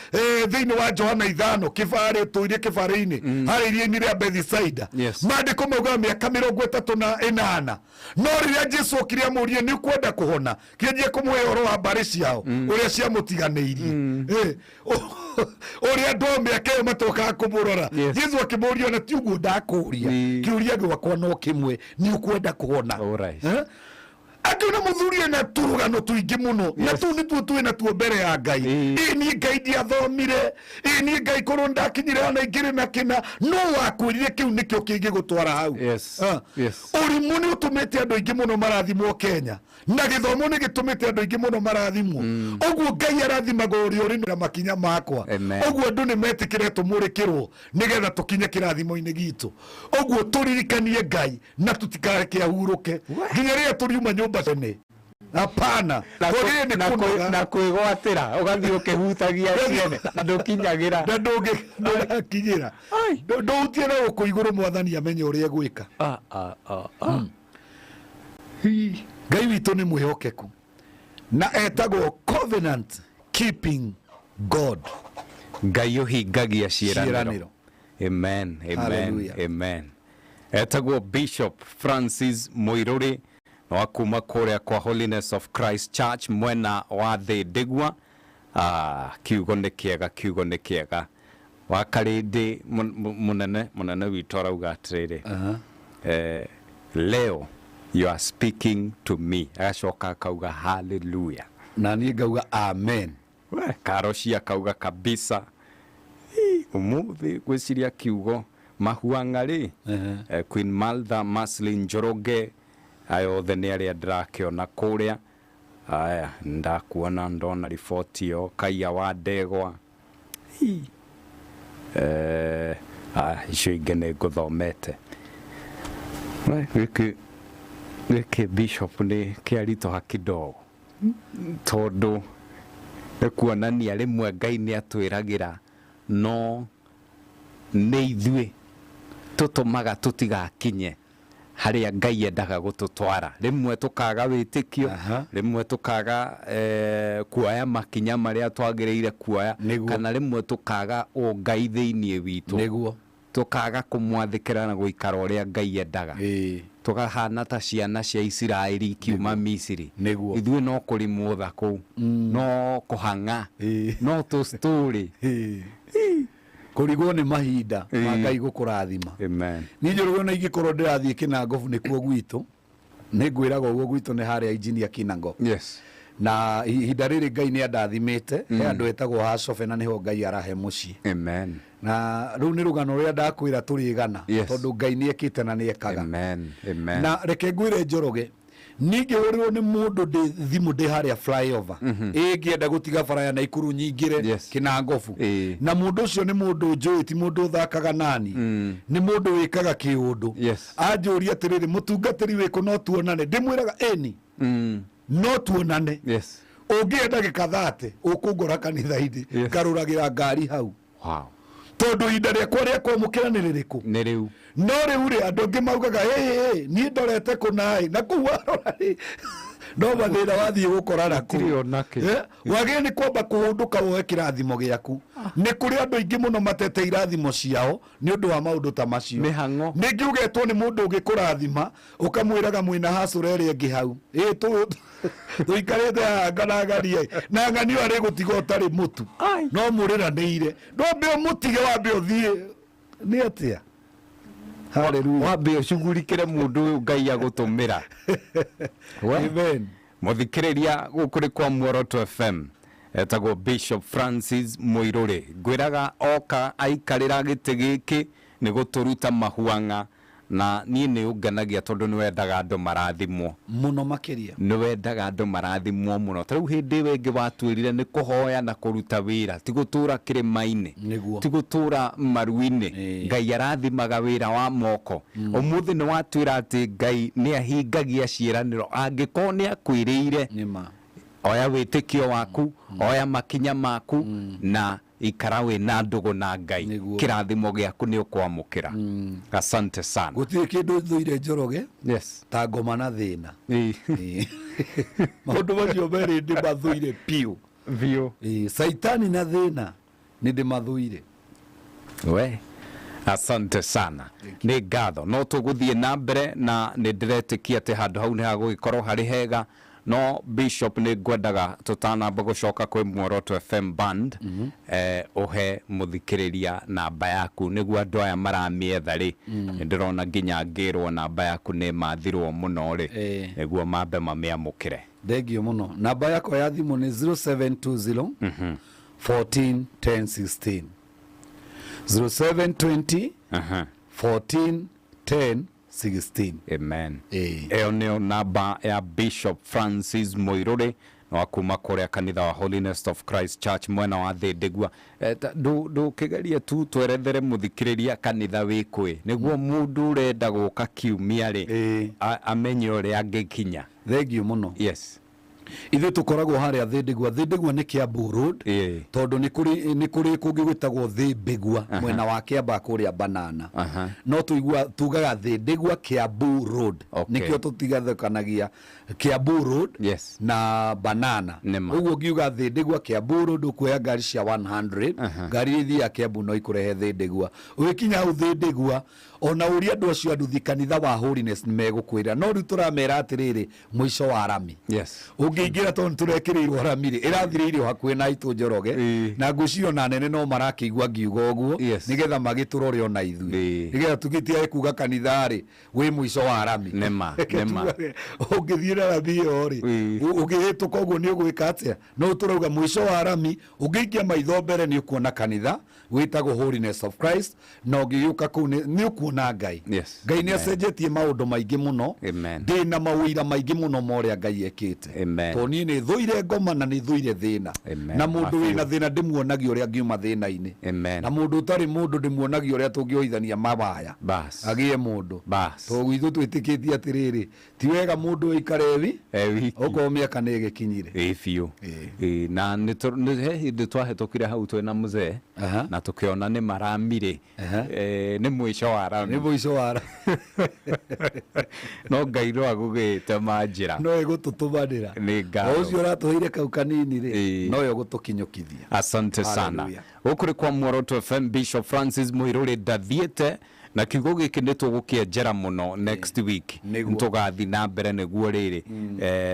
thĩinĩ wa Johana 5 kĩbarĩ tũire kĩbarĩ-inĩ harĩa iria-inĩ rĩa Bethisaida. Yes. Maandĩko maugaga mĩaka 38 no rĩrĩa Jesu okire amũrie nĩ ũkwenda kũhona kĩanjie kũmũhe ũhoro wa mbarĩ ciao ũrĩa ciamũtiganĩirie. Ũrĩa andũ a mĩaka ĩyo matokaga kũmũrora. Yes. Jesu akĩmũria ona ti ũguo ndakũria. Kĩũria gĩakwa no kĩmwe nĩ ũkwenda kũhona. All right. Akiona muthuri ena turugano tuingi muno na tu nituo twĩ natuo mbere ya Ngai. Ĩ niĩ Ngai ndiathomire, ĩ niĩ Ngai korwo ndakinyire hana ingĩrĩ na kĩna, no wakwĩrire kĩu nĩkĩo kĩngĩgũtwara hau. Ũrimũ nĩ ũtũmĩte andũ aingĩ mũno marathimwo Kenya, na gĩthomo nĩ gĩtũmĩte andũ aingĩ mũno marathimwo. Ũguo Ngai arathimaga ũrĩa ũrĩ na makinya makwa. Ũguo andũ nĩ metĩkĩre tũmũrĩkĩrwo nĩgetha tũkinye kĩrathimo-inĩ gitũ. Ũguo tũririkanie Ngai na tũtikareke ahurũke nginya rĩrĩa tũriuma nyũmba tene. Hapana, twagĩrĩire nĩ kũnoga na kwĩgwatĩra ũgathiĩ ũkĩhutagia ciene na ndũkinyagĩra, na ndũgakinyĩra, ndũhutie na gũkũ igũrũ, mwathani amenye ũrĩa egwĩka. Ngai witũ nĩ mwĩhokeku na etagwo covenant keeping God. Ngai ũhingagia ciĩranĩro. Amen, amen. Hallelujah. Amen. Etagwo Bishop Francis Muiruri wa kuma kũrĩa kwa Holiness of Christ Church mwena wa Thĩndĩgua. Kiugo nĩ kĩega, kiugo nĩ kĩega. Wa Karĩndĩ mũnene mũnene witũ arauga atĩrĩrĩ, leo you are speaking to me, agacoka akauga hallelujah. Na niĩ ngauga amen. We, Karoci akauga kabisa. Umuthi gwĩciria kiugo mahuang'ari. Queen Maltha Maslin Njoroge, aya othe nĩ arĩa ndĩrakĩona kũrĩa. Aya ndakuona, ndona riboti ĩyo Kaiya wa Ndegwa. Icio ingĩ nĩ ngũthomete. We, gĩkĩ Bishop nĩ kĩaritũha kidogo, tondũ nĩ kuonania rĩmwe Ngai nĩ atwĩragĩra, no nĩ ithuĩ tũtũmaga tũtigakinye harĩa Ngai endaga gũtũtwara. Rĩmwe tũkaga wĩtĩkio, rĩmwe tũkaga kuoya makinya marĩa twagĩrĩire kuoya, kana rĩmwe tũkaga ũngai thĩinĩ witũ, tũkaga kũmwathĩkĩra na gũikara ũrĩa Ngai endaga, tũkahana ta ciana cia Isiraeli ikiuma Misiri. Ithuĩ no kũrimwo tha kũu, no kũhang'a, no tũ story. Kũrigwo nĩ mahinda ma Ngai gũkũrathima. Amen. Niĩ Njoroge ona ingĩkorwo ndĩrathiĩ Kĩnangobu nĩkuo gwitũ, nĩ ngwĩraga ũguo, gwitũ nĩ harĩa Engineer Kinango. Na ihinda rĩrĩ Ngai nĩ andathimĩte, he andũ etagwo Hacobe na nĩho Ngai arahe mũciĩ. Amen. Na rĩu nĩ rũgano rũrĩa ndakwĩra tũrĩgana, tondũ Ngai nĩ ekĩte na nĩ ekaga. Amen. Amen. Na reke ngwĩre Njoroge, ningĩhũrĩrwo nĩ mũndũ ndĩ thimũ ndĩ harĩa flyover, ĩngĩenda gũtiga bara ya Naikuru nyingĩre Kĩnangobu, na mũndũ ũcio nĩ mũndũ njũĩ, ti mũndũ ũthakaga nani, nĩ mũndũ wĩkaga kĩũndũ. Anjũria atĩrĩrĩ, mũtungatĩri wĩkũ no tuonane? Ndĩmwĩraga ĩni, no tuonane. Ũngĩenda ndagĩka 30 ũkũngora kanitha-inĩ, ngarũragĩra ngari hau. Tondũ ihinda rĩakwa rĩa kwamũkĩra nĩ rĩrĩkũ? Nĩ rĩu. No rĩu rĩ, andũ angĩ maugaga ĩ niĩ ndorete kũna ĩ, na kũu warora rĩ, no mathĩna wathiĩ gũkora na kũu. Wagĩrĩire nĩ kwamba kũhũndũka woe kĩrathimo gĩaku. Nĩ kũrĩ andũ aingĩ mũno matete irathimo ciao nĩ ũndũ wa maũndũ ta macio. Mĩhang'o. Ningĩ ũgetwo nĩ mũndũ ũngĩkũrathima, ũkamwĩraga mwĩna hacũra ĩrĩa ĩngĩ hau, ĩ tũikarĩte haha nganangania na ng'anio arĩ gũtiga ũtarĩ mũtu, no mũrĩranĩire, ndwambe ũmũtige, wambe ũthiĩ nĩ atĩa? Hallelujah. Wambe ũcugurikĩre mũndũ ũyũ Ngai agũtũmĩra. Amen. Mũthikĩrĩria, gũkũ nĩ kwa Muoroto FM, etagwo Bishop Francis Muiruri. Ngwĩraga oka aikarĩra gĩtĩ gĩkĩ nĩ gũtũruta mahuang'a, na niĩ nĩ ũngenagia tondũ nĩ wendaga andũ marathimwo mũno makĩria. Nĩ wendaga andũ marathimwo mũno. Ta rĩu hĩndĩ ĩyo ĩngĩ watwĩrire nĩ kũhoya na kũruta wĩra, ti gũtũra kĩrĩma-inĩ, ti gũtũra maru-inĩ. Ngai arathimaga wĩra wa moko. Ũmũthĩ nĩ watwĩra atĩ Ngai nĩ ahingagia ciĩranĩro angĩkorwo nĩ akwĩrĩire. Oya wĩtĩkio waku, oya makinya maku, na ikara wĩna ndũgũ na Ngai. Kĩrathimo gĩaku nĩ ũkwamũkĩra. Asante sana. Gũtirĩ kĩndũ thũire Njoroge ta ngoma na thĩna. Maũndũ macio merĩ ndĩmathũire biũ biũ. Caitani na thĩna nĩ ndĩmathũire. We, asante sana, nĩ ngatho. No tũgũthiĩ na mbere, na nĩ ndĩretĩkia atĩ handũ hau nĩ hagũgĩkorwo harĩ hega. No Bishop, nĩ ngwendaga tũtanamba gũcoka kwĩ Muoroto FM Band, ũhe mũthikĩrĩria namba yaku nĩguo andũ aya maramĩetha rĩ. Nĩ ndĩrona nginya ngĩrwo namba yaku nĩ mathirwo mũno rĩ, nĩguo mambe mamĩamũkĩre. Thengio mũno. Namba yakwa ya thimũ nĩ 0720 14 10 16, 0720 14 10 16. Amen. Ĩyo nĩyo namba ya Bishop Francis Muiruri wa kuma kũrĩa kanitha wa Holiness of Christ Church mwena wa Thĩndĩgua. Ndũkĩgerie tu twerethere mũthikĩrĩria kanitha wĩ kwĩ, nĩguo mũndũ ũrenda gũka kiumia rĩ amenye ũrĩa angĩkinya. Thengio mũno. Yes. Ithuĩ tũkoragwo harĩa Thĩndĩgua. Thĩndĩgua nĩ Kiambu Road, tondũ nĩ kũrĩ kũngĩ gwĩtagwo Thĩmbĩgua mwena wa Kĩambaa kũrĩa Banana. No tũigua tugaga Thĩndĩgua Kiambu Road. Nĩkĩo tũtigathũkanagia Kiambu Road na Banana. Nĩma. Ũguo ngiuga Thĩndĩgua Kiambu Road, ũkuoya ngari cia 100, ngari iria ithiaga Kiambu no ikũrehe Thĩndĩgua. Ũgĩkinya hau Thĩndĩgua, ona ũria andũ acio a nduthi kanitha wa Holiness nĩ megũkwĩra. No rĩu tũramera atĩrĩrĩ, mũico wa rami ũngĩingĩra, tondũ nĩtũrekĩrĩirwo rami rĩ, ĩrathirĩirio hakuhĩ na itũ Njoroge, na ngwĩciria ona nene no marakĩigua ngiuga ũguo, nĩgetha magĩtũrore ona ithuĩ, nĩgetha tũgĩtigae kuga kanitha rĩ wĩ mũico wa rami. Nĩma, Reke nĩma. tugage, ũngĩthiĩ na rami ĩyo rĩ, ũngĩhĩtũka ũguo nĩ ũgwĩka atĩa? No tũrauga mũico wa rami, ũngĩikia maitho mbere nĩ ũkuona kanitha wĩtagwo Holiness of Christ, na ũngĩgĩũka kũu nĩ ũkuona Ngai. Ngai nĩ acenjetie maũndũ maingĩ mũno. Amen. Ndĩ na mawĩira maingĩ mũno ma ũrĩa Ngai ekĩte. Amen. Tondũ niĩ nĩ thũire ngoma na nĩ thũire thĩna. Amen. Na mũndũ wĩna Mabiũ. thĩna ndĩmuonagia ũrĩa angiuma thĩna-inĩ. Amen. Na mũndũ ũtarĩ mũndũ ndĩmuonagia ũrĩa tũngĩoithania mawaya Bas. agĩe mũndũ. Bas. Tondũ gwitũ twĩtĩkĩtie atĩrĩrĩ, ti wega mũndũ aikare wiki, okorwo mĩaka nĩ ĩgĩkinyire. Ĩ biũ. Ĩ, na nĩ he hĩndĩ twahĩtũkire hau twĩna mũzee na tũkĩona nĩ maramirĩ. Nĩ mũico wa rami. Nĩ mũico wa rami. No Ngai no agũgĩte manjĩra. No ĩgũtũtũmanĩra. Nĩ O ngatho. ũcio ũratũheire kau kanini rĩ, nowe ũgũtũkinyũkithia. Asante sana. Hallelujah. Gũkũ nĩ kwa Muoroto FM. Bishop Francis Muiruri ndathiĩte na kiugo gĩkĩ nĩ tũgũkĩenjera mũno next week. Tũgathiĩ na mbere nĩguo rĩrĩ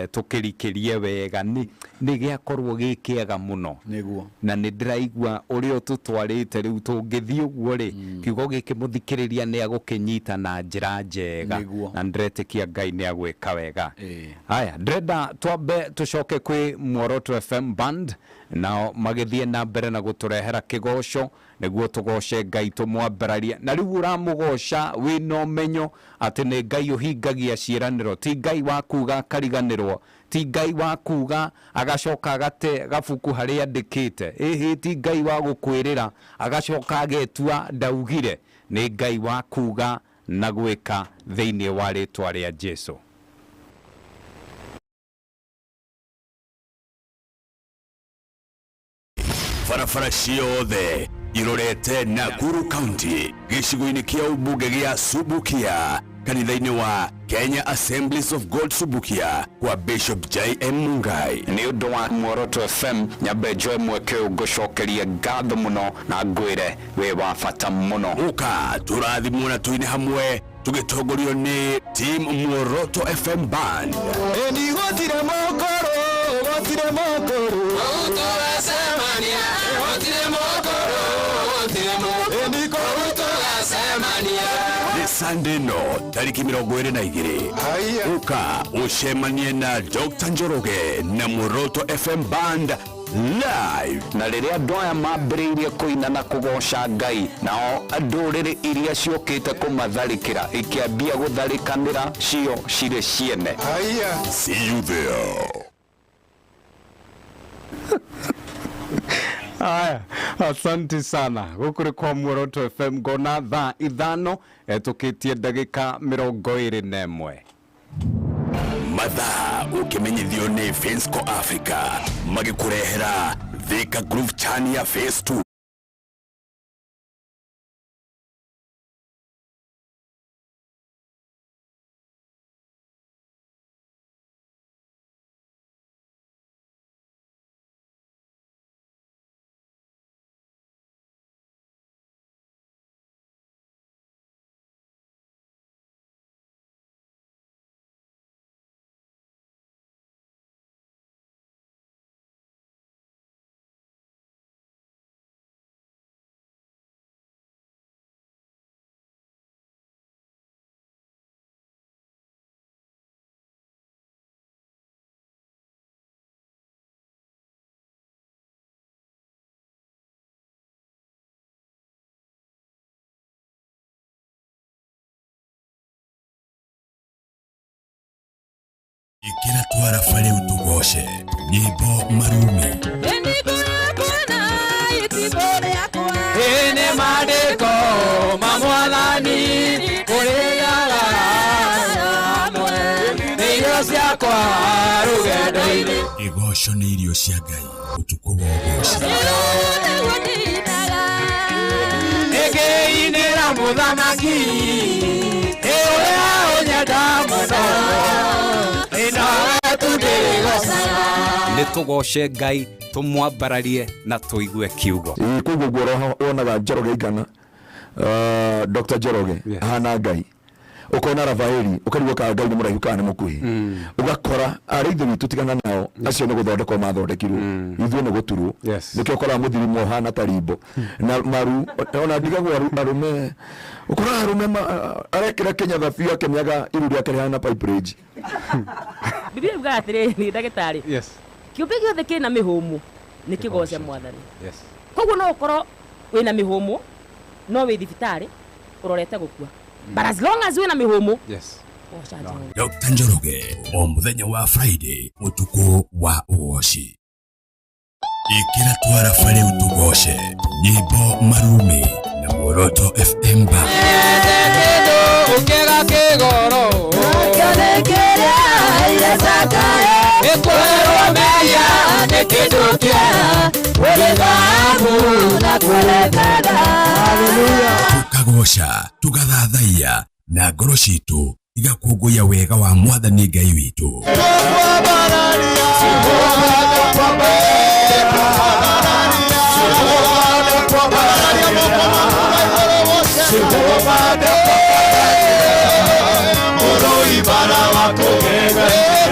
tũkĩrikĩrie wega, nĩ gĩakorwo gĩ kĩega mũno. Nĩguo. Na nĩ ndĩraigua ũrĩa ũtũtwarĩte rĩu tũngĩthiĩ ũguo rĩ, kiugo gĩkĩ mũthikĩrĩria nĩ agũkĩnyita na njĩra njega. Nĩguo. Na ndĩretĩkia Ngai nĩ agwĩka wega. Haya, ndĩrenda twambe tũcoke kwĩ Muoroto FM Band, nao magĩthiĩ na mbere na gũtũrehera kĩgoco nĩguo tũgoce Ngai, tũmwambararie. Na rĩu ũramũgoca wĩna ũmenyo atĩ nĩ Ngai ũhingagia ciĩranĩro, ti Ngai wa kuga akariganĩrwo, ti Ngai wa kuga agacoka agate gabuku harĩa andĩkĩte, ĩhĩ, ti Ngai wa gũkwĩrĩra agacoka agetua ndaugire. Nĩ Ngai wa kuga na gwĩka thĩinĩ wa rĩtwa rĩa Jesu. Barabara ciothe irorete Nakuru County, gĩcigo-inĩ kĩa ũmbunge gĩa Subukia, kanitha-inĩ wa Kenya Assemblies of God Subukia, kwa Bishop J.M. Mungai. Nĩ ũndũ wa Muoroto FM, nyambe njoe mweke ũyũ ngũcokerie ngatho mũno na ngwĩre wĩ wa bata mũno. Ũka tũrathimwo na tũine hamwe tũgĩtongorio nĩ Team Muoroto FM Band. Eni gũtirĩ mũkũrũ, gũtirĩ mũkũrũ. Tũgacemania, gũtirĩ mũkũrũ, gũtirĩ mũkũrũ. Eni kũu tũgacemania. Nĩ Sunday no tarĩki 22, ũka ũcemanie na Dr. Njoroge na Muoroto FM Band live. Na rĩrĩa andũ aya mambĩrĩirie kũina na kũgoca Ngai, nao ndũrĩrĩ iria ciũkĩte kũmatharĩkĩra ikĩambia gũtharĩkanĩra cio cirĩ ciene. See you there. Aya, asante sana. Gũkũ nĩ kwa Muoroto FM, ngona thaa 5 ĩtũkĩtie ndagĩka 21. Mathaa ũkĩmenyithio nĩ Finsco Africa magĩkũrehera Thika Groove Chania Phase 2. Ĩkĩra twaraba rĩu tũgoce nyĩmbo marumi. Nĩ maandĩko ma mwathani kũrĩaga hamwe nĩ irio ciakwa rũgendo-inĩ. Igoco nĩ irio cia Ngai ũtukũ wa ũgoci. Nĩngĩinĩra mũthamaki ũrĩa ũnyenda mũno nĩ nowe tu ndĩgocaga. Nĩ tũgoce Ngai, tũmwambararie na tũigue kiugo. Ĩĩ, koguo guo wonaga Njoroge Igana, Dr. Njoroge ahana Ngai, ukona Rafaeli ukarigwo kana Ngai nĩ mũraihu kana nĩ mũkuhĩ, ũgakora arĩ ithe witũ tigana nao acio nĩ gũthondekwo mathondekirwo, ithuĩ nĩ gũturwo. Nĩkĩo ũkoraga mũthirimo ũhana ta rimbo na maru. Ona ndigagwo arũme, ũkoraga arũme arekĩra kĩnyatha biũ akĩmĩaga iru rĩake rĩhana pipe range. Biblia yugaga atĩrĩrĩ, ndagĩtarĩ, kĩũmbe gĩothe kĩna mĩhũmũ nĩ kĩgoce mwathani. Koguo no ũkorwo wĩna mĩhũmũ no wĩ thibitarĩ ũrorete gũkua, but as long as wĩna mĩhũmũ, goca Jehova. Dr. Njoroge o mũthenya wa Friday ũtukũ wa ũgoci. Ĩkĩra twaraba rĩu tũgoce nyĩmbo marumi na Muoroto FM Band. Ũkĩga kĩgoro ĩkwerwo mehia nĩ kĩndũ kĩega kũrĩ thahabu na kũrĩ betha. Tũkagoca tũgathathaiya na ngoro citũ igakũngũiya wega wa mwathani Ngai witũ.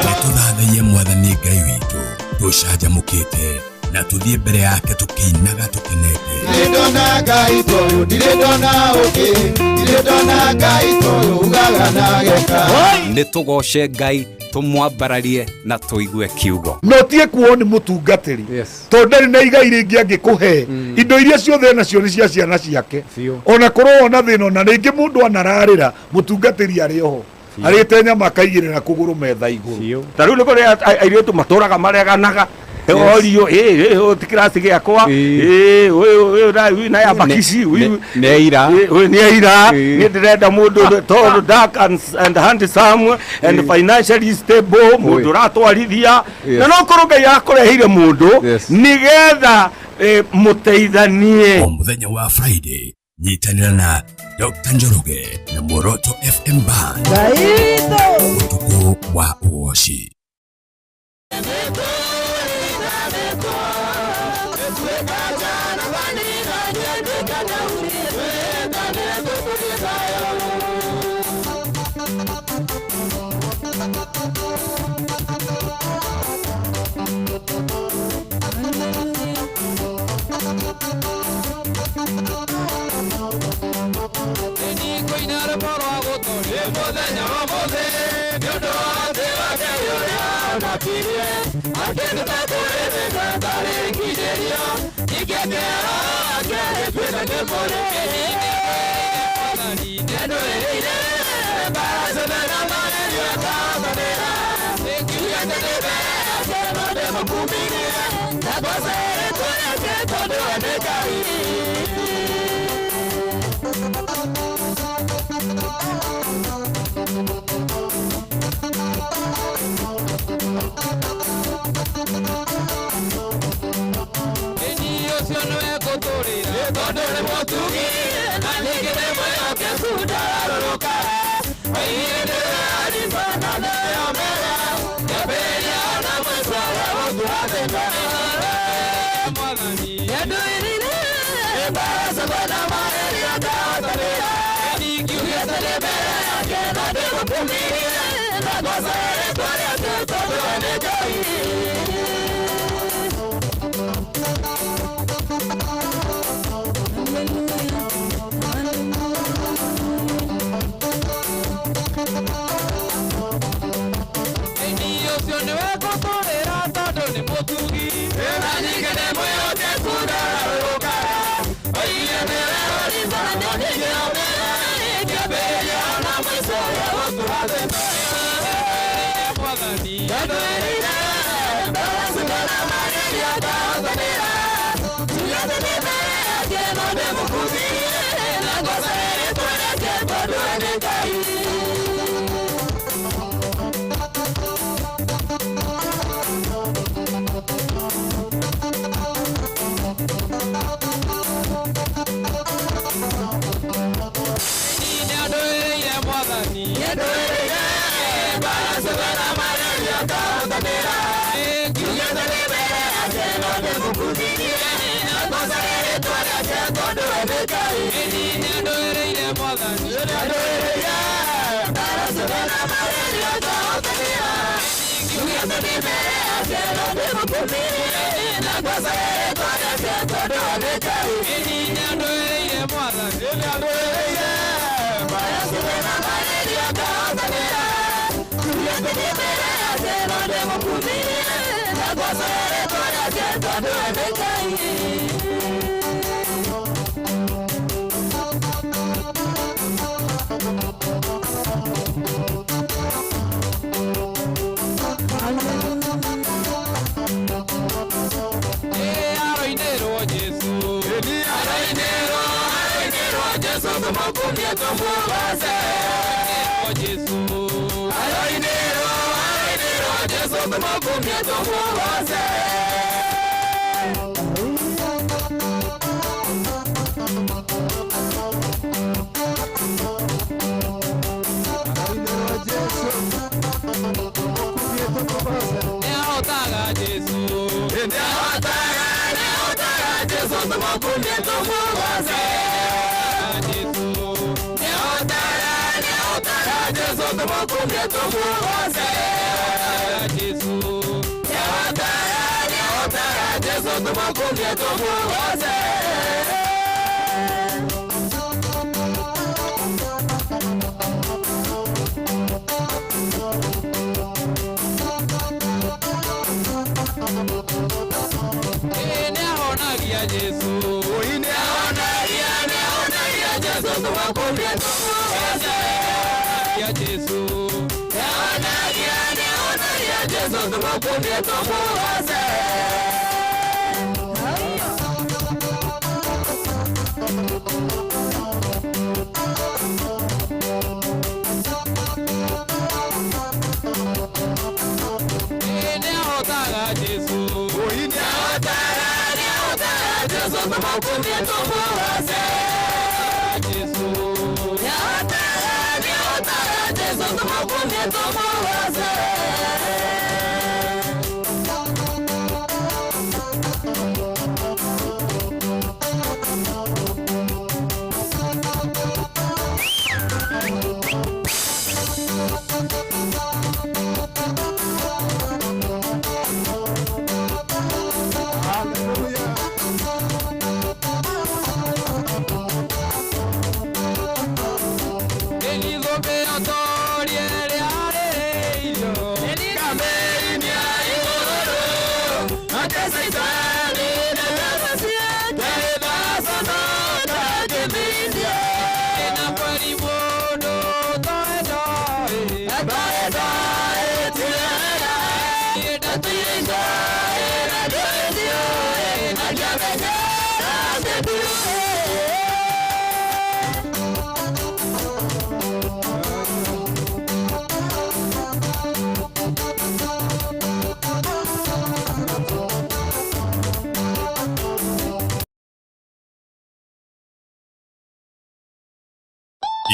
Nĩtũthathaiye mwathani Ngai witũ tũcanjamũkĩte na tũthiĩ mbere yake tũkĩinaga tũkenete. Ndirĩ ndona Ngai toyũ, ndirĩ ndona ũngĩ, ndirĩ ndona Ngai toyũ ugaga na geka. Nĩ tũgoce Ngai, tũmwambararie na tũigue kiugo. No tie kuo nĩ mũtungatĩri, tondũ ndarĩ na igai rĩngĩ angĩkũhe. Indo iria ciothe nacio nĩ cia ciana ciake. Ona korwo wona thĩna, ona rĩngĩ mũndũ anararĩra, mũtungatĩri arĩ oho arĩte nyama akaigĩrĩra kũgũrũ metha igũrũ. Ta rĩu nĩ kũrĩ airĩtu matũraga mareganaga, orio ĩ ti kĩraci gĩakwa, ũyũ na ya bakici Nĩ aira. Ũyũ nĩ aira. Niĩ ndĩrenda mũndũ tall, dark and handsome and financially stable, mũndũ ũratwarithia. Na no korwo Ngai akũreheire mũndũ nĩgetha mũteithanie. O mũthenya wa Friday nyitanĩra na Dr. Njoroge na Muoroto FM Band ũtukũ wa ũgoci.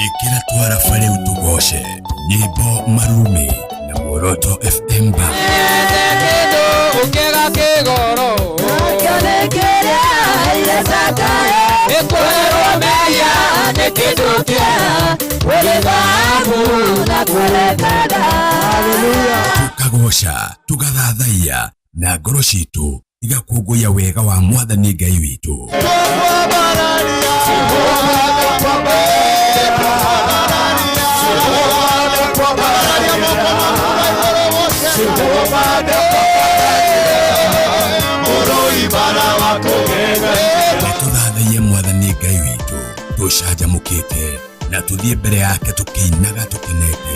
Ikĩra twara rĩu tũgoce nyĩmbo marumi na Muoroto FM ba tukagoca tugathathaiya na ngoro citũ igakũngũiya wega wa mwathani Ngai witũ. Nĩtũthathaiye mwathani Ngai witũ tũcanjamũkĩte na tũthiĩ mbere yake tũkĩinaga tũkenete.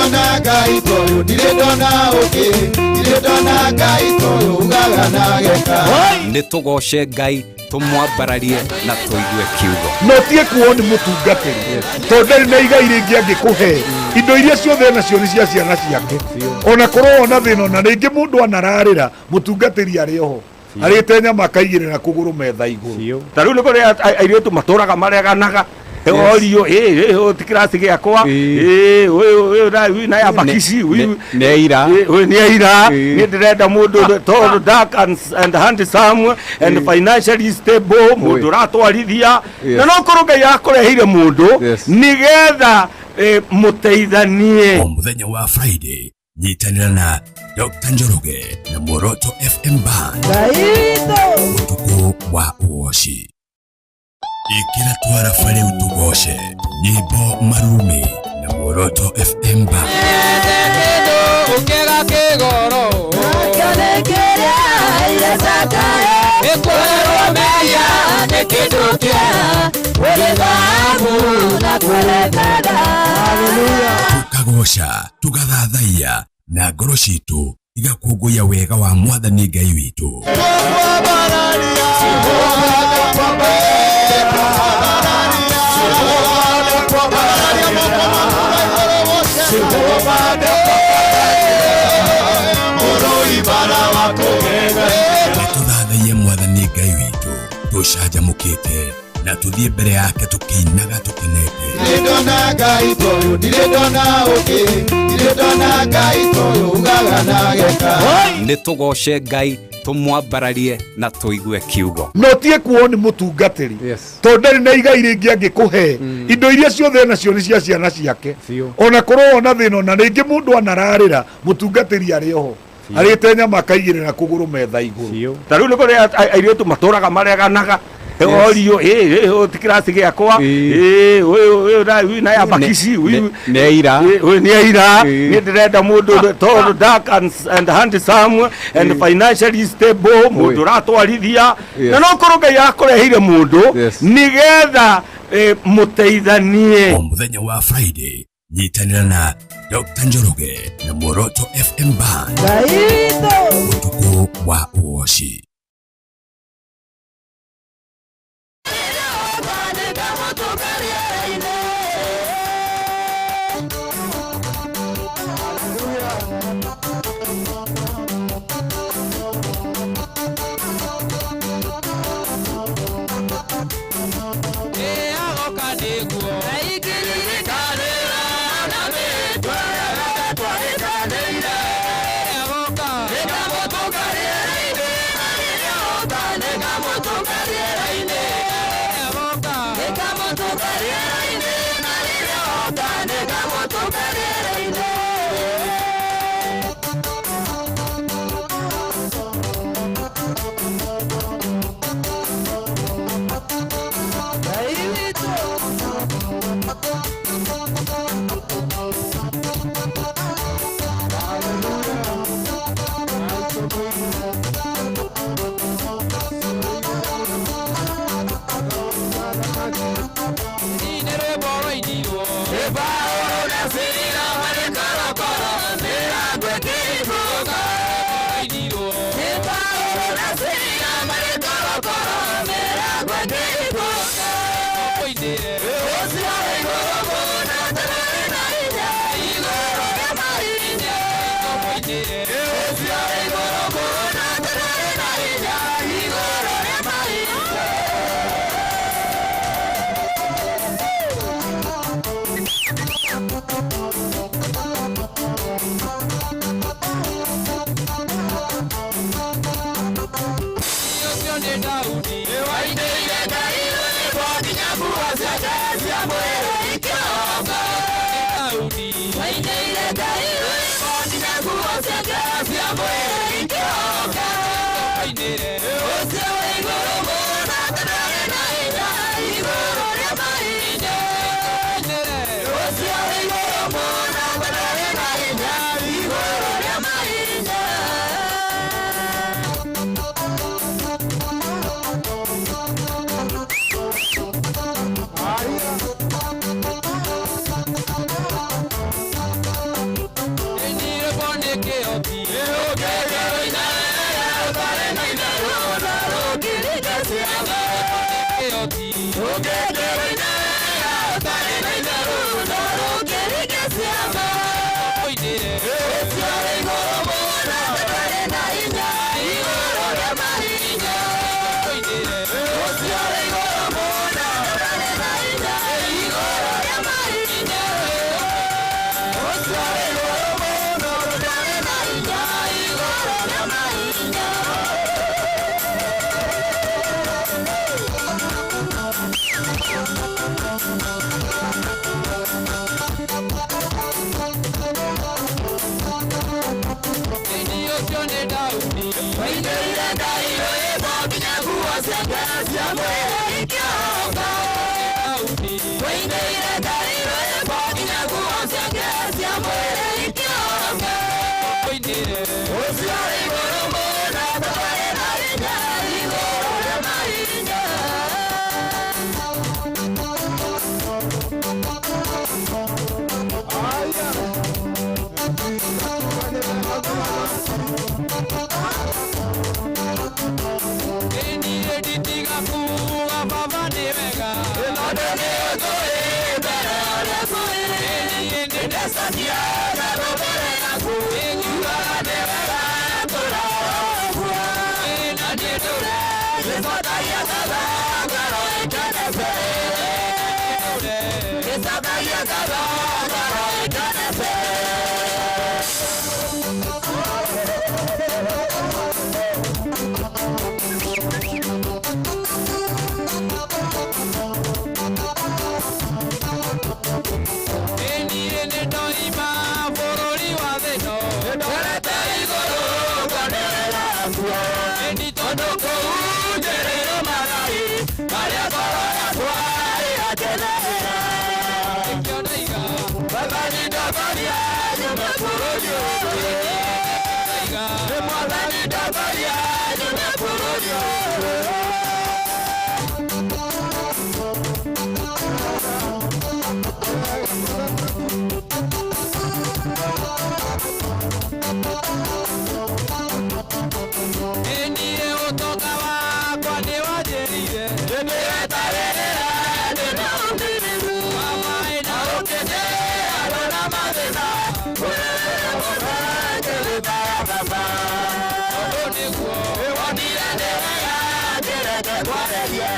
ndona Ngai toyũ, ndirĩ ndona ũngĩ, ndirĩ ndona Ngai toyũ ugaga na geka. Nĩ tũgoce Ngai, tũmwambararie na tũigue kiugo. No tie kuo nĩ mũtungatĩri, tondũ ndarĩ na igai rĩngĩ angĩkũhe. Indo iria ciothe nacio nĩ cia ciana ciake. Ona korwo wona thĩna, ona rĩngĩ mũndũ anararĩra, mũtungatĩri arĩ oho arĩte nyama akaigĩrĩra kũgũrũ metha igũrũ. Ta rĩu nĩ kũrĩ airĩtu matũraga mareganaga, orio ĩ ti kĩraci gĩakwa, ĩ ũyũ ũyũ na ya bakici nĩ aira, ũyũ nĩ aira. Niĩ ndĩrenda mũndũ tall, dark and handsome and financially stable, mũndũ ũratwarithia, na no korwo Ngai akũreheire mũndũ nĩgetha mũteithanie. O mũthenya wa Friday nyitanĩra na Dr. Njoroge na Muoroto FM Band ũtukũ wa ũgoci. Ĩkĩra twarafa rĩu tũgoce nyĩmbo marumi na Muoroto FM Band. Ũkĩga kĩgoro ĩkwerwo mehia nĩ kĩndũ kĩega kũrĩ thahabu na kũrĩ betha. Tukagoca tugathathaiya na ngoro citũ igakũngũiya wega wa Mwathani Ngai witũ. Nĩtũthathaiye Mwathani Ngai witũ tũcanjamũkĩte na tũthiĩ mbere yake tũkĩinaga tũkenete. Ndirĩ ndona Ngai toyũ, ndirĩ ndona ũngĩ, ndirĩ ndona Ngai toyũ ugaga na geka. Nĩ tũgoce Ngai, tũmwambararie na tũigue kiugo. No tie kuo nĩ mũtungatĩri, tondũ ndarĩ na igai rĩngĩ angĩkũhe. Indo iria ciothe nacio nĩ cia ciana ciake. Ona korwo wona thĩna, ona rĩngĩ mũndũ anararĩra, mũtungatĩri arĩ oho arĩte nyama akaigĩrĩra kũgũrũ metha igũrũ. Ta rĩu nĩ kũrĩ airĩtu matũraga mareganaga, orio ĩ ti kĩraci gĩakwa, ĩ ũyũ ũyũ na ya bakici nĩ aira, ũyũ nĩ aira. Niĩ ndĩrenda mũndũ tall, dark and handsome and financially stable, mũndũ ũratwarithia, na no korwo Ngai akũreheire mũndũ nĩgetha mũteithanie. O mũthenya wa Friday nyitanĩra na Dr. Njoroge na Muoroto FM Band ũtukũ wa ũgoci. nĩ kĩhoti. Ũngĩkĩrũina wega ũtarĩ na itherũ na rũngĩringa ciama nĩ kĩhoti. Ũngĩkĩrũina wega ũtarĩ na itherũ na rũngĩringa ciama ũinĩre ũcio wĩ igũrũ mũno ndũrĩ na hinya igũrũ rĩa mahinya ũinĩre ũcio wĩ igũrũ mũno ndũrĩ na hinya igũrũ rĩa mahinya ũcio wĩ igũrũ mũno ndũrĩ na hinya igũrũ rĩa mahinya. Ĩni ũcio nĩ Daudi wainĩire Ngai rwĩmbo nginya nguo ciake cia mwĩrĩ ikĩohoka. Daudi wainĩire Ngai rwĩmbo nginya nguo ciake cia mwĩrĩ ikĩohoka. Ũinĩre ũcio wĩ igũrũ mũno ndũrĩ na hinya igũrũ rĩa mahinya. Ĩni nditiga kuuga baba nĩ wega tondũ nĩ ũtũĩ mbere ũrĩa kũrĩ. Ĩni nĩndecagia ngatho mbere yaku ngiugaga nĩ wega tũrarogua. Na niĩ ndũre ngĩcokagia ngatho ngoro ĩkenete. Ngĩcokagia ngatho ngoro ĩkenete. Ĩni nĩndoima bũrũri wa thĩno ndorete igũrũ ngonĩrĩra kuo. Ĩni tondũ kũu njĩrĩirwo magai marĩa ngoro yakwa ĩgakenerera. Nĩkĩo ndaiga Mwathani ndongoria nyume bũrũri ũyũ. Ndaiga Mwathani ndongoria nyume bũrũri ũyũ. Ĩniĩ ũtonga wakwa nĩwanjĩrire nĩwetarĩrĩra ndĩna ũmĩrĩru baba ĩna ũkĩnjĩra na mathĩna ũrĩa mũthengeri baba tondũ nĩguo wonire nĩ wega ngĩreke kwarĩrie.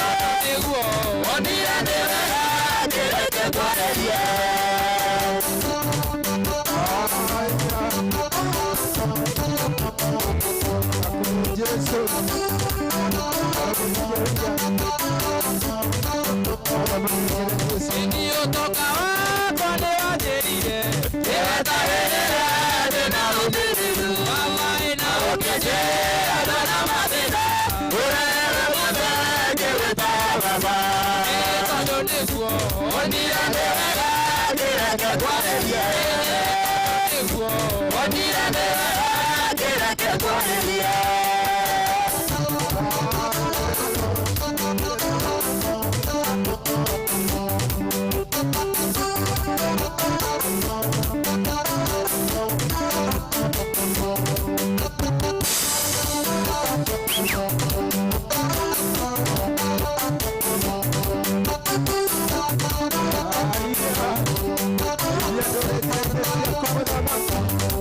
Tondũ nĩguo wonire nĩ wega ngĩreke kwarĩrie. Ĩni ũtonga wakwa nĩwanjĩrire nĩwetarĩrĩra ndĩna ũmĩrĩru baba ĩna ũkĩnjĩra na mathĩna ũrĩa mũthengeri baba tondũ nĩguo wonire nĩ wega ngĩreke kwarĩrie. Nĩguo wonire nĩ wega ngĩreke kwarĩrie.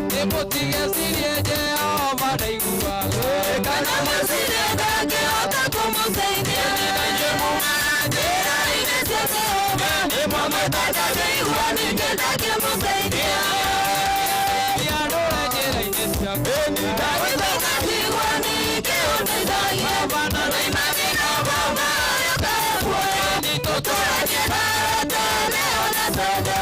Nĩmũtigecirie Jehova ndaiguaga kana mwĩcirie ndangĩhota kũmũteithia. Na inyuĩ mumaga njĩra-inĩ cia Jehova nĩmwamwĩta ndangĩigua ningĩ ndangĩmũteithia. Ndũre njĩra-inĩ ciaku ndagĩtũka ndigua ningĩ ũndeithagia. Na ndoima baba ũkae nĩ tũtũranie nawe tene ona tene.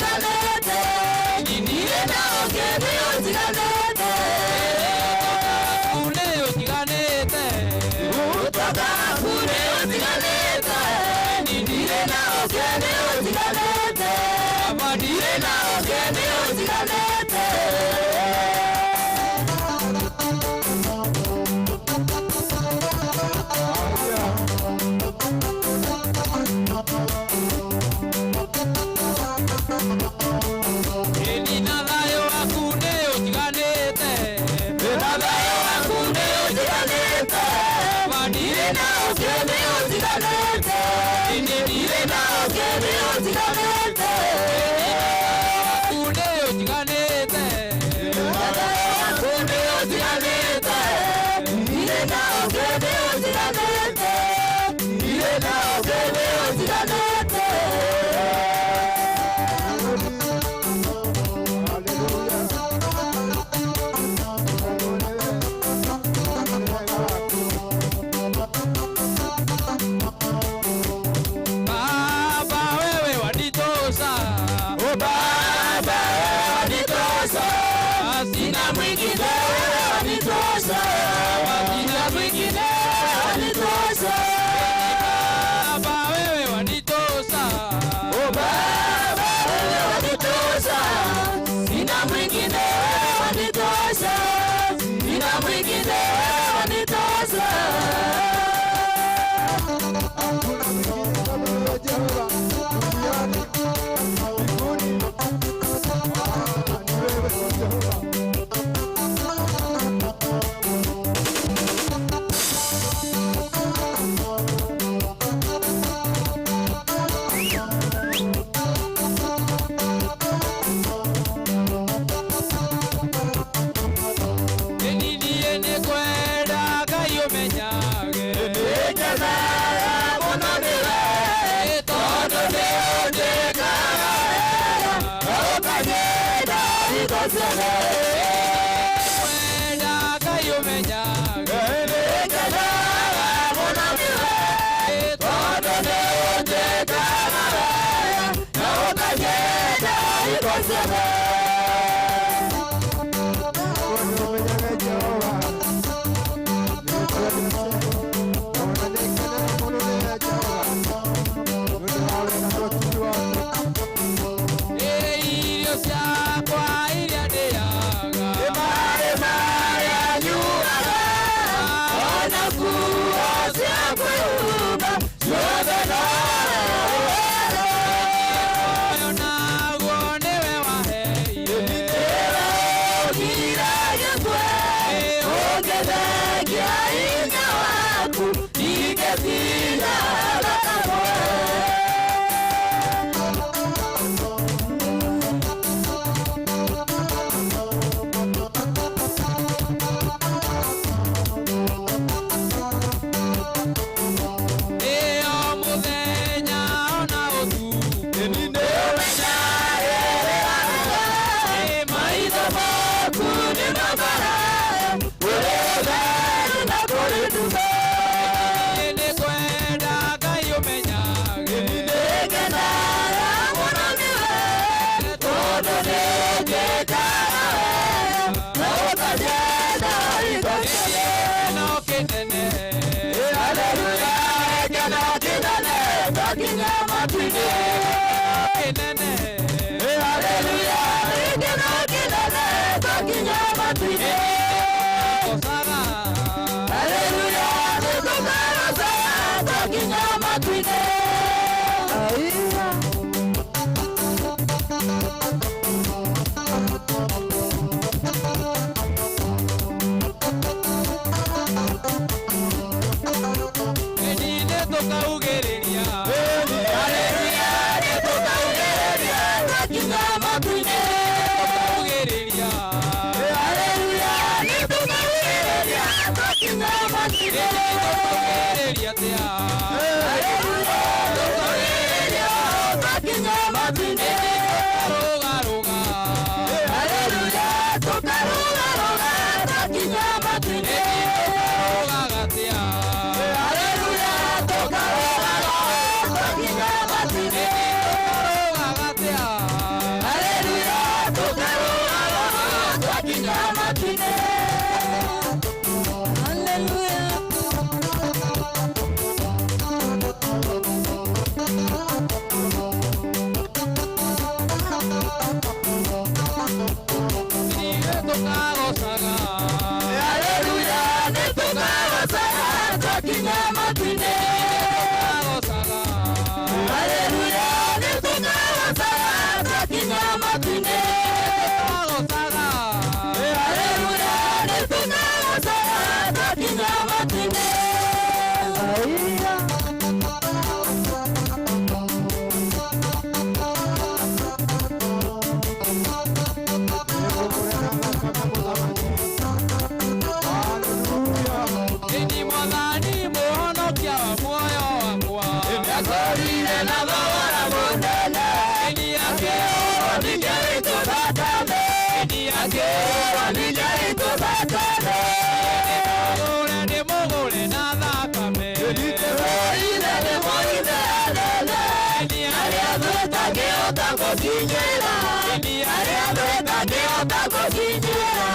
ũtiganĩte, ndirĩ na ũngĩ nĩ ũtiganĩte. Nĩ ũtiganĩte, ũtokaku nĩ ũtiganĩte, ndirĩ na ũngĩ nĩ ũtiganĩte. Ndirĩ na ũngĩ nĩ ũtiganĩte. Nina thayũ waku nĩ ũtiganĩte, na thayũ waku nĩ ũtiganĩte. Ndirĩ na ũngĩ nĩ ũtiganĩte, ndirĩ na ũngĩ nĩ ũtiganĩte. Waku nĩ ũtiganĩte, na thayũ waku nĩ ũtiganĩte. Ndirĩ na ũngĩ nĩ ũtiganĩte, ndirĩ na ũngĩ nĩ ũtiganĩte. Baba wewe wanitosha, oh Baba wewe wanitosha, sina mwingine wewe wanitosha, sina mwingine wewe wanitosha. Baba wewe wanitosha, oh Baba wewe wanitosha, sina mwingine wewe wanitosha, sina mwingine wewe wanitosha. Niĩ nĩngwenda Ngai ũmenyage, nĩngenaga mũno nĩwe, tondũ nĩ ũnjĩkaga wega, na ũkanyenda hingo ciothe. Nĩngwenda Ngai ũmenyage, nĩngenaga mũno nĩwe, tondũ nĩ ũnjĩkaga wega, na ũkanyenda hingo ciothe. Irio ciakwa iria ndĩaga, maĩ marĩa nyuaga, ona nguo cia kwĩhumba, ciothe nowe ũheaga. Muoyo naguo nĩwe waheire, nĩwe ũgiragia ngwe, ũngĩthengia hinya waku, ndingĩtinda na kamwe. Arĩa thũ ĩtangĩhota gũkinyĩra.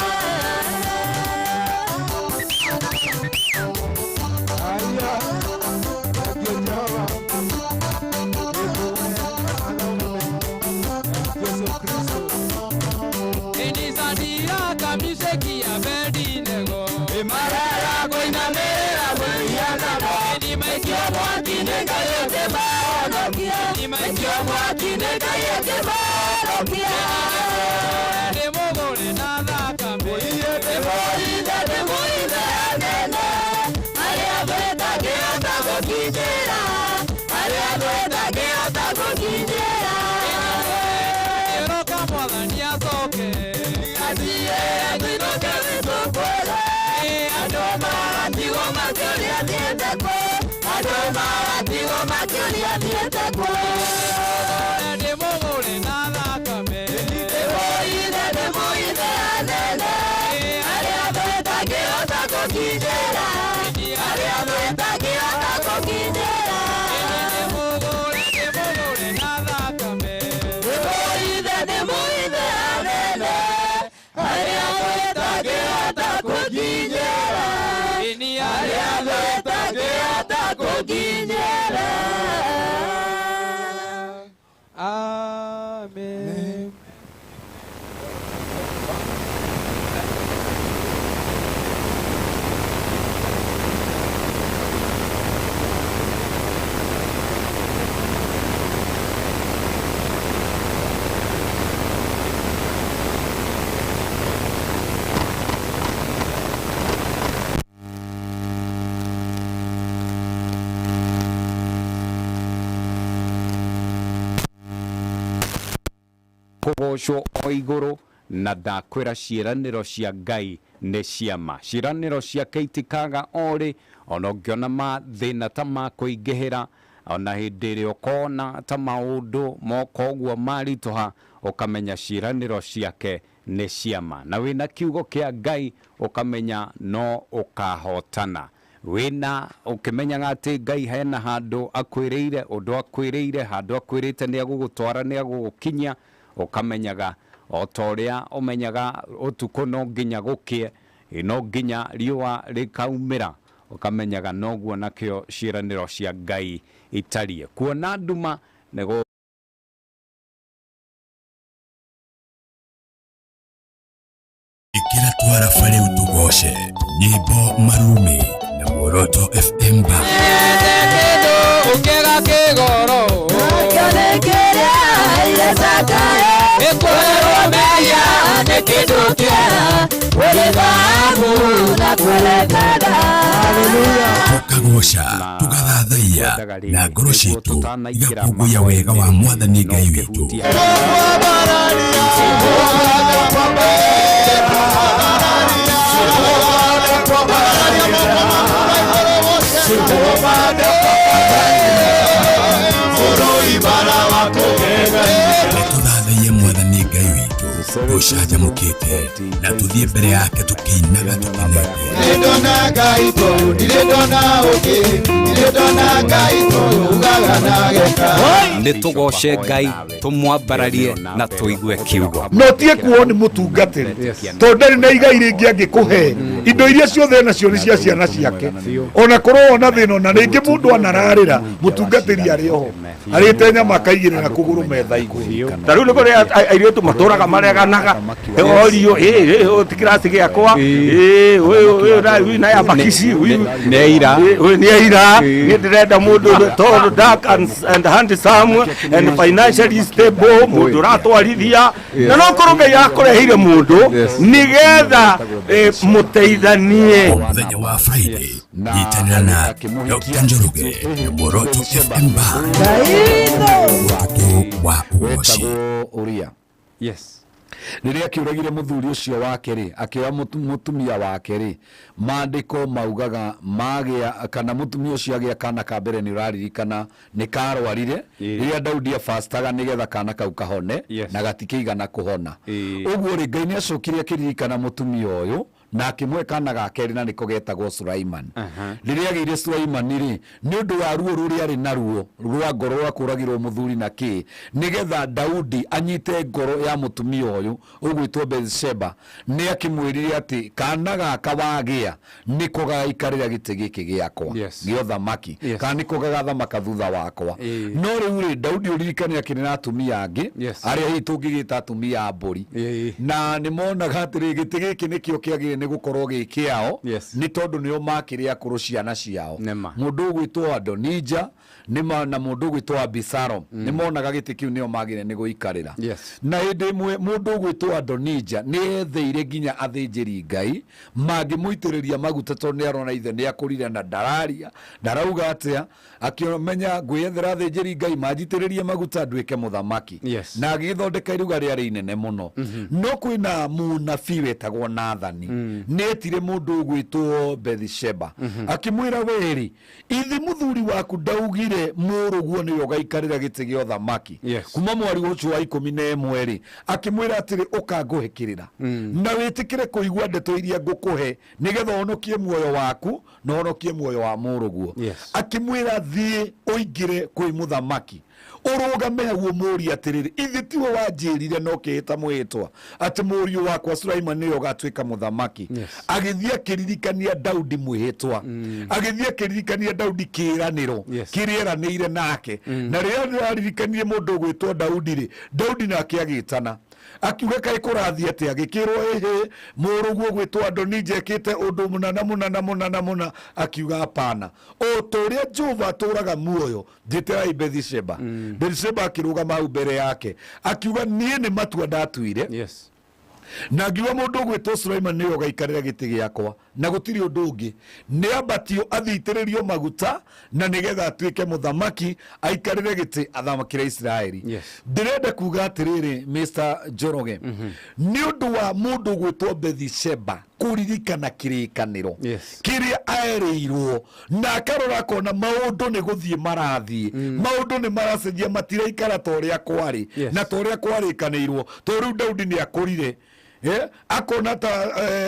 Amen. Kũgocwo o igũrũ na ndakwĩra ciĩranĩro cia Ngai nĩ ciama. Ciĩranĩro ciake itikaga orĩ, ona ũngĩona mathĩna ta makũingĩhĩra, ona hĩndĩ ĩrĩa ũkona ta maũndũ moka ũguo maritũha, ũkamenya ciĩranĩro ciake nĩ ciama. Na wĩna kiugo kĩa Ngai ũkamenya no ũkahotana. Wĩna ũkĩmenyaga atĩ Ngai hena handũ akwĩrĩire, ũndũ akwĩrĩire, handũ akwĩrĩte nĩ agũgũtwara, nĩ agũgũkinyia, ũkamenyaga o ta ũrĩa ũmenyaga ũtukũ no nginya gũkĩe, no nginya riũa rĩkaumĩra, ũkamenyaga noguo nakĩo ciĩranĩro cia Ngai itariĩ. Kuona nduma nĩ Ĩkĩra twara barĩ ũtũgoce nyĩmbo marumi na Muoroto FM ba Ũkĩga kĩgoro Ĩkwerwo mehia nĩ kĩndũ kĩega Kũrĩ thahabu na kũrĩ betha. Tũkagoca tũgathathaiya na ngoro citũ igakũngũiya wega wa Mwathani Ngai witũ. Tũthathaiye Mwathani Ngai witũ tũcanjamũkĩte na tũthiĩ mbere yake tũkĩinaga tũkenete. Ndirĩ ndona Ngai toyũ, ndirĩ ndona ũngĩ, ndirĩ ndona Ngai toyũ ugaga na geka. Nĩ tũgoce Ngai, tũmwambararie na tũigue kiugo. No tie kuo nĩ mũtungatĩri, tondũ ndarĩ na igai rĩngĩ angĩkũhe. Indo iria ciothe enacio nĩ cia ciana ciake. Ona korwo wona thĩna, ona rĩngĩ mũndũ anararĩra, mũtungatĩri arĩ oho arĩte nyama akaigĩrĩra kũgũrũ metha igũrũ. Ta rĩu nĩ kũrĩ airĩtu matũraga mareganaga, orio ũyũ ti kĩraci gĩakwa, ũyũ ũyũ na ya makici, ũyũ nĩ aira. Ũyũ nĩ aira. Niĩ ndĩrenda mũndũ tall, dark and handsome and financially stable, mũndũ ũratwarithia. Na no korwo Ngai akũreheire mũndũ nĩgetha mũteithanie. O mũthenya wa Friday nyitanĩra na Dr. Njoroge na Muoroto FM Band ũtukũ wa ũgoci. Wetagwo Uria. Yes. Rĩrĩa akĩũragire mũthuri ũcio wake rĩ, akĩoya mũtumia wake rĩ, maandĩko maugaga magĩa kana mũtumia ũcio agĩa kana ka mbere, nĩ ũraririkana nĩ karwarire rĩrĩa Daudi abastaga nĩgetha kana kau kahone na gatikĩigana kũhona. Ũguo rĩ, Ngai nĩ acokire akĩririkana mũtumia ũyũ Na akĩmũhe kana ga kerĩ na nĩko getagwo Sulaiman. Rĩrĩa agĩire Sulaiman rĩ, nĩ ũndũ wa ruo rũrĩa arĩ naruo rwa ngoro rwa kũragĩrwo mũthuri na kĩ, nĩgetha Daudi anyite ngoro ya mũtumia ũyũ ũgwĩtwo Bathsheba, nĩ akĩmwĩrire atĩ kana gaka wagĩa nĩko gagaikarĩra gĩtĩ gĩkĩ gĩakwa Yes. gĩa ũthamaki Yes. kana nĩko gagathamaka thutha wakwa. Ĩĩ. No rĩu rĩ, Daudi ũririkane akĩrĩ na atumia angĩ Yes. arĩa hihi tũngĩgĩta atumia a mbũri. Ĩĩ. Na nĩ monaga atĩrĩ gĩtĩ gĩkĩ nĩkĩo kĩagĩrĩire nĩ gũkorwo gĩ kĩao Yes. nĩ tondũ nĩo makĩrĩ akũrũ ciana ciao. Nĩma. Mũndũ ũgwĩtwo Adonija nĩma na mũndũ ũgwĩtwo Abisalom mm. nĩmonaga gĩtĩ kĩu nĩo magĩrĩire nĩ gũikarĩra. Yes. Na hĩndĩ ĩmwe mũndũ ũgwĩtwo Adonija nĩ etheire nginya athĩnjĩri Ngai mangĩmũitĩrĩria maguta tondũ nĩ arona ithe nĩ akũrire na ndararia ndarauga atĩa, akĩmenya ngwĩyethera athĩnjĩri Ngai manjitĩrĩrie maguta nduĩke mũthamaki. Yes. Na agĩgĩthondeka iruga rĩarĩ inene mũno. mm -hmm. No kwĩna mũnabii wetagwo Nathani mm. nĩ etire mũndũ ũgwĩtwo Bethsheba mm -hmm. akĩmwĩra werĩ ithi mũthuri waku ndaugire mũrũguo nĩwe ũgaikarĩra gĩtĩ gĩa ũthamaki. Yes. Kuma mwari ũcio wa 11 rĩ, akĩmwĩra atĩrĩ ũka ngũhe kĩrĩra na wĩtĩkĩre kũigua ndeto iria ngũkũhe nĩgetha ũhonokie muoyo waku na ũhonokie muoyo wa mũrũguo. Yes. Akĩmwĩra thiĩ ũingĩre kwĩ mũthamaki ũrũgame hau ũmũrie atĩrĩrĩ, ithe tiwe wanjĩrire na ũkĩhĩta mwĩhĩtwa atĩ mũriũ wakwa Sulaiman nĩwe ũgatuĩka mũthamaki. Yes. Agĩthiĩ akĩririkania Daudi mwĩhĩtwa, agĩthiĩ akĩririkania Daudi kĩĩranĩro Yes. kĩrĩa eranĩire nake. Na rĩrĩa aririkanire mũndũ ũgwĩtwo Daudi rĩ, Daudi nake agĩtana akiuga kaĩ kũrathiĩ atĩa, agĩkĩrwo ĩhĩ mũrũguo gwĩtwo Adonija ekĩte ũndũ mũna na mũna na mũna na mũna. Akiuga hapana, o ta ũrĩa Jehova atũraga muoyo njĩtĩrai Bethsheba. Bethsheba akĩrũgama hau mbere yake akiuga niĩ nĩ matua ndatuire. Yes. Na ngiuga mũndũ ũgwĩtwo Sulaiman nĩwe ũgaikarĩra gĩtĩ gĩakwa na gũtirĩ ũndũ ũngĩ, nĩ ambatio athiĩ maguta na nĩgetha atuĩke mũthamaki aikarĩre gĩtĩ athamakĩre Isiraeli. Yes. Ndĩrenda kuga atĩrĩrĩ Mr. Njoroge, nĩ ũndũ wa mũndũ ũgwĩtwo Bethsheba kũririkana kĩrĩkanĩro Yes. kĩrĩa aerĩirwo na akarora akona maũndũ nĩ gũthiĩ marathiĩ, maũndũ nĩ maracenjia, matiraikara ta ũrĩa kwarĩ. Yes. Na ta ũrĩa kwarĩkanĩirwo, tondũ rĩu Daudi nĩ akũrire. Akona ta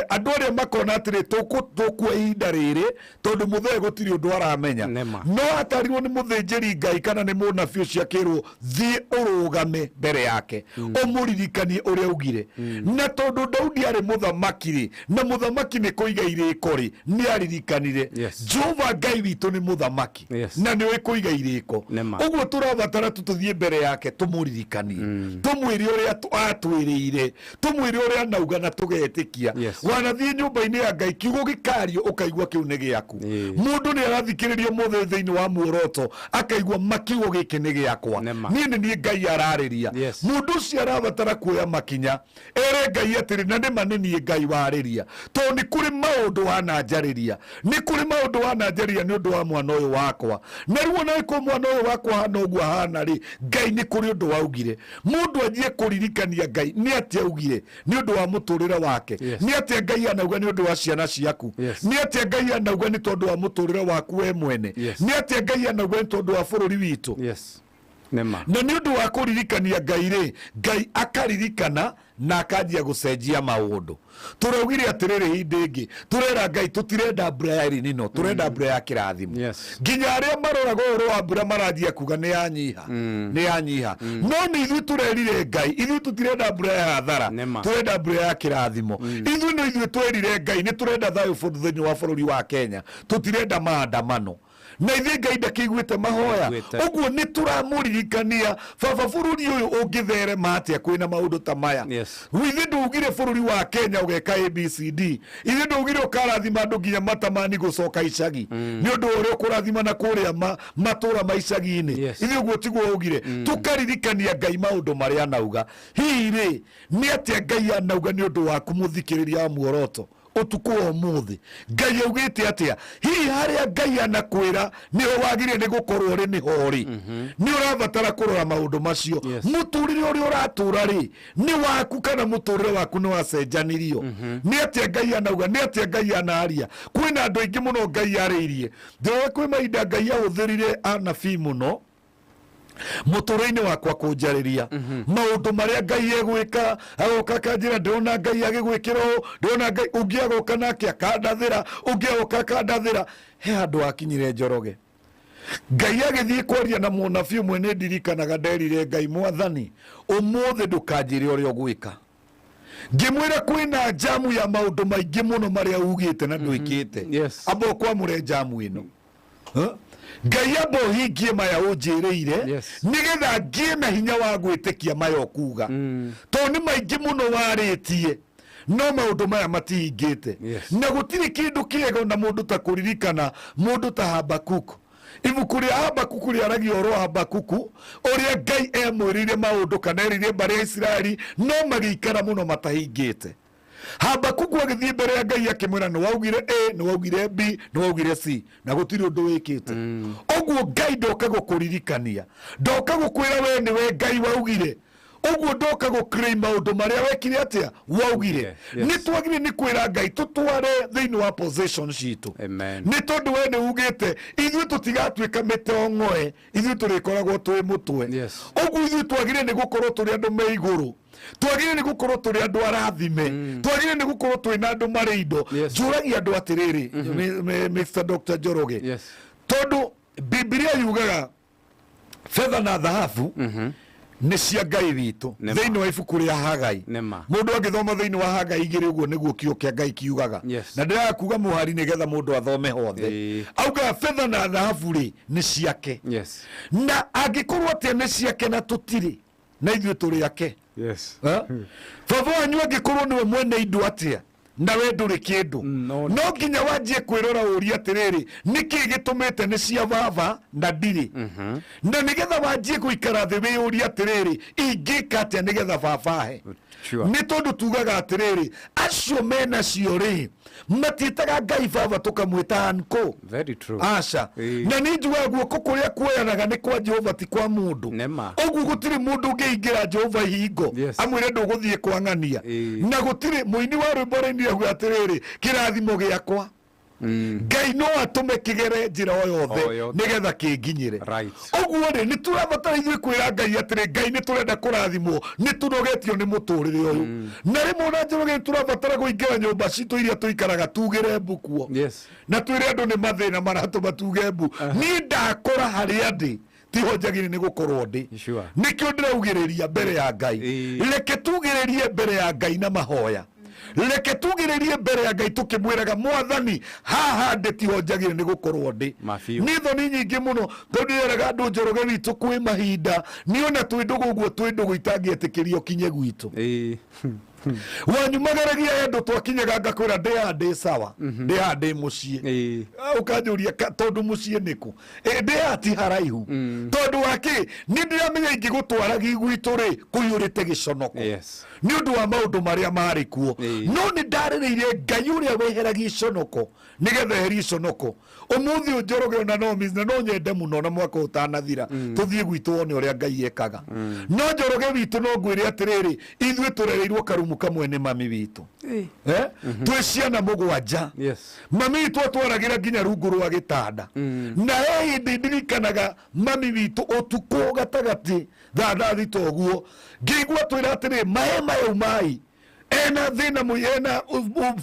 andũ arĩa makona atĩrĩ tũkua ihinda rĩrĩ tondũ mũthee gũtirĩ ũndũ aramenya. Nĩma. No atarirwo nĩ mũthĩnjĩri Ngai kana nĩ mũnabii ũcio akĩrwo thiĩ ũrũgame mbere yake ũmũririkanie ũrĩa augire. Na tondũ Daudi arĩ mũthamaki rĩ, na mũthamaki nĩ kũiga irĩko rĩ, nĩ aririkanire. Yes. Jehova Ngai witũ nĩ mũthamaki. Yes. Na nĩ ũĩ kũiga irĩko. Nĩma. Ũguo tũrabatara tu tũthiĩ mbere yake tũmũririkanie, tũmwĩre ũrĩa atwĩrĩire, tũmwĩre ũrĩa anauga na tũgetĩkia. Yes. Wanathiĩ nyũmba-inĩ ya Ngai kiugo gĩkario ũkaigua kĩu nĩ gĩaku. Ĩĩ. Mũndũ nĩ arathikĩrĩria ũmũthĩ thĩinĩ wa muoroto akaigua makiugo gĩkĩ nĩ gĩakwa, Nĩma. niĩ nĩ niĩ Ngai ararĩria. Yes. Mũndũ ũcio arabatara kuoya makinya ere Ngai atĩrĩ na nĩma nĩ niĩ Ngai warĩria, tondũ nĩ kũrĩ maũndũ wananjarĩria, nĩ kũrĩ maũndũ wananjarĩria nĩ ũndũ wa mwana ũyũ wakwa. Na rĩu ona ĩkorwo mwana ũyũ wakwa hana ũguo ahana rĩ, Ngai nĩ kũrĩ ũndũ waugire. Mũndũ anjie kũririkania Ngai nĩ atĩa augire nĩ ũndũ wa mũtũrĩre wake. Yes. Nĩ atĩa Ngai anauga nĩ ũndũ wa ciana ciaku. Yes. Nĩ atĩa Ngai anauga nĩ tondũ wa mũtũrĩre waku we mwene. Yes. Nĩ atĩa Ngai anauga nĩ tondũ wa bũrũri witũ. Yes. Nĩma. Na nĩ ũndũ wa kũririkania Ngai rĩ, Ngai akaririkana na akanjia gũcenjia maũndũ. Tũraugire atĩrĩrĩ hĩndĩ ĩngĩ, tũrera Ngai tũtirenda mbura ya El Nino, tũrenda mbura ya kĩrathimo. Yes. Nginya arĩa maroraga ũhoro wa mbura maranjia kuga nĩ yanyiha, nĩ yanyiha. No nĩ ithuĩ tũrerire Ngai, ithuĩ tũtirenda mbura ya hathara, Nĩma. tũrenda mbura ya kĩrathimo. Ithuĩ no ithuĩ twerire Ngai nĩ tũrenda thayũ thĩinĩ wa bũrũri wa Kenya, tũtirenda maandamano. Na ithuĩ Ngai ndakĩiguĩte mahoya. Aiguĩte. Ũguo nĩ tũramũririkania baba bũrũri ũyũ ũngĩtherema atĩa kwĩna maũndũ ta maya. Yes. Ithuĩ ndũugire bũrũri wa Kenya ũgeka ABCD, ithuĩ ndũugire ũkarathima andũ nginya matamani gũcoka icagi nĩ ũndũ wa ũrĩa ũkũrathima na kũrĩa matũra ma icagi-inĩ. Yes. Ithuĩ ũguo tiguo augire. Tũkaririkania Ngai maũndũ marĩa anauga. Hihi rĩ nĩ atĩa Ngai anauga nĩ ũndũ waku mũthikĩrĩria wa muoroto ũtukũ wa ũmũthĩ? Ngai augĩte atĩa? Hihi harĩa Ngai anakwĩra nĩho wagĩrĩire nĩ gũkorwo rĩ nĩho rĩ? Nĩ ũrabatara kũrora maũndũ macio. Yes. Mũtũrĩre ũrĩa ũratũra rĩ nĩ waku kana mũtũrĩre waku nĩ wacenjanirio? Nĩ atĩa Ngai anauga? Nĩ atĩa Ngai anaria? Kwĩna andũ aingĩ mũno Ngai arĩirie. Ndĩroĩ kwĩ mahinda Ngai ahũthĩrire anabii mũno. Mũtũrĩre-inĩ wakwa kũnjarĩria maũndũ marĩa Ngai egwĩka, agoka akanjĩra ndĩrona Ngai agĩgwĩkĩra ũũ, ndĩrona Ngai ũngĩ agoka nake akandathĩra, ũngĩ agoka akandathĩra. He handũ hakinyire Njoroge, Ngai agĩthiĩ kwaria na mũnabii ũmwe. Nĩ ndirikanaga nderire Ngai, Mwathani, ũmũthĩ ndũkanjĩre ũrĩa ũgwĩka. Ngĩmwĩra kwĩna njamu ya maũndũ maingĩ mũno marĩa ugĩte na ndwĩkĩte. Amba ũkwamũre njamu ĩno. Huh? Ngai, amba ũhingie maya ũnjĩrĩire, nĩgetha ngĩe na hinya wa gwĩtĩkia maya ũkuga, tondũ nĩ maingĩ mũno warĩtie no maũndũ maya matihingĩte. Na gũtirĩ kĩndũ kĩega ona mũndũ ta kũririkana mũndũ ta Habakuku. Ibuku rĩa Habakuku rĩaragia ũhoro wa Habakuku, ũrĩa Ngai emwĩrĩire maũndũ kana erĩire mbarĩ ya Isiraeli no magĩikara mũno matahingĩte. Habakuku agĩthiĩ mbere ya Ngai akĩmwĩra, nĩ waugire A, nĩ waugire B, nĩ waugire C, na gũtirĩ ũndũ wĩkĩte. Ũguo Ngai ndoka gũkũririkania, ndoka gũkwĩra we nĩwe Ngai waugire ũguo, ndoka gũclaim maũndũ marĩa wekire atĩa waugire. Nĩ twagire nĩ kwĩra Ngai tũtware thĩinĩ wa position citũ, nĩ tondũ we nĩ ugĩte ithuĩ tũtigatuĩka mĩtong'oe, ithuĩ tũrĩkoragwo twĩ mũtwe. Ũguo ithuĩ twagire nĩ gũkorwo tũrĩ andũ me igũrũ, twagire nĩ gũkorwo tũrĩ andũ arathime, twagire nĩ gũkorwo twĩ na andũ marĩ indo. Njũragia andũ atĩrĩrĩ, Mr. Dr. Njoroge, tondũ Bibilia yugaga betha na thahabu nĩ cia Ngai witũ thĩinĩ wa ibuku rĩa Hagai. Mũndũ angĩthoma thĩinĩ wa Hagai 2, ũguo nĩguo kiugo kĩa Ngai kiugaga. Na ndĩraga kuga mũhari nĩgetha mũndũ athome hothe. Augaga betha na thahabu rĩ nĩ ciake, na angĩkorwo atĩa nĩ ciake na tũtirĩ na ithuĩ tũrĩ ake. Baba wanyu angĩkorwo nĩwe mwene indo atĩa na we ndũrĩ kĩndũ? No nginya wanjie kwĩrora ũrie atĩrĩrĩ, nĩkĩ gĩtũmĩte nĩ cia baba na ndirĩ? Na nĩgetha wanjie gũikara thĩ wĩyũrie atĩrĩrĩ, ingĩka atĩa nĩgetha baba ahe? Nĩ tondũ tugaga atĩrĩrĩ, acio menacio rĩ matiĩtaga Ngai baba, tũkamwĩta uncle. Very true. Aca. Na nĩ njugaga guoko kũrĩa kuoyanaga nĩ kwa Jehova, ti kwa mũndũ. Nĩma. Ũguo gũtirĩ mũndũ ũngĩingĩra Jehova ihingo amwĩre ndũgũthiĩ kwang'ania. Na gũtirĩ mũini wa rwĩmbo rainire auga atĩrĩrĩ, kĩrathimo gĩakwa Ngai no atũme kĩgere njĩra o O yothe yothe. nĩgetha kĩnginyĩre. Ũguo rĩ, nĩ tũrabatara ithuĩ kwĩra Ngai atĩrĩ, Ngai, nĩ tũrenda kũrathimwo, nĩ tũnogetio nĩ mũtũrĩre ũyũ. Na rĩmwe ona Njoroge nĩ tũrabatara kũingĩra nyũmba citũ iria tũikaraga tugĩre mbu kuo na twĩre andũ nĩ mathĩna maratũma tuge mbu. Niĩ ndakora harĩa ndĩ tiho njagĩrĩ nĩ gũkorwo ndĩ. Nĩkĩo ndĩraugĩrĩria mbere ya Ngai. Reke tugĩrĩrie mbere ya Ngai na mahoya, reke tugĩrĩrie mbere ya Ngai tũkĩmwĩraga, Mwathani, haha ndĩ tiho njagĩrĩ nĩ gũkorwo ndĩ. Nĩ thoni nyingĩ mũno tondũ ndĩreraga andũ, Njoroge witũ kwĩ mahinda niĩ ona twĩ ndũgũ ũguo twĩ ndũgũ itangĩetĩkĩrio kinye gwitũ. Wanyumagaragia andũ twakinyaga ngakwĩra ndĩ haha ndĩ sawa, ndĩ haha ndĩ mũciĩ. Ũkanjũria tondũ mũciĩ nĩkũ? Ndĩ haha ti haraihu. Tondũ wa kĩ? Nĩ ndĩramenya ingĩgũtwara gwitũ rĩ kũiyũrĩte gĩconoko nĩ ũndũ wa maũndũ marĩa marĩ kuo. No nĩ ndarĩrĩire Ngai ũrĩa weheragia iconoko nĩgetha eherie iconoko. Ũmũthĩ ũyũ Njoroge ona no miss, na no nyende mũno na mwaka ũtanathira tũthiĩ gwitũ wone ũrĩa Ngai ekaga. No Njoroge witũ no ngwĩre atĩrĩrĩ, ithuĩ tũrereirwo karumu kamwe nĩ mami witũ. Eh? Twĩ ciana 7. Mami witũ atwaragĩra nginya rungu rwa gĩtanda. Na he hĩndĩ ndirikanaga mami witũ ũtukũ gatagatĩ thaa 6 ũguo ngĩigua twĩra atĩrĩ, maĩ maya umai ena thĩna ena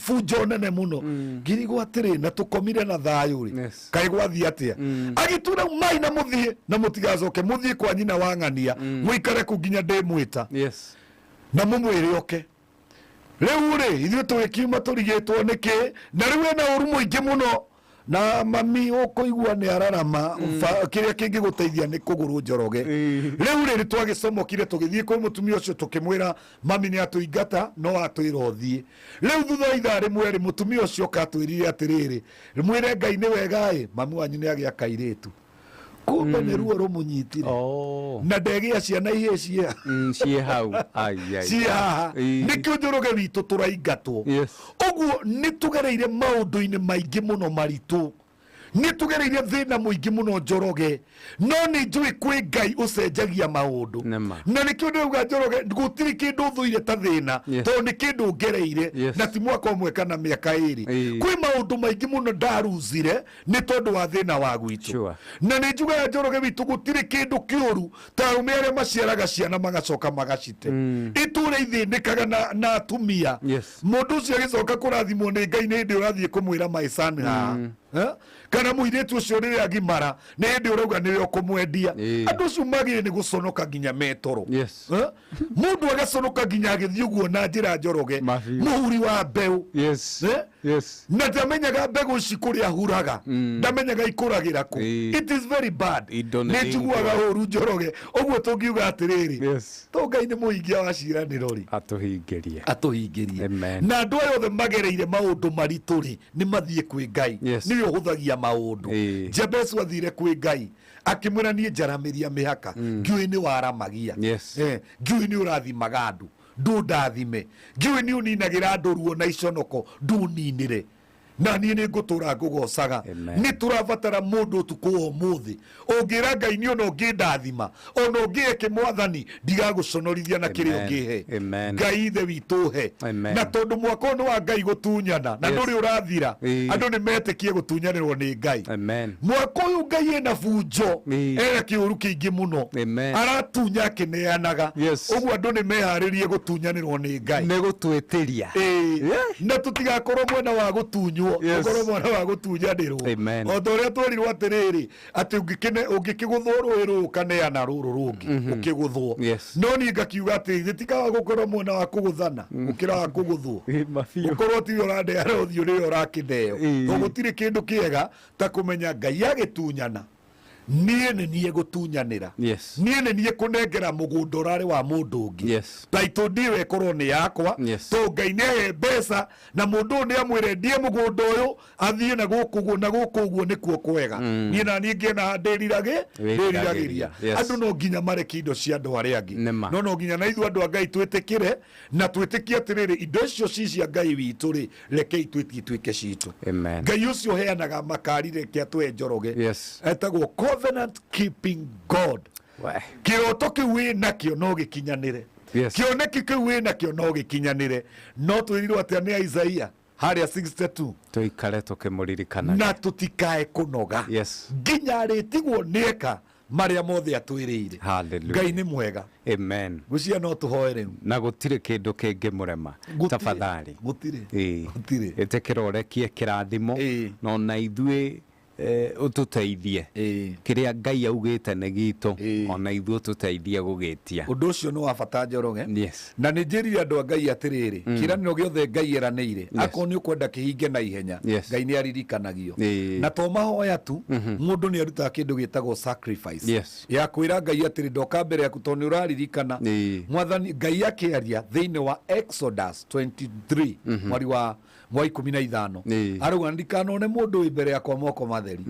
bunjo nene mũno. Ngĩrigwo atĩrĩ, na tũkomire na thayũ rĩ, kaĩ gwathiĩ atĩa? Agĩtura mai na mũthiĩ na mũtigacoke, mũthiĩ kwa nyina wa ng'ania mũikare kũ nginya ndĩmwĩta na mũmwĩre oke. Rĩu rĩ, ithuĩ tũgĩkiuma tũrigĩtwo nĩkĩ, na rĩu ena ũru mũingĩ mũno na mami ũkũigua nĩ ararama. Kĩrĩa kĩngĩgũteithia nĩ kũgũrũ Njoroge. Rĩu rĩ, nĩ twagĩcomokire tũgĩthiĩ kwĩ mũtumia ũcio tũkĩmwĩra mami nĩ atũingata no atwĩra ũthiĩ. Rĩu thutha wa ithaa rĩmwe rĩ, mũtumia ũcio oka atwĩrire atĩrĩrĩ, mwĩre Ngai nĩ wega ĩ, mami wanyu nĩ agĩa kairĩtu. Kumbe nĩ ruo rũmũnyitire na ndegĩa ciana ihĩ cia Ciĩ hau. Ai, ai, ciĩ haha. Nĩkĩo Njoroge witũ tũraingatwo. Ũguo nĩ tũgereire maũndũ-inĩ maingĩ mũno maritũ. Nĩ tũgereire thĩna mũingĩ mũno Njoroge, no nĩ njũĩ kwĩ Ngai ũcenjagia maũndũ. Nĩma. Na nĩkĩo ndĩrauga Njoroge, gũtirĩ kĩndũ thũire ta thĩna. Yes. Tondũ nĩ kĩndũ ngereire. Yes. Na ti mwaka ũmwe kana mĩaka ĩrĩ. Ĩĩ. Kwĩ maũndũ maingĩ mũno ndaruzire nĩ tondũ wa thĩna wa gwitũ. Sure. Na nĩ njugaga Njoroge witũ gũtirĩ kĩndũ kĩũru ta arũme arĩa maciaraga ciana magacoka magacite. Itũra ithĩnĩkaga na atumia. Yes. Mũndũ ũcio agĩcoka kũrathimwo nĩ Ngai nĩ hĩndĩ ũrathiĩ kũmwĩra my son haha. Eh? Kana mũirĩtu ũcio rĩrĩa agimara nĩ hĩndĩ ũrauga nĩwe ũkũmwendia. Andũ acio magĩrĩire nĩ gũconoka nginya metoro. Yes. Eh? Mũndũ agaconoka nginya agĩthiĩ ũguo na njĩra Njoroge. Mũhuri wa mbeũ. Yes. Eh? Yes. Na ndamenyaga mbegũ ici kũrĩa ahuraga. Ndamenyaga ikũragĩra kũ. It is very bad. Indo nĩ Nĩ njiguaga thingwo. ũru Njoroge. Ũguo tũngiuga atĩrĩrĩ. Yes. To Ngai nĩ mũhingia wa ciĩranĩro rĩ. Atũhingĩrie. Atũhingĩrie. Amen. Na andũ aya othe magereire maũndũ maritũ rĩ, nĩ mathiĩ kwĩ Ngai. Yes. Nĩwe ũhũthagia maũndũ. Jabezu athire kwĩ Ngai akĩmwĩra niĩ njaramĩria mĩhaka. Ngĩũĩ nĩ waramagia. Yes. Ngĩũĩ nĩ ũrathimaga andũ. Ndũndathime. Ngĩũĩ nĩ ũninagĩra andũ ruo na iconoko. Ndũninĩre. Na niĩ nĩ ngũtũra ngũgocaga. Nĩ tũrabatara mũndũ ũtukũ wa ũmũthĩ ũngĩra Ngai niĩ ona ũngĩndathima ona ũngĩeke mwathani ndigagũconorithia na kĩrĩa Amen. ũngĩhe. Amen. Ngai ithe witũ he. Amen. Na tondũ mwaka ũyũ nĩ wa Ngai gũtunyana na Yes. ndũrĩ ũrathira, Ĩĩ. andũ nĩ metĩkie gũtunyanĩrwo nĩ Ngai. Amen. Mwaka ũyũ Ngai ena bunjo, ena kĩũru kĩingĩ mũno. Amen. Aratunya akĩneanaga. Yes. Ũguo andũ nĩ meharĩrie gũtunyanĩrwo nĩ Ngai. Nĩ gũtwĩtĩria. Ĩĩ. Na tũtigakorwo mwena wa gũtunywo, Yes. tũkorwo mwena wa gũtunyanĩrwo. Amen. O ta ũrĩa twerirwo atĩrĩrĩ, atĩ ũngĩkĩgũthwo rũĩ rũrũ ũkaneana rũrũ rũngĩ, ũkĩgũthwo. Yes. No niĩ ngakiuga atĩ gĩtikaga gũkorwo mwena wa kũgũthana gũkĩra wa kũgũthwo. Ũkorwo tiwe ũraneana ũthiũ nĩwe ũrakĩneo. To gũtirĩ kĩndũ kĩega ta kũmenya Ngai agĩtunyana, niĩ nĩ niĩ gũtunyanĩra. Yes. Niĩ nĩ niĩ kũnengera mũgũnda ũrarĩ wa mũndũ ũngĩ. Yes. Title deed ĩyo ĩkorwo nĩ yakwa. Yes. To Ngai nĩ ahe mbeca na mũndũ ũyũ nĩ amwĩre ndie mũgũnda ũyũ athiĩ na gũkũ ũguo na gũkũ ũguo nĩkuo kwega. Niĩ na niĩ ngĩona ndĩriragĩ, ndĩriragĩria. Yes. Andũ no nginya mareke indo cia andũ arĩa angĩ. Nĩma. No no nginya na ithuĩ andũ a Ngai twĩtĩkĩre na twĩtĩkie atĩrĩrĩ, indo icio ci cia Ngai witũ rĩ, rekei twĩtie ituĩke citũ. Amen. Ngai ũcio ũheanaga makari reke atũhe Njoroge. Yes. Etagwo Covenant Keeping God. We. Kĩroto kĩu wĩ nakĩo no gĩkinyanĩre. Yes. Kĩoneki kĩu wĩ nakĩo no gĩkinyanĩre. No twĩrirwo atĩa nĩ Isaia harĩa 62. Tũikare tũkĩmũririkanaga. Na tũtikae kũnoga. Yes. Nginya arĩtigwo nĩeka marĩa mothe atwĩrĩire. Hallelujah. Ngai nĩ mwega. Amen. Ngwĩciria no tũhoe rĩu. Na gũtirĩ kĩndũ kĩngĩmũrema. Gũtirĩ. Tafadhali. Gũtirĩ. Ĩĩ. Gũtirĩ. Ĩtĩkĩra ũrekie kĩrathimo na ona ithuĩ ũtũteithie. Kĩrĩa Ngai augĩte nĩ gitũ ona ithuĩ ũtũteithie gũgĩtia. Ũndũ ũcio nĩ wa bata Njoroge. Yes. Na nĩ njĩrire andũ a Ngai atĩrĩrĩ, kĩĩranĩro gĩothe Ngai eranĩire, Yes. akorwo nĩ ũkwenda kĩhinge na ihenya, Yes. Ngai nĩ aririkanagio. Ĩĩ. Na to mahoya tu, mũndũ nĩ arutaga kĩndũ gĩtagwo sacrifice. Yes. Ya kwĩra Ngai atĩrĩ, ndoka mbere yaku tondũ nĩ ũraririkana. Mwathani Ngai akĩaria thĩinĩ wa Exodus 23, mweri wa 15, arauga ndikanone mũndũ wĩ mbere yakwa moko matheri.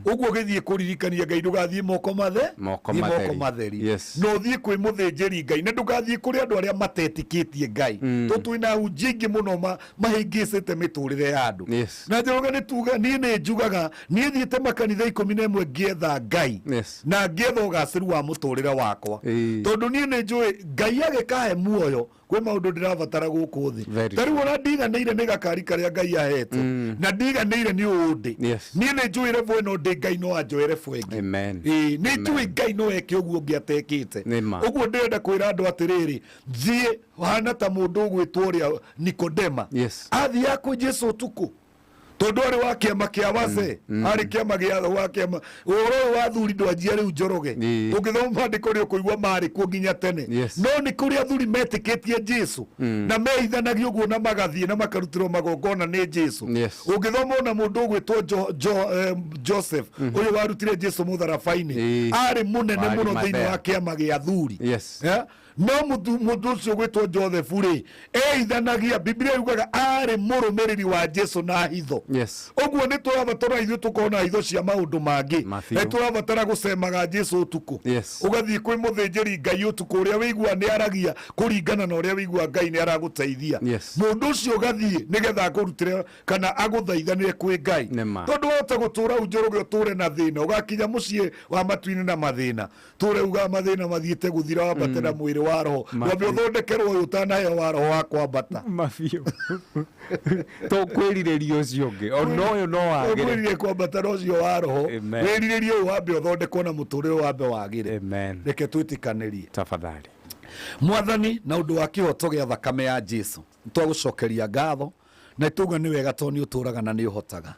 Ũguo ũgĩthiĩ kũririkania Ngai ndũgathiĩ moko mathe, Moko thiĩ moko matheri. matheri. Yes. Na ũthiĩ kwĩ mũthĩnjĩri Ngai na ndũgathiĩ kũrĩ andũ arĩa matetĩkĩtie Ngai. Tondũ twĩna ahunjia aingĩ mũno mahĩngĩcĩte mĩtũrĩre ya andũ. Yes. Na Njoroge nĩ tuga, niĩ nĩ njugaga, niĩ thiĩte makanitha 11 ngĩetha Ngai. Yes. Na ngĩetha ũgacĩru wa mũtũrĩre wakwa. Tondũ niĩ nĩ njũĩ Ngai agĩkahe muoyo kwĩ maũndũ ndĩrabatara gũkũ thĩ. Very Ta rĩu ona ndiganĩire nĩ gakari karĩa Ngai ahete. Na ndiganĩire nĩ ũũ ndĩ. Yes. Niĩ nĩ njũĩ level ĩno ndĩ Ngai no anjoe level ĩngĩ. Amen. Ĩĩ, nĩ njũĩ Ngai no eke ũguo ũngĩ atekĩte. Nĩma. Ũguo ndĩrenda kwĩra andũ atĩrĩrĩ, thiĩ hana ta mũndũ ũgwĩtwo ũrĩa Nikodema. Yes. Athiaga kwĩ Jesũ ũtukũ. Tondũ arĩ wa kĩama kĩa wazee, arĩ kĩama gĩa wa kĩama ũhoro ũyũ wa athuri ndwanjia rĩu Njoroge. Ũngĩthoma maandĩko nĩ ũkũigua marĩ kuo nginya tene. Yes. No nĩ kũrĩ athuri metĩkĩtie Jesũ na meithanagia ũguo na magathiĩ na makarutĩrwo magongona nĩ Jesũ. Yes. Ũngĩthoma ona mũndũ ũgwĩtwo Joseph ũyũ warutire Jesũ mũtharaba-inĩ, arĩ mũnene Wa mũno thĩinĩ Arimathea. wa kĩama gĩa athuri. Yes. No mũndũ ũcio gwĩtwo Joseph rĩ, eithanagia, Biblia yugaga arĩ mũrũmĩrĩri wa Jesu na hitho. Yes. Ũguo nĩ tũrabatara ithuĩ tũkorwo na hitho cia maũndũ mangĩ. Mabiũ. Nĩ tũrabatara gũcemaga Jesu ũtukũ. Yes. Ũgathiĩ kwĩ mũthĩnjĩri Ngai ũtukũ, ũrĩa wĩigua nĩ aragia kũringana na ũrĩa wĩigua Ngai nĩ aragũteithia. Yes. Mũndũ ũcio ũgathiĩ nĩgetha akũrutĩre kana agũthaithanĩre kwĩ Ngai. Nĩma. Tondũ wahota gũtũra Njoroge ũtũre na thĩna, ũgakinya mũciĩ wa matu-inĩ na mathĩna, tũre uga mathĩna mathiĩte gũthira, wambate na mwĩrĩ wa roho. Ndwambe ũthondekerwo ũyũ ũtanaheo wa roho wa kwambata. Mabiũ. To kwĩrirĩria ũcio ũngĩ, ona ũyũ no wagĩre. Ũkwĩrirĩria kwambata na ũcio wa roho. Amen. Wĩrirĩrie ũyũ wambe ũthondekwo na mũtũrĩre wambe wagĩre. Amen. Reke twĩtĩkanĩrie. Tafadhali. Mwathani, na ũndũ wa kĩhoto gĩa thakame ya Jesu, twagũcokeria ngatho na tuga nĩ wega tondũ nĩ ũtũraga na nĩ ũhotaga.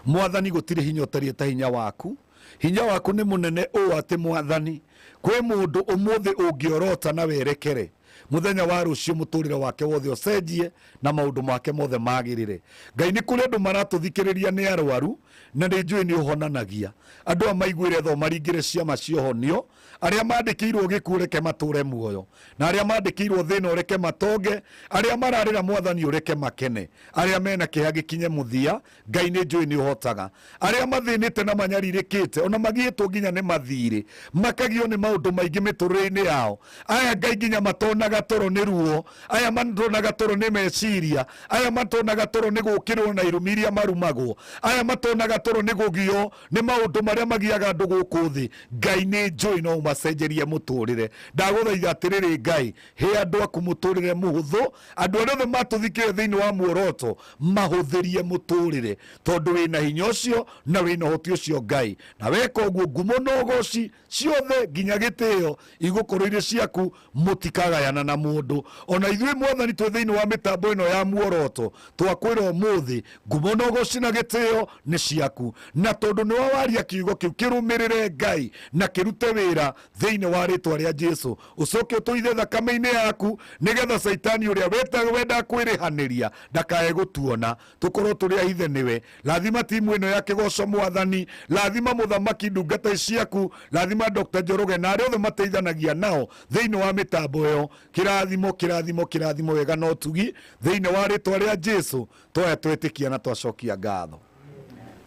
Mwathani, gũtirĩ hinya ũtariĩ ta hinya waku. Hinya waku nĩ mũnene ũũ atĩ Mwathani, kwĩ mũndũ ũmũthĩ ũngĩorota na werekere muthenya wa rũciũ mũtũrĩre wake wothe ũcenjie na maũndũ make mothe magĩrĩre. Ngai, nĩ kũrĩ andũ maratũthikĩrĩria nĩ arwaru na nĩ njũĩ nĩ ũhonanagia. Andũ aya maiguĩre tho maringĩre ciama ciohonio, arĩa mandĩkĩirwo gĩkuũ reke matũre muoyo, na arĩa mandĩkĩirwo thĩna ũreke matonge, arĩa mararĩra Mwathani ũreke makene, arĩa mena kĩeha gĩkinye mũthia. Ngai, nĩ njũĩ nĩ ũhotaga. Arĩa mathĩnĩte na manyarirĩkĩte ona magiĩtwo nginya nĩ mathirĩ, makagio nĩ maũndũ maingĩ mĩtũrĩre-inĩ yao, aya Ngai nginya matonaga toro nĩ ruo, aya matonaga toro nĩ meciria, aya matonaga toro nĩ gũkĩrwo na irumi iria marumagwo, aya matonaga toro nĩ gũgio nĩ maũndũ marĩa magiaga andũ gũkũ thĩ, Ngai nĩ njũĩ no ũmacenjerie mũtũrĩre. Ndagũthaitha atĩrĩrĩ Ngai, he andũ aku mũtũrĩre mũhũthũ. Andũ arĩa othe matũthikĩrĩria thĩinĩ wa muoroto mahũthĩrie mũtũrĩre, tondũ wĩna hinya ũcio na wĩna ũhoti ũcio Ngai, na weka ũguo ngumo na ũgoci ciothe nginya gĩtĩo igũkorwo irĩ ciaku, mũtikagayana na mũndũ. Ona ithuĩ Mwathani twĩ thĩinĩ wa mĩtambo ĩno ya muoroto twakwĩra ũmũthĩ ngumo na ũgoci na gĩtĩo nĩ ciaku, na tondũ nĩwe waria kiugo kĩu kĩrũmĩrĩre Ngai na kĩrute wĩra thĩinĩ wa rĩtwa rĩa Jesu. Ũcoke ũtũithe thakame-inĩ yaku nĩgetha Caitani ũrĩa wendaga kwĩrĩhanĩria ndakae gũtuona, tũkorwo tũrĩ ahithe nĩwe. Lathima timu ĩno ya kĩgoco Mwathani, lathima mũthamaki ndungata ciaku, lathima Dr. Njoroge na arĩa othe mateithanagia nao thĩinĩ wa mĩtambo ĩyo. Kĩrathimo, kĩrathimo, kĩrathimo, wega na ũtugi thĩinĩ wa rĩtwa rĩa Jesu twaya twĩtĩkia na twacokia ngatho.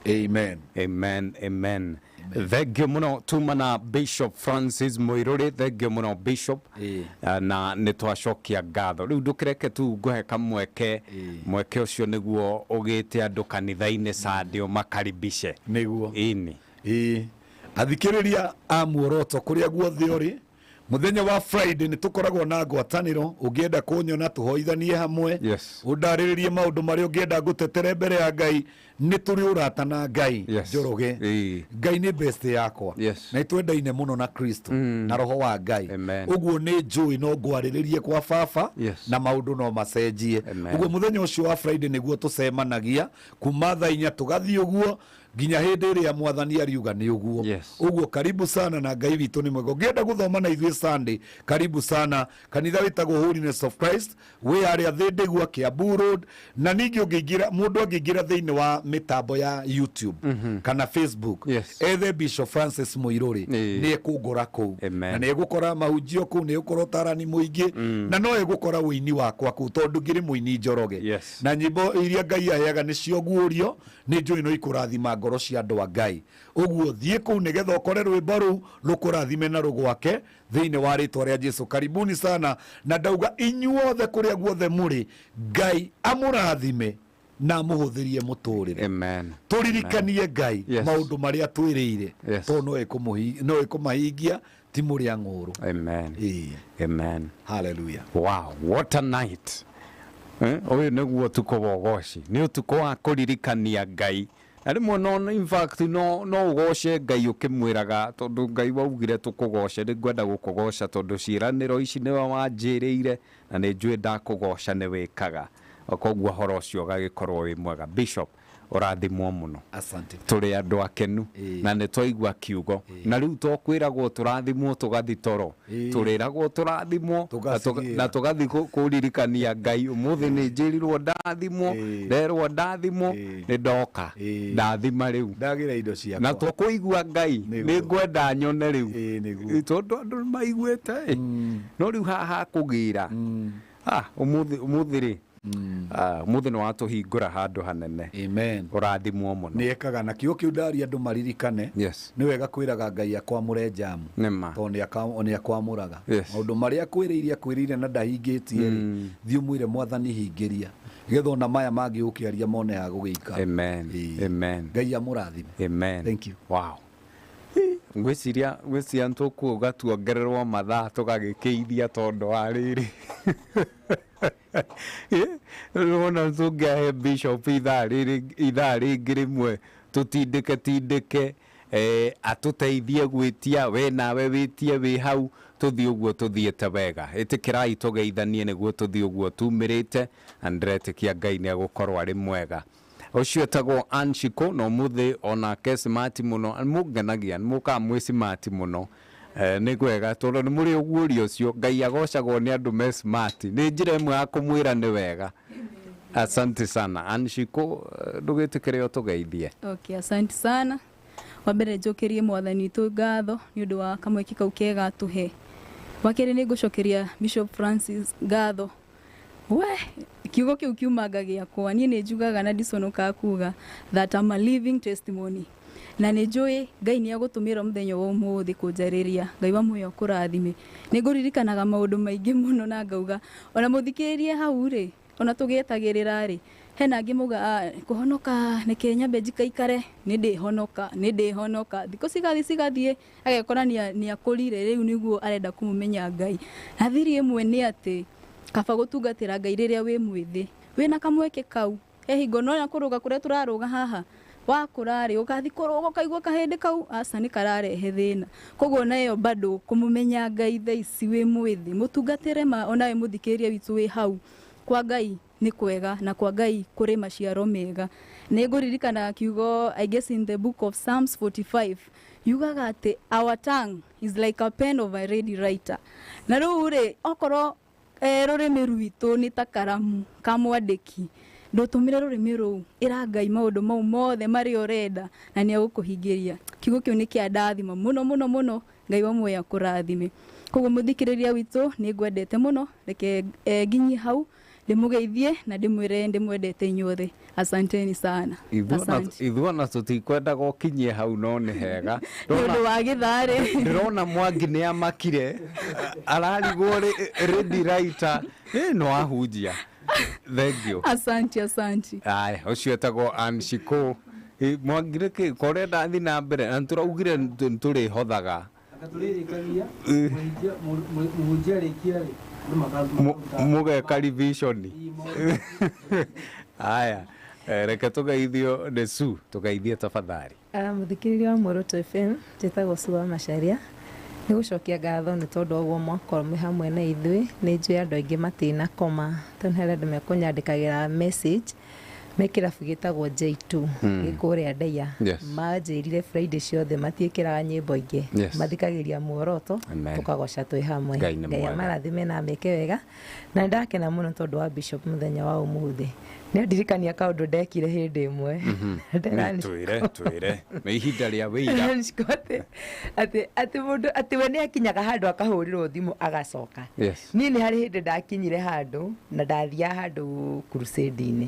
Amen. Amen, amen. Thank you muno tuma na Bishop Francis Muiruri, thank you muno Bishop. Na nĩ twacokia ngatho. Rĩu ndũkĩreke tu ngũhe kamweke, mweke ũcio nĩguo ũgĩte andũ kanitha-inĩ Sunday ũmakaribishe. Nĩguo. Ĩni. Ĩĩ. Athikĩrĩria a muoroto kũrĩa guothe ũrĩ, muthenya wa Friday nĩ tũkoragwo na ngwatanĩro. Ũngĩenda kũnyona tũhoithanie hamwe, Yes. ũndarĩrĩrie maũndũ marĩa ũngĩenda ngũtetere mbere ya Ngai, nĩ tũrĩ ũrata na Ngai. Yes. Njoroge, Ĩĩ. Ngai nĩ best yakwa. Yes. Na nĩtwendaine mũno na Kristo na roho wa Ngai. Amen. Ũguo nĩ njũĩ no ngwarĩrĩrie kwa baba Yes. na maũndũ no macenjie. Amen. Ũguo mũthenya ũcio wa Friday nĩguo tũcemanagia kuma thaa 4 tũgathiĩ ũguo nginya hĩndĩ ĩrĩa Mwathani ariuga nĩ ũguo. Yes. Ũguo karibu sana na Ngai witũ nĩ mwega. Ũngĩenda gũthoma na ithuĩ Sunday, karibu sana. Kanitha wĩtagwo Holiness of Christ, wĩ harĩa Thĩndĩgua, Kiambu Road. Na ningĩ ũngĩingĩra, mũndũ angĩingĩra thĩinĩ wa mĩtambo ya YouTube kana Facebook, Yes. ethe Bishop Francis Muiruri, Ĩĩ. nĩ ekũngora kũu. Amen. Na nĩ egũkora mahunjio kũu, nĩ egũkora ũtarani mũingĩ, na no egũkora ũini wakwa kũu, tondũ ngĩrĩ mũini Njoroge. Yes. Na nyĩmbo iria Ngai aheaga nĩcio guũrio, nĩ njũĩ no ikũrathima ngoro cia andũ a Ngai. Ũguo thiĩ kũu nĩgetha ũkore rwĩmbo rũu rũkũrathime na rũgwake thĩinĩ wa rĩtwa rĩa Jesu. Karibuni sana, na ndauga inyuothe kũrĩa guothe mũrĩ, Ngai amũrathime na amũhũthĩrie mũtũrĩre. Amen. Tũririkanie Ngai Yes. maũndũ marĩa twĩrĩire, Yes. tondũ no ĩkũmahingia, ti mũrĩa ng'ũrũ. Amen. Ĩĩ. Amen. Hallelujah. Wow, what a night. Ũyũ nĩguo ũtukũ wa ũgoci, nĩ ũtukũ wa kũririkania Ngai. Na rĩmwe no, in fact, no ũgoce Ngai ũkĩmwĩraga, tondũ Ngai waugire tũkũgoce, nĩ ngwenda gũkũgoca tondũ ciĩranĩro ici nĩwe wanjĩrĩire na nĩ njũĩ ndakũgoca nĩ wĩkaga. Koguo ũhoro ũcio ũgagĩkorwo wĩ mwega. Bishop, Ũrathimwo mũno. Asante. Tũrĩ andũ akenu na nĩ twaigua kiugo, na rĩu to kwĩragwo tũrathimwo tũgathi toro, tũrĩragwo tũrathimwo na tũgathi kũririkania Ngai ũmũthĩ nĩ njĩrirwo ndathimwo, nderwo ndathimwo, nĩ ndoka ndathima rĩu ndagĩra indo ciakwa. Na tũkũigua Ngai nĩ ngwenda nyone rĩu, tondũ andũ nĩ maiguĩte no rĩu haha kũgĩra ũmũthĩ rĩ, ũmũthĩ nĩ watũhingũra handũ hanene. Amen. Ũrathimwo mũno. Nĩ ekaga na kiugo kĩu ndaria andũ maririkane. Nĩ wega kwĩraga Ngai akwamũre njamu, tondũ nĩ akwamũraga. Maũndũ marĩa akwĩrĩire akwĩrĩire na ndahingĩtie rĩ, thiĩ ũmwĩre Mwathani hingĩria, nĩgetha ona maya mangĩ ũkĩaria mone ha gũgĩikara. Amen. Amen. Ngai amũrathime. Amen. Thank you. Wow. Ngwĩciria nĩtũkuuga tuongererwo mathaa tũgagĩkĩithia tondũ wa rĩrĩ. Wona tũngĩahe Bishop ithaa rĩngĩ rĩmwe tũtindĩke tindĩke, atũteithie gwĩtia, we nawe wĩtie wĩ hau, tũthiĩ ũguo tũthiĩte wega. Ĩtĩkĩrai tũgeithanie nĩguo tũthiĩ ũguo tumĩrĩte, na ndĩretĩkia Ngai nĩ egũkorwo arĩ mwega. Ũcio etagwo Ann Shiko, na ũmũthĩ onake smart mũno, mũngenagia, nĩ mũkaga mwĩ smart mũno. Nĩ kwega tondũ nĩ mũrĩ ũguũrio ũcio. Ngai agocagwo nĩ andũ me smart, nĩ njĩra ĩmwe ya kũmwĩra nĩ wega. Asante sana Ann Shiko, ndũgĩtĩkĩre ũtũgeithie. Okay, asante sana. Wa mbere njokerie Mwathani witũ ngatho nĩ ũndũ wa kamweke kau kega atũhe. Wa kerĩ nĩ ngũcokeria Bishop Francis ngatho. We, kiugo kĩu kiumanga gĩakwa, niĩ nĩ njugaga na ndiconokaga kuga that I'm a living testimony. Na nĩ njũĩ Ngai nĩ egũtũmĩra mũthenya wa ũmũthĩ kũnjarĩria. Ngai wa muoyo akũrathime. Nĩ ngũririkanaga maũndũ maingĩ mũno na ngauga ona mũthikĩrĩrie hau rĩ, ona tũgĩetagĩrĩra rĩ, hena angĩ mauga kũhonoka nĩkĩ nyambe njikaikare, nĩ ndĩhonoka, nĩ ndĩhonoka. Thikũ cigathiĩ cigathiĩ agekora nĩ akũrire rĩu nĩguo arenda kũmũmenya Ngai. Na thiri ĩmwe nĩ atĩ kaba gũtungatĩra Ngai rĩrĩa wĩ mwĩthĩ, wĩna kamweke kau, he hingo no kũrũga kũrĩa tũrarũga haha, wakũra rĩ ũgathiĩ kũrũga ũkaigua kahĩndĩ kau aca nĩ kararehe thĩna. Koguo nayo bado kũmũmenya Ngai thaa ici wĩ mwĩthĩ, mũtungatĩre ma onawe mũthikĩrĩria witũ wĩ hau, kwa Ngai nĩ kwega na kwa Ngai kũrĩ maciaro mega. Nĩ ngũririkana kiugo, I guess in the book of Psalms 45, yugaga atĩ our tongue is like a pen of a ready writer. Na rĩu rĩ, okorwo rũrĩmĩ rwitũ nĩ ta karamu ka mwandĩki, ndũtũmĩre rũrĩmĩ rũu, ĩra Ngai maũndũ mau mothe marĩa ũrenda na nĩ egũkũhingĩria. Kiugo kĩu nĩ kĩa ndathima mũno mũno mũno. Ngai wa muoyo akũrathime. Koguo mũthikĩrĩria witũ nĩ ngwendete mũno, reke nginyie hau ndĩmũgeithie na ndĩmwĩre ndĩmwendete inyuothe. Asanteni sana. Ithuĩ ona tũtikwendaga ũkinyie hau, no nĩ hega. Nĩ ũndũ wa gĩtharĩ. Ndĩrona Mwangi nĩ amakire, ararigwo ready writer, no ahunjia. Thank you. Asante, asante. Aya, ũcio etagwo Ann Shiko. Mwangi nĩkĩ korenda thiĩ na mbere, na nĩtũraugire nĩtũrĩhothaga. Tũrĩrĩkagia mũhunjia arĩkia rĩ, mũgeka revision. Aya, reke tũgeithio nĩ Sue, tũgeithie tafadhali. Mũthikĩrĩria wa Muoroto FM, njĩtagwo Sue wa Macharia. Nĩ gũcokia ngatho nĩ tondũ wa ũguo mwakorwo mwĩ hamwe na ithuĩ. Nĩ njũĩ andũ aingĩ matinakoma, tondũ harĩ andũ mekũnyandĩkagĩra message me kĩrabu gĩtagwo J2 gĩ kũrĩa Ndeiya. Manjĩrire Friday ciothe matiĩkĩraga nyĩmbo ingĩ, mathikagĩria Muoroto, tũkagoca twĩ hamwe. Ngai amarathime na ameke wega. Na ndakena mũno tondũ wa Bishop mũthenya wa ũmũthĩ. Nĩ andirikania kaũndũ ndekire hĩndĩ ĩmwe. Twĩre nĩ ihinda rĩa wĩira. Atĩ mũndũ atĩ we nĩ akinyaga handũ akahũrĩrwo thimũ agacoka. Niĩ nĩ harĩ hĩndĩ ndakinyire handũ na ndathiaga handũ crusade-inĩ.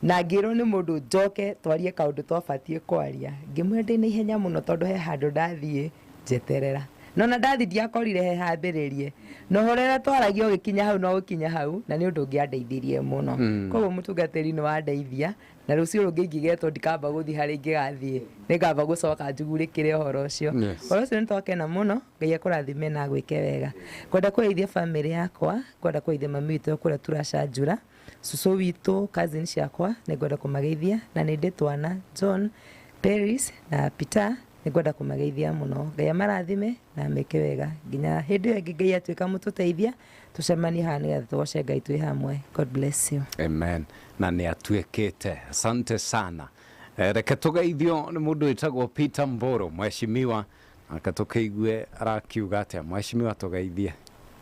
Na ngĩrwo nĩ mũndũ njoke twarie kaũndũ twabatiĩ kwaria. Ngĩmwĩra ndĩ na ihenya mũno tondũ he handũ ndathiĩ njeterera. No na ndathi ndiakorire he hambĩrĩrie. No ũhoro ũrĩa twaragia ũgĩkinya hau no ũkinya hau, na nĩ ũndũ ũngĩandeithirie mũno. Koguo mũtungatĩri nĩ wandeithia, na rũciũ rũngĩ ingĩgetwo ndikamba gũthiĩ harĩa ingĩgathiĩ, nĩngamba gũcoka njugurĩkĩre ũhoro ũcio. Ũhoro ũcio nĩtwakena mũno, Ngai akũrathime na agwĩke wega. Ngwenda kũgeithia bamĩrĩ yakwa, ngwenda kũgeithia mami witũ kũrĩa Turacanjura, cũcũ witũ, cousin ciakwa, nĩngwenda kũmageithia, na nĩ ndĩ twana John, Paris na Peter, nĩngwenda kũmageithia mũno. Ngai amarathime na ameke wega nginya hĩndĩ ĩyo ĩngĩ Ngai atuĩka mũtũteithia, tũcemanie haha nĩgetha tũgoce Ngai twĩ hamwe. God bless you. Amen. Na nĩ atuĩkĩte. Asante sana. Reke tũgeithio nĩ mũndũ wĩtagwo Peter Mboro, mheshimiwa, aka tũkĩigue arakiuga atĩa. Mheshimiwa, tũgeithie.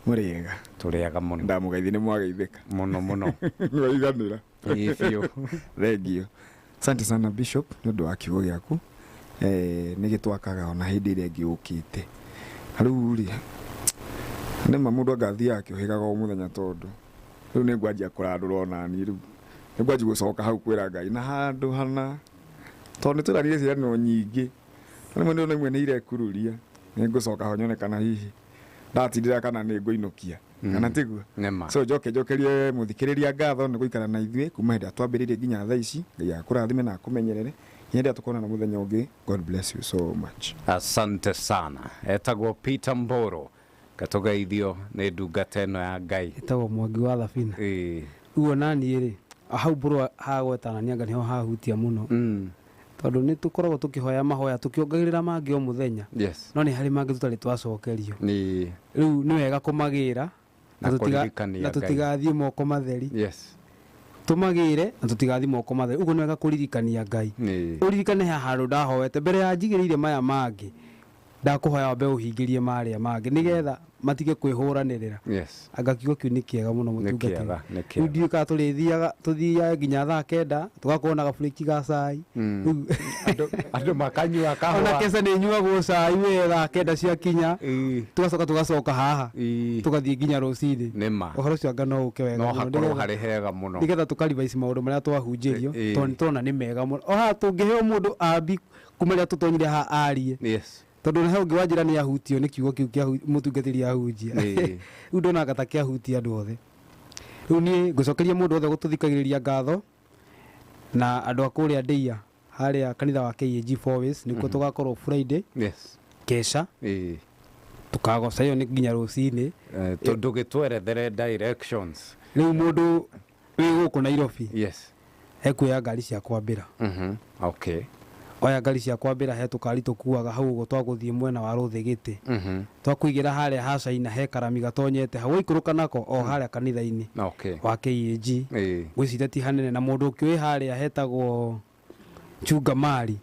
Mũrĩega. Tũrĩaga mũno. Ndamũgeithia nĩ mwageithĩka. Mũno mũno. Nĩwaiganĩra. Ĩĩ biũ. Thengio. Asante sana Bishop nĩ ũndũ wa kiugo gĩaku. Nĩ gĩtwakaga ona hĩndĩ ĩrĩa ĩngĩ ũkĩte. Na rĩu rĩ, nĩma mũndũ anga athiaga akĩũhĩgaga o mũthenya tondũ rĩu nĩ ngwanjia kũrandũra ona niĩ rĩu. Nĩ ngwanjia gũcoka hau kwĩra Ngai na handũ hana tondũ nĩ tũranire ciĩranĩro nyingĩ. Na rĩmwe ndĩrona imwe nĩ irekururia. Nĩ ngũcoka ho nyone kana hihi ndatindĩra kana nĩ ngũinũkia. Kana tiguo? Nĩma. So njoke njokerie mũthikĩrĩria ngatho nĩ gũikara na ithuĩ kuma hĩndĩ ĩrĩa twambĩrĩirie nginya thaa ici. Ngai akũrathime na akũmenyerere nginya hĩndĩ ĩrĩa tũkonana mũthenya ũngĩ. God bless you so much. Asante sana. Etagwo Peter Mboro, katũgeithio nĩ ndungata ĩno ya Ngai. Ĩtagwo Mwangi wa Thabina. Rĩu ona niĩ rĩ, hau mbũrũ hagwetanania anga nĩho hahutia mũno. Tondũ nĩ tũkoragwo tũkĩhoya mahoya tũkĩongagĩrĩra mangĩ o mũthenya. No nĩ harĩ mangĩ tũtarĩ twacokerio. Rĩu nĩ wega kũmagĩra na kũririkania na Ngai. tũtigathiĩ moko matheri. Tũmagĩre na tũtigathiĩ moko matheri. Ũguo nĩ wega kũririkania Ngai. Ũririkane haha handũ ndahoete mbere ya njigĩrĩire maya mangĩ, ndakũhoya wambe ũhingĩrie marĩa mangĩ nĩgetha matige kwĩhũranĩrĩra. Anga kiugo kĩu nĩ kĩega mũno Nĩ mũtungatĩri. kĩega, nĩ Rĩu kĩega. ndiũĩ kana tũrĩthiaga tũthiage nginya thaa 9 tũgakorwo na gaburĩki ga cai. Rĩu Andũ makanyua kahũa. Ona keca nĩ nyuagwo cai we thaa 9 ciakinya. Tũgacoka tũgacoka haha. Tũgathiĩ nginya rũcinĩ. Nĩma. Ũhoro ũcio anga no ũke wega No mũno, hakorwo harĩ hega mũno. nĩgetha tũkarivaici maũndũ marĩa twahunjĩrio, tondũ nĩ tũrona nĩ mega mũno. O haha tũngĩheo mũndũ ambi kuma rĩrĩa tũtonyire haha arie. Tondũ he ũngĩ wanjĩra nĩ ahutio nĩ kiugo kĩu kĩa mũtungatĩri ahunjia. Rĩu ndonaga ta kĩahutia andũ othe. Rĩu niĩ ngũcokeria mũndũ wothe gũtũthikagĩrĩria ngatho na andũ a kũrĩa Ndĩia harĩa kanitha wa KAG Four Ways nĩkuo tũgakorwo Friday. Kesha. Tũkagoca ĩyo nĩ nginya rũcinĩ. Tondũ gĩtwerethere directions. Rĩu mũndũ wĩ gũkũ Nairobi. Ekuoya ngari cia kwambĩra. Oya ngari cia kwambĩra he tũkari tũkuaga hau ũguo twagũthiĩ mwena wa Rũthĩgĩtĩ. Twakũigĩra harĩa ha Caina he karami gatonyete hau waikũrũka nako o harĩa kanitha-inĩ wa KAG. Ngwĩciria ti hanene na mũndũ ũkĩũĩ harĩa hetagwo Chungamari.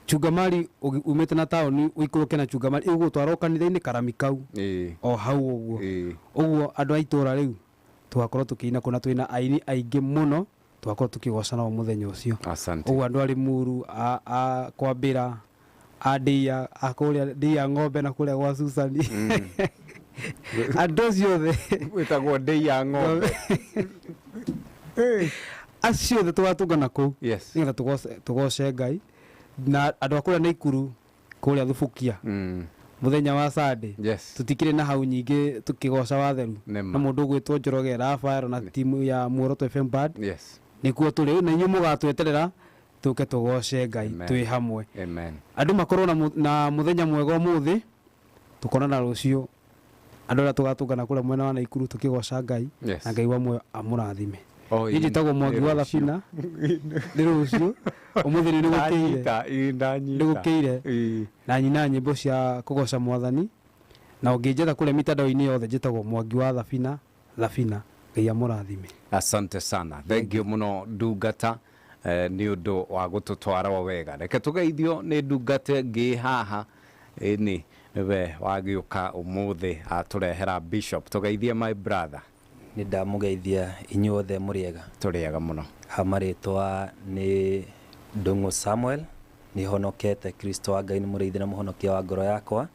Chungamari umĩte na taũni ũikũrũke na Chungamari ĩgũgũtwara o kanitha-inĩ karami kau. O hau ũguo. Ũguo andũ a itũra rĩu tũgakorwo tũkĩina kũna twĩna aini aingĩ mũno tũgakorwo tũkĩgoca nao mũthenya ũcio. Asante. Ũguo andũ a Limuru, a kwambĩra, a Ndĩia, a kũrĩa Ndĩia ng'ombe na kũrĩa gwa Susani. Andũ acio othe. Wĩtagwo Ndĩia ng'ombe. Acio othe tũgatũngana kũu. Nĩgetha tũgoce Ngai. Na andũ a kũrĩa Naikuru, kũrĩa Thubukia. Mũthenya wa Sunday. Tũtikĩrĩ na hau nyingĩ tũkĩgoca watheru. Na mũndũ ũgwĩtwo Njoroge Rafael na timu ya Muoroto FM Band. Nĩkuo tũrĩ na inyuĩ mũgatweterera tũke tũgoce Ngai twĩ hamwe. Andũ makorwo na mũthenya mwega ũmũthĩ, tũkonana rũciũ. Andũ arĩa tũgatũngana kũrĩa mwena wa Naikuru tũkĩgoca Ngai, na Ngai wa muoyo amũrathime. Niĩ njĩtagwo Mwangi wa Nĩ rũciũ. Thabina. Nĩ rũciũ. Ũmũthĩ nĩ gũkĩire. Ndanyita, ĩ, ndanyita. Nĩ gũkĩire. Na nyina nyĩmbo cia kũgoca mwathani. Na ũngĩnjetha kũrĩa mitandao-inĩ yothe njĩtagwo Mwangi wa Thabina, Thabina. Ngai amũrathime. Asante sana. Thank you mũno ndungata, nĩ ũndũ wa gũtũtwara o wega. Reke tũgeithio nĩ ndungata ĩngĩ haha. Ĩni nĩwe wagĩũka ũmũthĩ atũrehera Bishop. Tũgeithie my brother. Nĩ ndamũgeithia inyuothe mũrĩega. Tũrĩega mũno. Ha marĩtwa nĩ Ndung'u Samuel, nĩ honokete Kristo wa Ngai nĩ mũrĩithi na mũhonokia wa ngoro yakwa.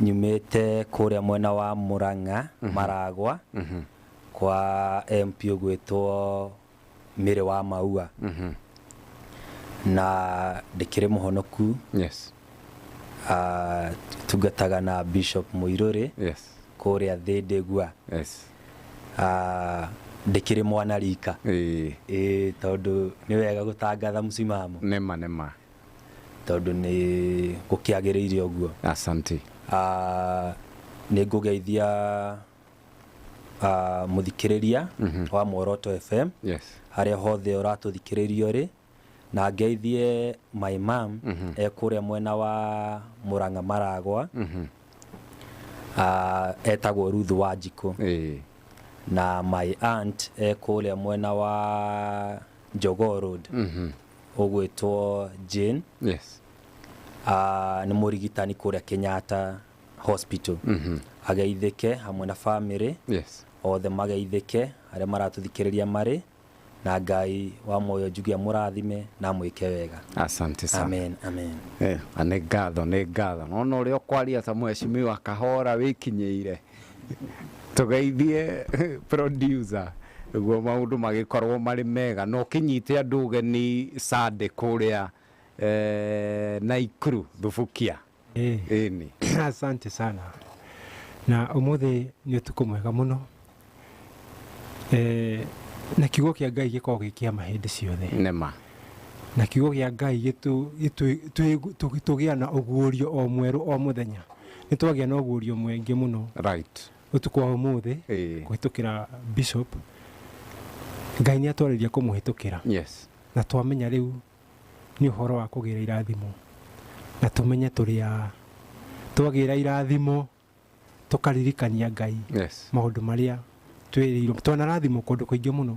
Nyumĩte kũrĩa mwena wa Murang'a, Maragwa, kwa MP ũgwĩtwo Mĩrĩ wa Maua. Na ndĩkĩrĩ mũhonoku. Tungataga na Bishop Muiruri. Kũrĩa Thĩndĩgua. Ndĩkĩrĩ mwana rika. Tondũ nĩ wega gũtangatha mũsimamo. Nĩma, nĩma. Tondũ nĩ gũkĩagĩrĩire ũguo. Asante. Nĩ ngũgeithia, mũthikĩrĩria wa Muoroto FM. Harĩa hothe ũratũthikĩrĩria ũrĩ. Na ngeithie my mom, e kũrĩa mwena wa Murang'a Maragwa. Etagwo Ruth Wanjikũ. Na my aunt e kũrĩa mwena wa Jogoo Road. Ũgwĩtwo Jane. Yes. Nĩ mũrigitani kũrĩa Kenyatta Hospital. Ageithĩke hamwe na famĩlĩ. Yes. Othe mageithĩke arĩa maratũthikĩrĩria marĩ na Ngai wa muoyo njuge amũrathime na amwĩke wega. Asante sana. Amen, amen. Eh, na nĩ ngatho nĩ ngatho nona ũrĩa ũkwaria ta mheshimiwa kahora wĩkinyĩire tũgeithie producer nĩguo maũndũ magĩkorwo marĩ mega na ũkĩnyite andũ ũgeni Sunday kũrĩa eh, Naikuru Thubukia. Ĩni. Asante sana na umuthi nĩ ũtukũ mwega mũno eh, na kiugo kĩa Ngai gĩkoragwo gĩ kĩa ma hĩndĩ ciothe. Nĩma. Na kiugo kĩa Ngai tũgĩa na ũguũrio o mwerũ o mũthenya. Nĩ twagĩa na ũguũrio mũingĩ mũno. Right. Ũtukũ wa ũmũthĩ kũhĩtũkĩra Bishop Ngai nĩ atwarĩria kũmũhĩtũkĩra. Yes. Na twamenya rĩu nĩ ũhoro wa kũgĩra irathimo na tũmenye tũrĩ a twagĩra irathimo tũkaririkania Ngai Yes. maũndũ marĩa twĩrĩirwo twanarathimwo kũndũ kũingĩ mũno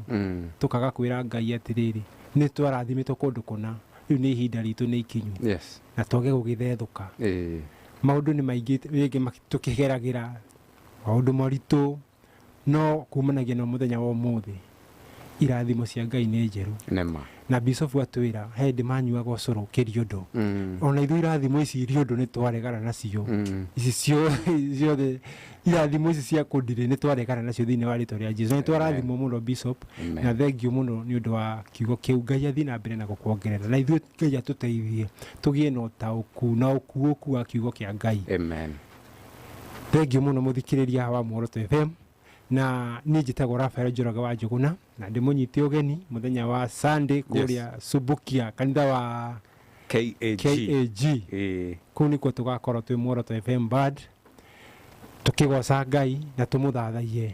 tũkaga kwĩra Ngai atĩrĩrĩ nĩ twarathimĩtwo kũndũ kũna rĩu nĩ ihinda ritũ nĩ ikinyu Yes. na twage gũgĩthethũka maũndũ nĩ maingĩ rĩngĩ tũkĩgeragĩra maũndũ maritũ no kumanagia na mũthenya wa ũmũthĩ irathimo cia Ngai nĩ njerũ. Nĩma. Na Bishop atwĩra he hĩndĩ manyuaga ũcũrũ kĩriondo. Ona ithuĩ irathimo ici iriondo nĩ twaregana nacio. Ici ciothe irathimo ici cia kũndirĩ nĩ twaregana nacio thĩinĩ wa rĩtwa rĩa Jesu. Nĩ twarathimwo mũno Bishop na thengiũ mũno nĩ ũndũ wa kiugo kĩu. Ngai athiĩ na mbere na gũkuongerera na ithuĩ Ngai atũteithie tũgĩe na ũtaũku na ũkuũku wa kiugo kĩa Ngai. Amen. Thengiũ mũno mũthikĩrĩria wa Muoroto FM na niĩ njĩtagwo Rafael Njoroge wa Njũgũna na ndĩmũnyite ũgeni mũthenya wa Sunday kũrĩa Subukia kanitha wa KAG. KAG. Kũu nĩkuo tũgakorwo twĩ Muoroto FM Band tũkĩgoca Ngai na tũmũthathaiye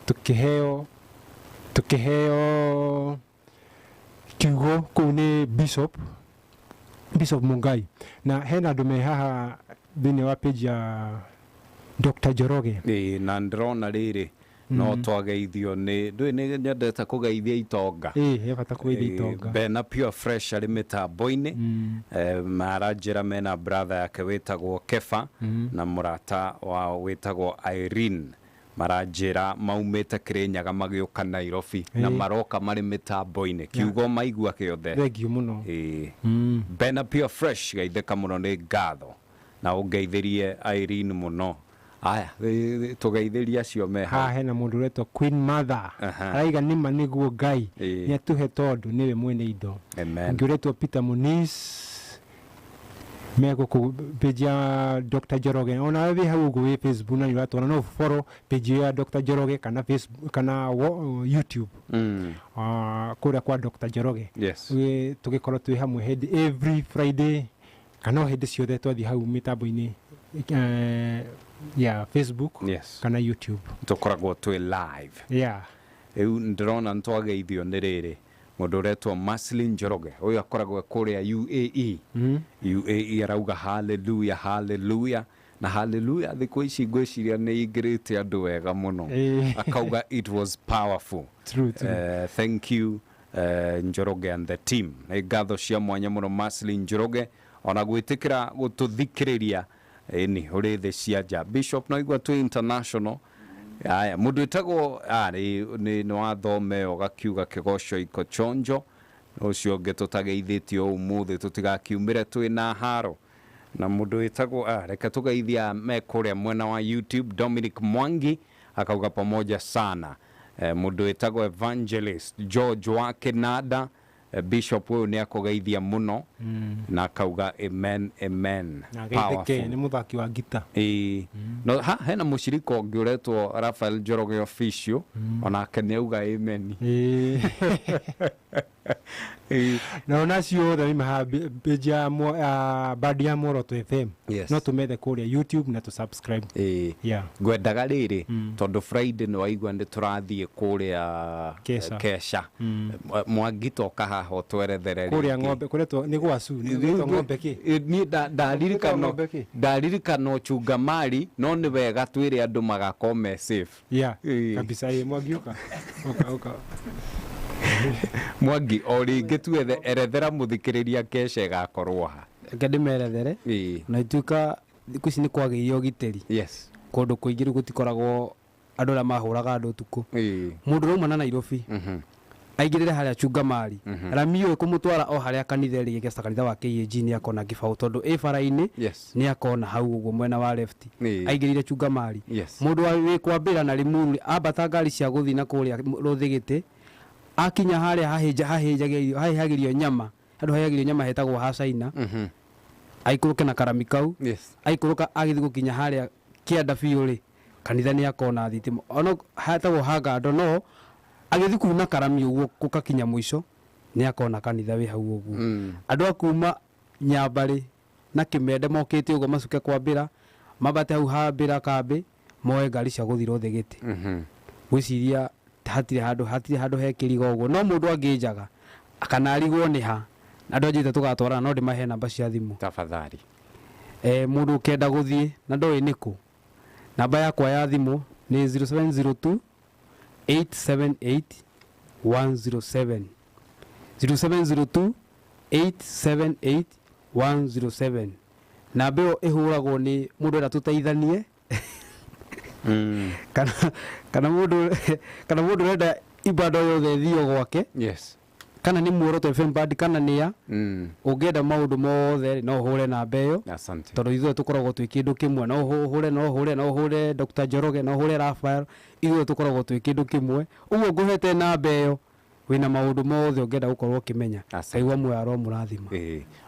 tũkĩheo tũkĩheo kiugo kũu nĩ Bishop Bishop Mungai na hena andũ me haha thĩinĩ wa page ya Dr. Njoroge. Ĩĩ na ndĩrona rĩrĩ no twageithio nĩ ndũĩ nĩ nyendete kũgeithia itonga. Ĩĩ he bata kũgeithia itonga. Bena Pure Fresh arĩ mĩtambo-inĩ aranjĩra mena brother yake wĩtagwo Kefa na mũrata wao wĩtagwo Irene maranjĩra maumĩte Kĩrĩnyaga magĩũka Nairobi na maroka marĩ mĩtambo-inĩ kiugo maigua kĩothe. Thengiũ mũno. Ĩĩ. Bena Pure Fresh geithĩka mũno nĩ ngatho na ũngeithĩrie Irene mũno. Aya tũgeithĩrie acio me hau. Haha hena mũndũ ũretwo Queen Mother araiga nĩma nĩguo Ngai nĩ atũhe tondũ nĩwe mwene indo. Ũngĩ ũretwo Peter Muniz me gũkũ page ya Dr. Njoroge ona wĩ hau ũguo wĩ Facebook na nĩ ũratwona no follow page ya Dr. Njoroge kana Facebook kana YouTube kũrĩa kwa Dr. Njoroge. Yes. Tũgĩkorwo twĩ hamwe hĩndĩ every Friday kana o hĩndĩ ciothe twathiĩ hau mĩtambo-inĩ ya Facebook. Yes. Kana YouTube tũkoragwo twĩ live. Yeah. Rĩu ndĩrona nĩtwageithio nĩ rĩrĩ mũndũ ũretwo Marceline Njoroge ũyũ akoragwo kũrĩa UAE. UAE arauga hallelujah hallelujah na hallelujah thikũ ici ngwĩciria nĩ ingĩrĩte andũ wega mũno. Akauga it was powerful. True, true. Thank you Njoroge and the team. Nĩ ngatho cia mwanya mũno Marceline Njoroge ona gwĩtĩkĩra gũtũthikĩrĩria ĩni ũrĩ thĩ cia nja. Bishop no igua twĩ international. Aya mũndũ wĩtagwo nĩ wathome ũgakiuga kĩgoco iko chonjo ũcio ũngĩ tũtageithĩtio ũmũthĩ tũtigakiumĩre twĩ na haro na mũndũ wĩtagwo reke tũgeithia me kũrĩa mwena wa YouTube Dominic Mwangi akauga pamoja sana. Mũndũ wĩtagwo Evangelist George wa Kinada Bishop ũyũ nĩ akũgeithia mũno na akauga amen amen. Na geithĩke nĩ mũthaki wa ngita. Ĩĩ. No ha hena mũcirika ũngĩ ũretwo Raphael Njoroge official onake nĩ auga amen. Na ona ciothe nĩ maha page ya band ya Muoroto FM. Yes. No tũmethe kũrĩa YouTube na tũ subscribe. Ĩĩ. Yeah. Ngwendaga rĩrĩ tondũ Friday nĩ waigua nĩ tũrathiĩ kũrĩa Kesha. Kesha. Mwangi toka haha ũtwerethere kũrĩa rĩngĩ. Ng'ombe kũretwo nĩ gwacu nĩ ng'ombe kĩ? Niĩ ndaririkana Ng'ombe kĩ? ndaririkana ũchunga mari no nĩ wega twĩre andũ magakorwo me safe. Yeah. Kabisa ĩ Mwangi ũka. Ũka ũka. Mwangi o rĩngĩ tuethe erethera mũthikĩrĩria kesha ĩgakorwo ha. Reke ndĩmerethere. Na ituĩka thikũ ici nĩ kwagĩire ũgitĩri. Yes. Kũndũ kũingĩ rĩu gũtikoragwo andũ arĩa mahũraga andũ ũtukũ. Mũndũ ũrauma na Nairobi aingĩrĩre harĩa Chungamari. Rami ĩyo ĩkũmũtwara o harĩa kanitha ĩrĩ gĩkesa kanitha wa KAG nĩ akona kĩbaũ tondũ ĩ bara-inĩ. Yes. Nĩ akona hau ũguo mwena wa left. Aingĩrĩire Chungamari. Yes. Mũndũ wa wĩ kwambĩra na Limuru ambata ngari cia gũthiĩ na kũrĩa Rũthĩgĩtĩ akinya harĩa hahĩhagĩrio nyama handũ hahĩhagĩrio nyama hetagwo ha China. Aikũrũke na karami kau. Yes. Aikũrũka agĩthiĩ gũkinya harĩa kĩanda biũ rĩ kanitha nĩ akona thitima ono hetagwo hangando no agĩthiĩ kuma karami ũguo gũkakinya mũico nĩ akona kanitha wĩ hau ũguo. Andũ a kuma Nyambarĩ na Kĩmende mokĩte ũguo macuke kwambĩra mambate hau hambĩra kambĩ moe ngari cia gũthiĩ Rũthĩgĩtĩ. Ngwĩciria hatirĩ handũ hatirĩ handũ he kĩrigo ũguo no mũndũ angĩnjaga kana arigwo nĩ ha andũ anjĩte tũgatwarana no ndĩmahe namba cia thimũ. Tafadhali. Mũndũ ũkenda gũthiĩ na ndoĩ nĩkũ namba yakwa ya thimũ nĩ 0702 878 107 0702 878 107 namba ĩyo ĩhũragwo nĩ mũndũ enda tũteithanie kana kana mũndũ kana mũndũ ũrenda ibanda yothe ĩthio gwake. Yes. Kana nĩ Muoroto FM band kana nĩ a ũngĩenda maũndũ mothe no ũhũre namba ĩyo. Asante. Tondũ ithuĩ tũkoragwo twĩ kĩndũ kĩmwe no ũhũre no ũhũre no ũhũre Dr. Njoroge no ũhũre Raphael ithuĩ tũkoragwo twĩ kĩndũ kĩmwe ũguo ngũhete namba ĩyo wĩna maũndũ mothe ũngĩenda gũkorwo ũkĩmenya. Ngai wa muoyo aromũrathima.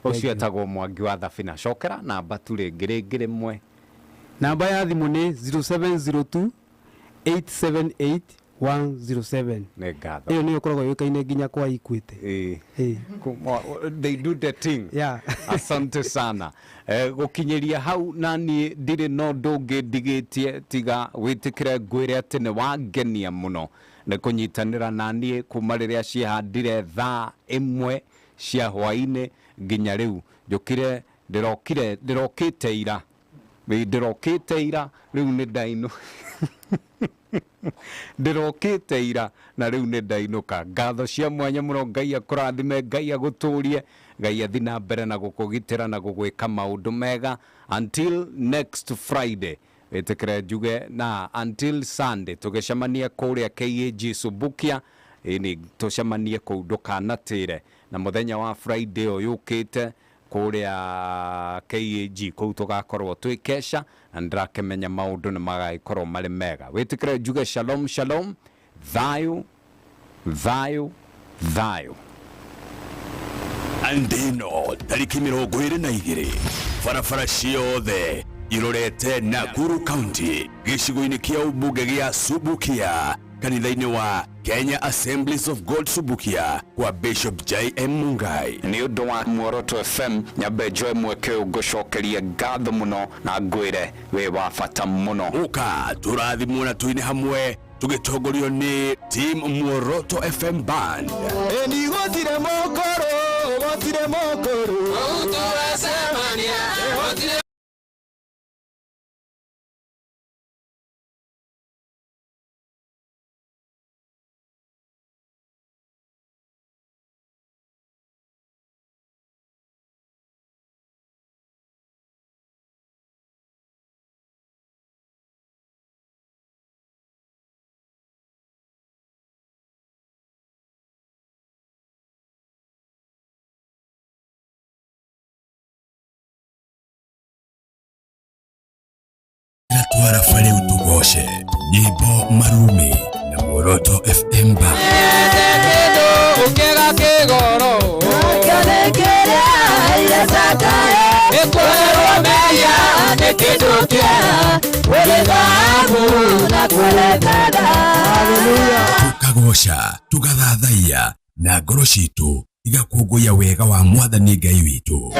Ũcio etagwo Mwangi wa Thabina. Cokera namba tu rĩngĩ rĩngĩ rĩmwe. Namba ya thimũ nĩ 0702 878 107. Nĩ ngatho. Ĩyo nĩyo ĩkoragwo yũĩkaine nginya kwa Equity. They do the thing. Yeah. Asante sana. Gũkinyĩria hau na niĩ ndirĩ na ũndũ ũngĩ ndigĩtie tiga wĩtĩkĩre ngwĩre atĩ nĩ wangenia mũno nĩ kũnyitanĩra na niĩ kuma rĩrĩa ciĩhandire thaa ĩmwe cia hwaĩ-inĩ nginya rĩu njũkire ndĩrokire ndĩrokĩte ira ndĩrokĩte ira rĩu nĩ ndainũ ndĩrokĩte ira na rĩu nĩ ndainũka. Ngatho cia mwanya mũno Ngai akũrathime Ngai agũtũrie Ngai athi na mbere na gũkũgitĩra na gũgwĩka maũndũ mega until next Friday. Ĩtĩkĩre njuge na until Sunday tũgĩcemania kũrĩa KAG Subukia ĩni tũcemanie kũu ndũkanatĩre na mũthenya wa Friday ũyũ ũkĩte kũrĩa KAG kũu tũgakorwo twĩ kesha na ndĩrakĩmenya maũndũ nĩ magagĩkorwo marĩ mega. Wĩtĩkĩre njuge shalom shalom thayũ thayũ thayũ. Andino tariki 22 barabara ciothe irorete Nakuru County gĩcigo-inĩ kĩa ũmbunge gĩa Subukia kanitha-inĩ wa Kenya Assemblies of God Subukia kwa Bishop J.M. Mungai. Nĩ ũndũ wa Muoroto FM nyambe njoe mweke ũyũ ngũcokerie ngatho mũno na ngwĩre wĩ wa bata mũno. Ũka tũrathimwo na tũine hamwe tũgĩtongorio nĩ Team Muoroto FM Band. Eni gũtirĩ mũkũrũ gũtirĩ mũkũrũ tũracemania gũtirĩ Twara fare utugoshe nyimbo marumi na Muoroto FM Band. Tukagosha tugathathaiya na ngoro citũ igakũngũiya wega wa Mwathani Ngai witũ.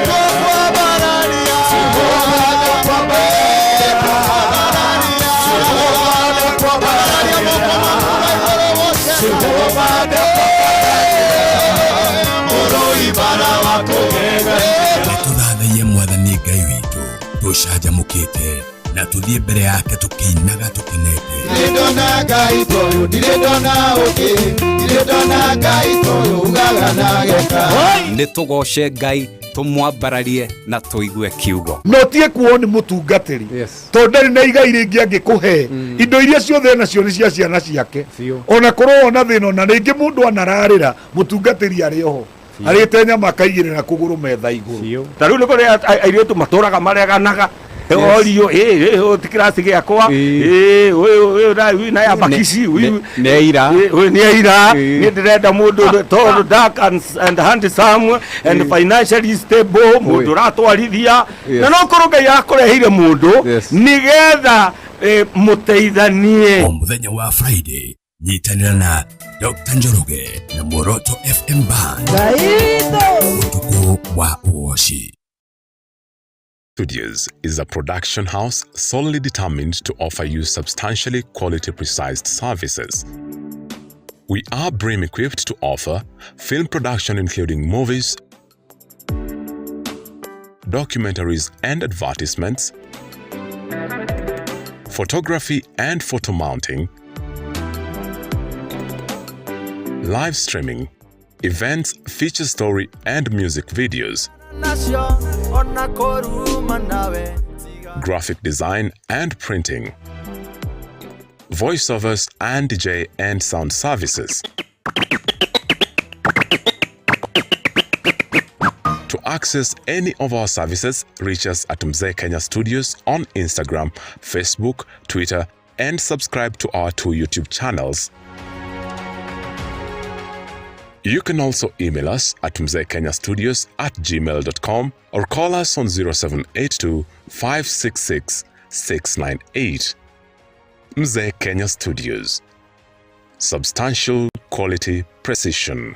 Nĩtũthathaiye Mwathani Ngai witũ tũcanjamũkĩte na tũthiĩ mbere yake tũkĩinaga tũkenete. Ndirĩ ndona Ngai toyũ ndirĩ ndona ũngĩ. Ndirĩ ndona Ngai toyũ ugaga na geka. Nĩ tũgoce Ngai, tũmwambararie na tũigue kiugo. No tie kuo nĩ mũtungatĩri tondũ ndarĩ na igai rĩngĩ angĩkũhe. Indo iria ciothe nacio nĩ cia ciana ciake. Ona korwo wona thĩna, ona rĩngĩ mũndũ anararĩra, mũtungatĩri arĩ oho arĩte nyama akaigĩrĩra kũgũrũ metha igũrũ. Ta rĩu nĩ kũrĩ airĩtu matũraga mareganaga. Orio ĩ ti kĩraci gĩakwa, ũyũ na ya bakici ũyũ nĩ aira. Ũyũ nĩ aira. Niĩ ndĩrenda mũndũ tall, dark and handsome and financially stable, mũndũ ũratwarithia. Na no korwo Ngai akũreheire mũndũ nĩgetha mũteithanie. O mũthenya wa Friday, nyitanĩra na Dr. Njoroge na Muoroto FM Band ũtukũ wa ũgoci. Studios is a production house solely determined to offer you substantially quality precise services. We are BREAM equipped to offer film production including movies, documentaries and advertisements, photography and photo mounting, live streaming, events, feature story and music videos, Nacio ona kũruma nawe. graphic design and printing, voiceovers and DJ and sound services. To access any of our services, reach us at Mzee Kenya Studios on Instagram, Facebook, Twitter, and subscribe to our two YouTube channels. You can also email us at mzeekenyastudios@gmail.com or call us on 0782 566 698. Mzee Kenya Studios. Substantial quality precision.